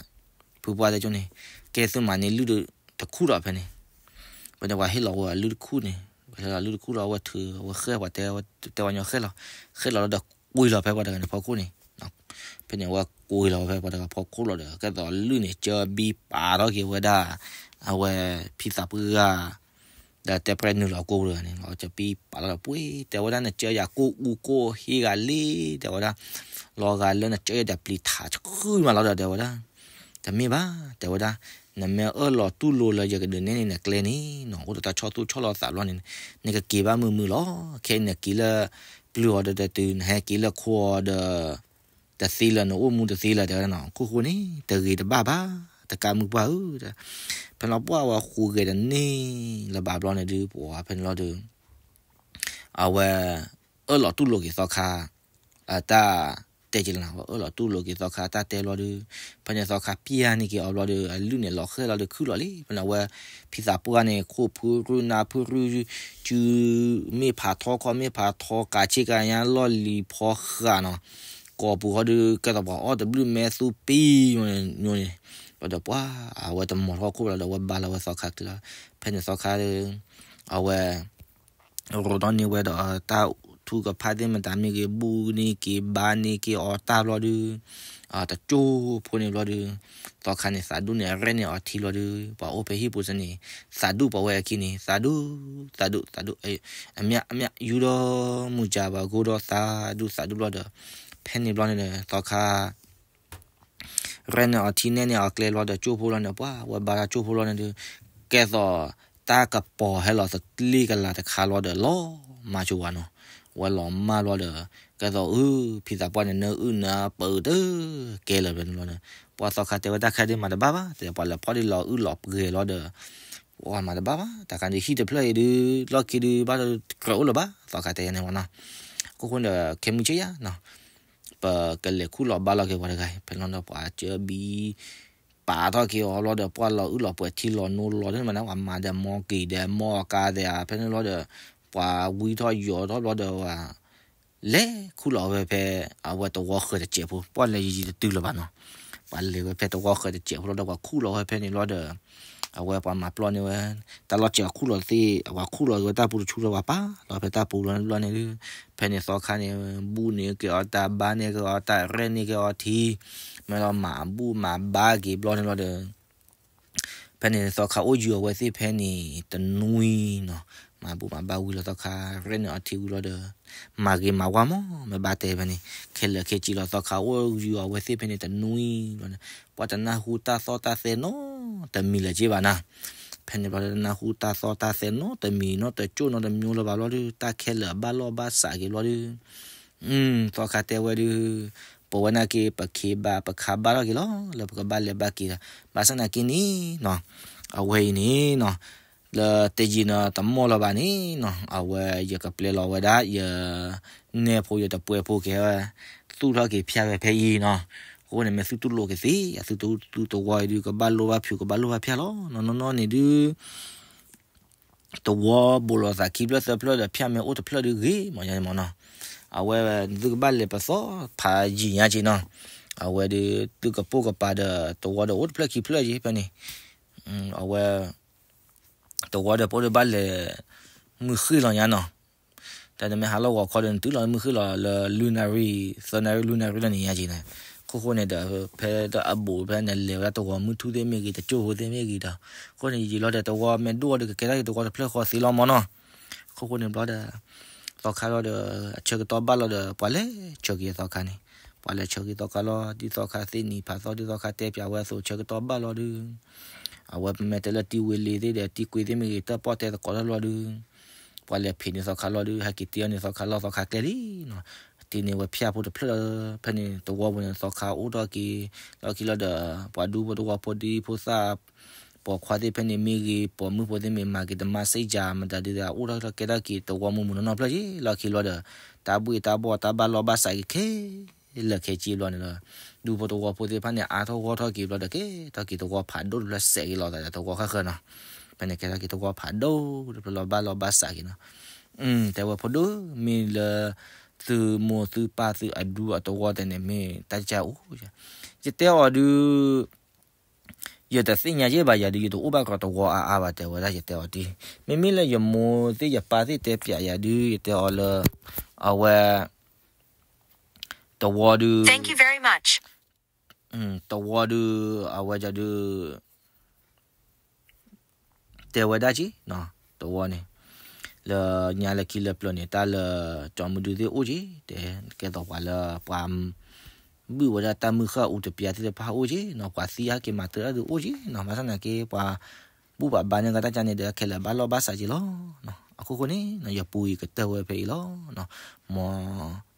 ဖုပှၢ်တဲကၠိန့ၣ် ကဲသုမၤန့ၢ်လုၢ်တခူၣ်ဒီးဖဲန့ၣ် ဖဲန့ၣ်ပှၤဟ့ၣ်လီၤဝဲအလုၢ်တခူၣ်န့ၣ် ပှၤဟ့ၣ်လီၤလုၢ်တခူၣ်ဒီး အဝဲထုး အဝဲဃဲၣ် ပှၤတဲ တဲဝဲညီဃဲၣ်လီၤ ဃဲၣ်လီၤလီၤဒီး ကွံာ်လီၤဖဲပှၤတဂၤန့ၣ်ဖီခိၣ်န့ၣ် ဖဲန့ၣ် အဝဲကွံာ်လီၤဖဲပှၤတဂၤဖီခိၣ်လီၤဒီး ကဲသိးလုၢ်န့ၣ် ကၢဘံပာ်ထီၣ်က့ၤဝဲဒၣ် အဝဲဖံသးပှၢ်ဂၤ ဒီးတဲပှဲၤနုာ်လီၤကိၢ်ပူၤတဂၤန့ၣ် လီၤကပံပာ်လီၤဒီး ပှ့ၤ တဲဝဲဒၣ် နကၢယၤကိၢ်အူကိၢ်ဟ့ၣ်ဂၤလံ တဲဝဲဒၣ် လီၤဂာ်လၢနကၢယၤဒီးပျံၤထးဆှုမးလီၤဒီး တဲဝဲဒၣ် တမ့ၢ်ဘၣ် တဲဝဲဒၣ် နမ့ၢ်အၢၣ်လီၤတူၢ်လိာ်လၢယကဒုးနဲၣ်န့ၢ်နကျဲန့ၣ်နီၤ အိၣ်ဒီးတၢ်ဆီၣ်သူၣ်ဆီၣ်လီၤသးဘျီန့ၣ် နကက့ၤဘၣ်မုာ်မုာ်လီၤ. ခဲအံၤနက့ၤလၢပျုၤအီၤဒီးတတုၤ နဟဲက့ၤလၢခိအီၤဒီး တသ့လၢၤ နအိၣ်မူတသ့လၢၤ တဲဝဲဒၣ်နီၤ ခိၣ်ဃိန့ၣ် တဂ့ၤတဘၣ်ဘၣ် တကးမုၢ်ပှၢ်ဧၢ ဖဲန့ၣ်လီၤပှၢ်ဝဲဃိးဂဲၤတန့ၢ်လၢၤဘၣ်ဘျီန့ၣ်ဒုး ပှၢ်ဖဲန့ၣ်လီၤဒီး အဝဲ အၢၣ်လီၤတူၢ်လိာ်က့ၤသီခါ အတၢ်တဲက့ၤလီၤနီၤ အဝဲအၢၣ်လီၤတူၢ်လိာ်က့ၤသီခါတၢ်တဲဘျီဒီး ဖဲန့ၣ်သီခါပျၢ်န့ၢ်က့ၤအီၤဘျီဒီး အလုၢ်န့ၣ်လီၤဃဲၣ်လီၤဒီးခုၣ်လီၤလံ ဖဲန့ၣ်အဝဲ ဖံသးပှၢ်န့ၣ် ခိၣ်ဖုရူၢ်နါဖုရူၢ် စု မ့ၢ်ဖးထီခီၣ်မ့ၢ်ဖးထီကးဆ့ကညါလီၢ်လံၤဖီဃာ်နီၤ ကိာ်ပူၤဃီဒီး ကဲသိးပှၤအီၣ်တဘျုးမဲသူပံၤညိန့ၣ် ဘျီဒီးပှၢ် အဝဲတမီၤထီၣ်ခိၣ်ဘၣ်လီၤဒီး အဝဲဘါလီၤဝဲသီခါကျဲလီၤ ဖဲန့ၣ်သီခါဒီး အဝဲ ရိးထီၣ်န့ၢ်ဝဲဒီးတၢ်ထုကဖၣ်သ့ၣ်မတၤမ့ၢ်ဂ့ၤ ဘူၣ်န့ၢ်က့ၤဘါန့ၢ်က့ၤအီၤတၢ်ဘျီဒီး တကၠိဖိန့ၣ်ဘျီဒီး သီခါန့ၣ် သးဒူၣ်န့ၣ်ရဲၣ်န့ၢ်အီၤထံဘျီဒီး ပှၤအိၣ်ဖဲဟံၣ်ပူၤစ့ၢ်န့ၣ် သးဒူၣ်ပှၤဝဲအခံန့ၣ် သးဒူၣ် သးဒူၣ် သးဒူၣ် အမ့ၢ် အမ့ၢ် ယူၢ်ဒီးမူၤကၠၤဘၣ်ကိၢ်ဒီးသးဒူၣ်သးဒူၣ်ဘျီဒီး ဖဲန့ၣ်ဘျီန့ၣ်ဒီး သီခါ ရဲၣ်န့ၢ်အီၤထံနဲၣ်န့ၢ်အီၤကျဲဘျီဒီး ကၠိဖိလီၤန့ၣ် ပှၢ်ဝဲဘါတၢ်ကၠိဖိလီၤန့ၣ်ဒီး ကဲသိးတၢ်ကပီၤဟဲလီၤသကျ့ကလၤတခါလီၤဒီး လီၤမၢ်ဆိဝဲနီၤ ဝဲလီၤမၢ်ဘျီဒီး ကဲသိးအုၣ် ဖံသးပှၢ်န့ၣ် နၢအုၣ်နၢပၢၢ်တကဲလၢၤဖဲန့ၣ်ဘျီန့ၣ် ပှၢ်သီခါတဲဝဲတၢ်ခါဒုးမၤတဘၣ်ဘၣ် တဲပှၤလဲၤဖီၣ်ဒ်လီၤအုၣ်လီၤပှဲၤလီၤဒီး ပှၢ်မၤတဘၣ်ဘၣ် တၢ်ခါဒုးဟံၣ်တဖျၢၣ်အံၤဒုး လီၢ်ခံဒုးဘၣ်ဒီးကြၢးအိၣ်လၢၤဘၣ် သီခါတဲယၤန့ၣ်ဝဲနီၤ အခိၣ်ဃိဒီး ခဲမုၢ်ဆ့ၣ်ယါနီၤ ပကလဲၤခူၣ်လီၤဘါလီၤက့ၤပှၤတဂၤအံၤ ဖဲန့ၣ်လီၤဒီးပှၤကၢဘံ ပာ်ထီၣ်က့ၤအီၤဘျီဒီး ပှၢ်လီၤအုၣ်လီၤပှဲၤထံလီၤနိလီၤ ဒ်မးန့ၣ် ပှၤမၤဒီးမီက့ၤဒီးမီကါဒီး ဖဲန့ၣ်လီၤဒီး ပှၤဝံထီၣ်ယိာ်ထီၣ်ဘျီဒီး ပှၤလဲၤခူၣ်လီၤဝဲဖဲ အဝဲတဝီဃၢၤတစဲးဖိ ပှၢ်လဲၤယံာ်ယံာ်တတုၤလၢၤဘၣ်နီၤ ပှၤလဲၤဝဲဖဲတဝီဃၢၤတစဲးဖိလီၤဒီး ပှၤခူၣ်လီၤဝဲဖဲန့ၣ်လီၤဒီး အဝဲပှၤမၤပျီန့ၢ်ဝဲ တၢ်လီၢ်စဲးခူၣ်လီၤသ့ၣ် ပှၤခူၣ်လီၤဝဲတၢ်ပူၤတဆူလီၤ ပှၤပာ်လီၤဖဲတၢ်ပူၤလီၤန့ၣ်ဘျီန့ၣ်ဒီး ဖဲန့ၣ်သီခါန့ၣ် ဘူၣ်န့ၢ်က့ၤအီၤတၢ် ဘါန့ၢ်က့ၤအီၤတၢ် ရဲၣ်န့ၢ်က့ၤအီၤထံ မ့ၢ်လီၤမၤဘူၣ်မၤဘါက့ၤဘျီန့ၣ်လီၤဒီး ဖဲန့ၣ်သီခါအိၣ်ယုာ်အဝဲသ့ၣ်ဖဲန့ၣ်တနွံနီၤ မၤဘူၣ်မၤဘါဝံၤလီၤသီခါ ရဲၣ်န့ၢ်အီၤထံဝံၤလီၤဒီး မၤဂ့ၤမၤဝါမး မ့ၢ်ဘၣ်တဲဖဲန့ၣ် ခဲလၢာ်ခဲဆ့လီၤသီခါအိၣ်ယုာ်အဝဲသ့ၣ်ဖဲန့ၣ်တနွံလီၤန့ၣ် ပှၤတနၢ်ဟူတၢ်သီၣ်တၢ်သဲနီတမံၤလၢၤက့ဘၣ်နၤ ဖဲန့ၣ်ဘျီဒီးတနၢ်ဟူတၢ်သီၣ်တၢ်သဲနီတမံၤနီတကၠိၢ်နီတမံၤလၢၤဘၣ်ဘျီဒီး တၢ်ခဲလၢာ်အဘၣ်လီၢ်ဘၣ်စးက့ၤဘျီဒီး သီခါတဲဝဲဒုး ပဝဲနာ်က့ ပခ့ဘၣ်ပခးဘၣ်ထီၣ်က့ၤလီၤ လၢပကဘၣ်လဲၤဘၣ်က့ၤဒီး ဘၣ်ဆၣ်နာ်က့န့ၣ်နီၤ အဝဲအံၤန့ၣ်နီၤ လၢတယံာ်နီၤတမီၢ်လၢၤဘၣ်န့ၣ်နီၤ အဝဲယကပျဲလီၤဝဲဒၣ် ယနဲၣ်ဖိယတပှဲၤဖိကဲဝဲ သူၣ်ထီၣ်က့ၤဖၠၣ်ဝဲဖဲအံၤနီၤ အဃိန့ၣ်မ့ၢ်သုတူၢ်လိာ်ကသ့ အသုတ သုတဝီအံၤဒုး ကဘၣ်လိၣ်ဘၣ်ဖၠူး ကဘၣ်လိၣ်ဘၣ်ဖၠၣ်လီၤ. နီၢ်နီၢ်နီၢ်န့ၣ်ဒုး တဝီဘိးလိာ်သးခံဖျၢၣ်သၢဖျၢၣ်ဒီး ဖၠၣ်မ့ၢ်အိၣ်တဖျၢၣ်ဒုးဂ့ၤမး ယၤမးနီၤ. အဝဲ သုကဘၣ်လဲၤပသီၣ်ဖးယံာ်ညါက့နီၤ. အဝဲဒုး သုကပိာ်ကပၤဒီး တဝီဒီးအိၣ်တဖျၢၣ်ခံဖျၢၣ်က့ ဖဲန့ၣ် အဝဲ တဝီဒီးပအိၣ်ဒီးဘၣ်လဲၤ မုၢ်ဃ့ၢ်လီၤညါနီၤ. တၢ်နမ့ၢ်ဟးလီၢ်ဂီၤခီဒီး နတုၤလီၤမုၢ်ဃ့ၢ်လီၤ လၢလွံၢ်နၣ်ရံၣ် သၢနၣ်ရံၣ် လွံၢ်နၣ်ရံၣ်လီၤန့ၣ်ညါက့န့ၣ်. အခိၣ်ဃိန့ၣ်ဒီး ဖဲတၢ်အဘူးဖဲနလဲၤဝဲဒၣ်တဝီမုၢ်ထူၣ်သ့ၣ်မ့ၢ်ဂ့ၤ တကၠိၢ်ဖိသ့ၣ်မ့ၢ်ဂ့ၤဒီး အဃိန့ၣ် ယံာ်လီၤဒီးတဝီမ့ၢ်ဒိၣ်အီၤဒီး ကကဲထီၣ်က့ၤတဝီတဖျၢၣ်ဃီသ့လီၤမးနီၤ. အခိၣ်ဃိန့ၣ်ဘျီဒီး သီခါလီၤဒီး အဆၢကတီၢ်ဘၣ်လီၤဒီး ပှၤလဲၤဆှၢက့ၤသီခါန့ၣ်. ပှၤလဲၤဆှၢက့ၤသီခါလီၤ ဒ်သီခါသ့ၣ်နံၤဖးသီ ဒ်သီခါတဲပၠးဝဲအသိး ဆၢကတီၢ်ဘၣ်လီၤဒုး အဝဲပမ့ၢ်တဲလၢတံၢ်ဝ့လ့သ့ၣ်ဒီး တံၢ်ကွ့သ့ၣ်မ့ၢ်ဂ့ၤ တၢၣ်ပီၣ်တဲသကိးထီၣ်လီၤဒုး ပှၤလဲၤဖံးန့ၢ်သီခါလီၤဒုး ဟဲက့ၤတ့အီၤန့ၢ်သီခါလီၤ သီခါကျဲလံနီၤ. တ့န့ၢ်ဝဲဖၠၣ်ဖိတဖျၢၣ် ဖဲန့ၣ်တဝီပူၤန့ၣ် သီခါအိၣ်ထီၣ်က့ၤ လီၢ်ခံလီၤဒီး ပှၤဒူဖိတဝီဖိဒံဖိသၣ် ပိာ်ခွါသ့ၣ်ဖဲန့ၣ်မ့ၢ်ဂ့ၤ ပိာ်မုၣ်ဖိသ့ၣ်မ့ၢ်မၤက့ၤတမါစ့ၣ်ကၠၤ မတၤဒုး အိၣ်ထီၣ်ကဲထီၣ်က့ၤတဝီမုၢ်မုၢ်နီၢ်နီၢ်ဖျၢၣ်က့ လီၢ်ခံလီၤဒီး တၢ်ဘှ့ၣ်တၢ်ဘှီၣ်တၢ်ဘၣ်လီၢ်ဘၣ်စးက့ၤခဲ လၢာ်ခဲဆ့ဘျီန့ၣ်ဒီး ဒူဖိတဝီဖိသ့ၣ်တဖၣ်န့ၣ် အါထီၣ်ဂီၢ်ထီၣ်က့ၤဘျီဒီး ကဲထီၣ်က့ၤတဝီဖးဒိၣ်တဖျၢၣ် စဲးက့ၤလီၤသးဒီးတဝီဃၣ်ဃၣ်နီၤ. ဖဲန့ၣ်ကဲထီၣ်က့ၤတဝီဖးဒိၣ်တဖျၢၣ်လီၤ ဘၣ်လီၢ်ဘၣ်စးက့ၤနီၤ. တဲဝဲဖိဒိၣ် မ့ၢ်လၢ သုမိၢ်သုပၢ်သုအဒူအတဝီတဲန့ၣ် မ့ၢ်တၢ်ကစၢ်အိၣ် ယတဲအီၤဒုး ယတသ့ၣ်ညါယဲၢ်ဘၣ် ယၤဒုး ယတအိၣ်ဘၣ်ကီးတဝီအါအါဘၣ် တဲဝဲဒၣ် ယတဲအီၤတံၢ် မ့မ့ၢ်လၢယမိၢ်သ့ၣ်ယပၢ်သ့ၣ်တဲပၠးယၤဒုး ယတဲအီၤလၢ အဝဲ တဝီဒုး တဝီဒုး အဝဲဒုး တဲဝဲဒၣ်က့ တဝီန့ၣ် လၢညါလၢခံလၢပျၢၤန့ၣ် တၢ်လၢ ကၠီမုၢ်ဒုသ့ၣ်အိၣ်က့ တဲ ကဲသိးပှၤလၢပှၤ ဘုၣ်ဝဲဒၣ်တၢ်မုၢ်ဃၢ်အူတပျၢ်သ့ၣ်တဖၣ်အိၣ်က့နီၤ ပှၤသံအါက့ၤမၤတၢ်ဒုးအိၣ်က့နီၤ ဘၣ်ဆၣ်သနာ်က့ ပှၤဘူၣ်ဘၣ်ဘါန့ၢ်ကတၢ်ကန့ၣ်ဒီး ခဲလၢာ်ဘၣ်လီၢ်ဘၣ်စးက့ၤလီၤ. အခိၣ်ဃိန့ၣ် ယပူၤအံၤကတၢၢ်ဝဲဖဲအံၤလီၤ. မ်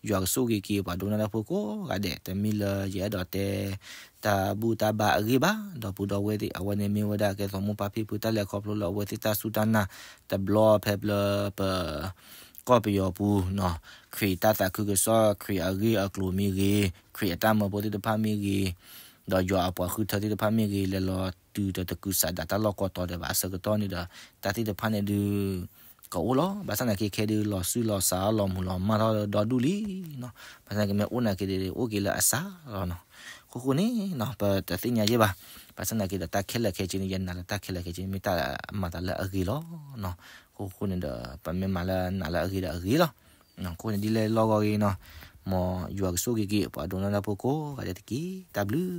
ယွၤကဆိၣ်ဂ့ၤက့ၤ ပှၤဒိကနၣ်တၢ်ဖိကိးဂၤဒဲး တမ့ၢ်လၢယအဲၣ်ဒိးတဲ တၢ်ဘူၣ်တၢ်ဘါအဂ့ၢ်ဘၣ် ဒီပုၢ်ဒီဝဲၢ်သ့ၣ် အဝဲန့ၣ်မ့ၢ်ဝဲဒၣ်ကဲသိးမိၢ်ပၢ်ဖံဖုတၢ်လဲၤခီဖျိလၢအဝဲသ့ၣ်တၢ်စူၢ်တၢ်နာ် တဘျီဖဲဖျၢၣ်ပ ကီၢ်ပယီၤပူၤနီၤ ခရံာ်တၢ်သးခုကစီၣ် ခရံာ်အဂ့ၢ်အကျိၤမ့ၢ်ဂ့ၤ ခရံာ်အတၢ်မၢဖိသ့ၣ်တဖၣ်မ့ၢ်ဂ့ၤ ဒီးယွၤအပှၤဃုထၢသ့ၣ်တဖၣ်မ့ၢ်ဂ့ၤ လဲၤလီၤတုၤဒီးတကုၤဆးဒးတၢ်လီၢ်ကိးတီၤဒီးဘၣ်အဆၢကတီၢ်န့ၣ်ဒီး တၢ်သ့ၣ်တဖၣ်န့ၣ်ဒုး ကအိၣ်လီၤ. ဘၣ်ဆၣ်သနာ်က့ခဲဒုး လီၤစုလီၤစှၤလီၤမုၢ်လီၤမၢ်ထီၣ်ဒီဒူၣ်လံနီၤ. ဘၣ်ဆၣ်သနာ်က့မ့ၢ်အိၣ်နာ်က့ဒုး အိၣ်က့ၤလၢအစှၤလီၤနီၤ. အခိၣ်ဃိန့ၣ်နီၤ ပတသ့ၣ်ညါယဲၢ်ဘၣ်. ဘၣ်ဆၣ်သနာ်က့ဒီး တၢ်ခဲလၢာ်ခဲဆ့န့ၣ် ယနာ်လၢတၢ်ခဲလၢာ်ခဲဆ့န့ၣ် မ့ၢ်တၢ်မၤသးလၢအဂ့ၤလီၤနီၤ. အခိၣ်ဃိန့ၣ်ဒီး ပမ့ၢ်မၤလၢနာ်လၢအဂ့ၤဒီးအဂ့ၤလီၤ. အခိၣ်န့ၣ်ဒ်လဲၣ်လီၢ်ဂီၢ်ဂ့ၤနီၤ မ်ယွၤကဆိၣ်ဂ့ၤက့ၤ ပှၤဒိကနၣ်တၢ်ဖိကိးဂၤဒဲးတက့ၢ်. တၢ်ဘျုး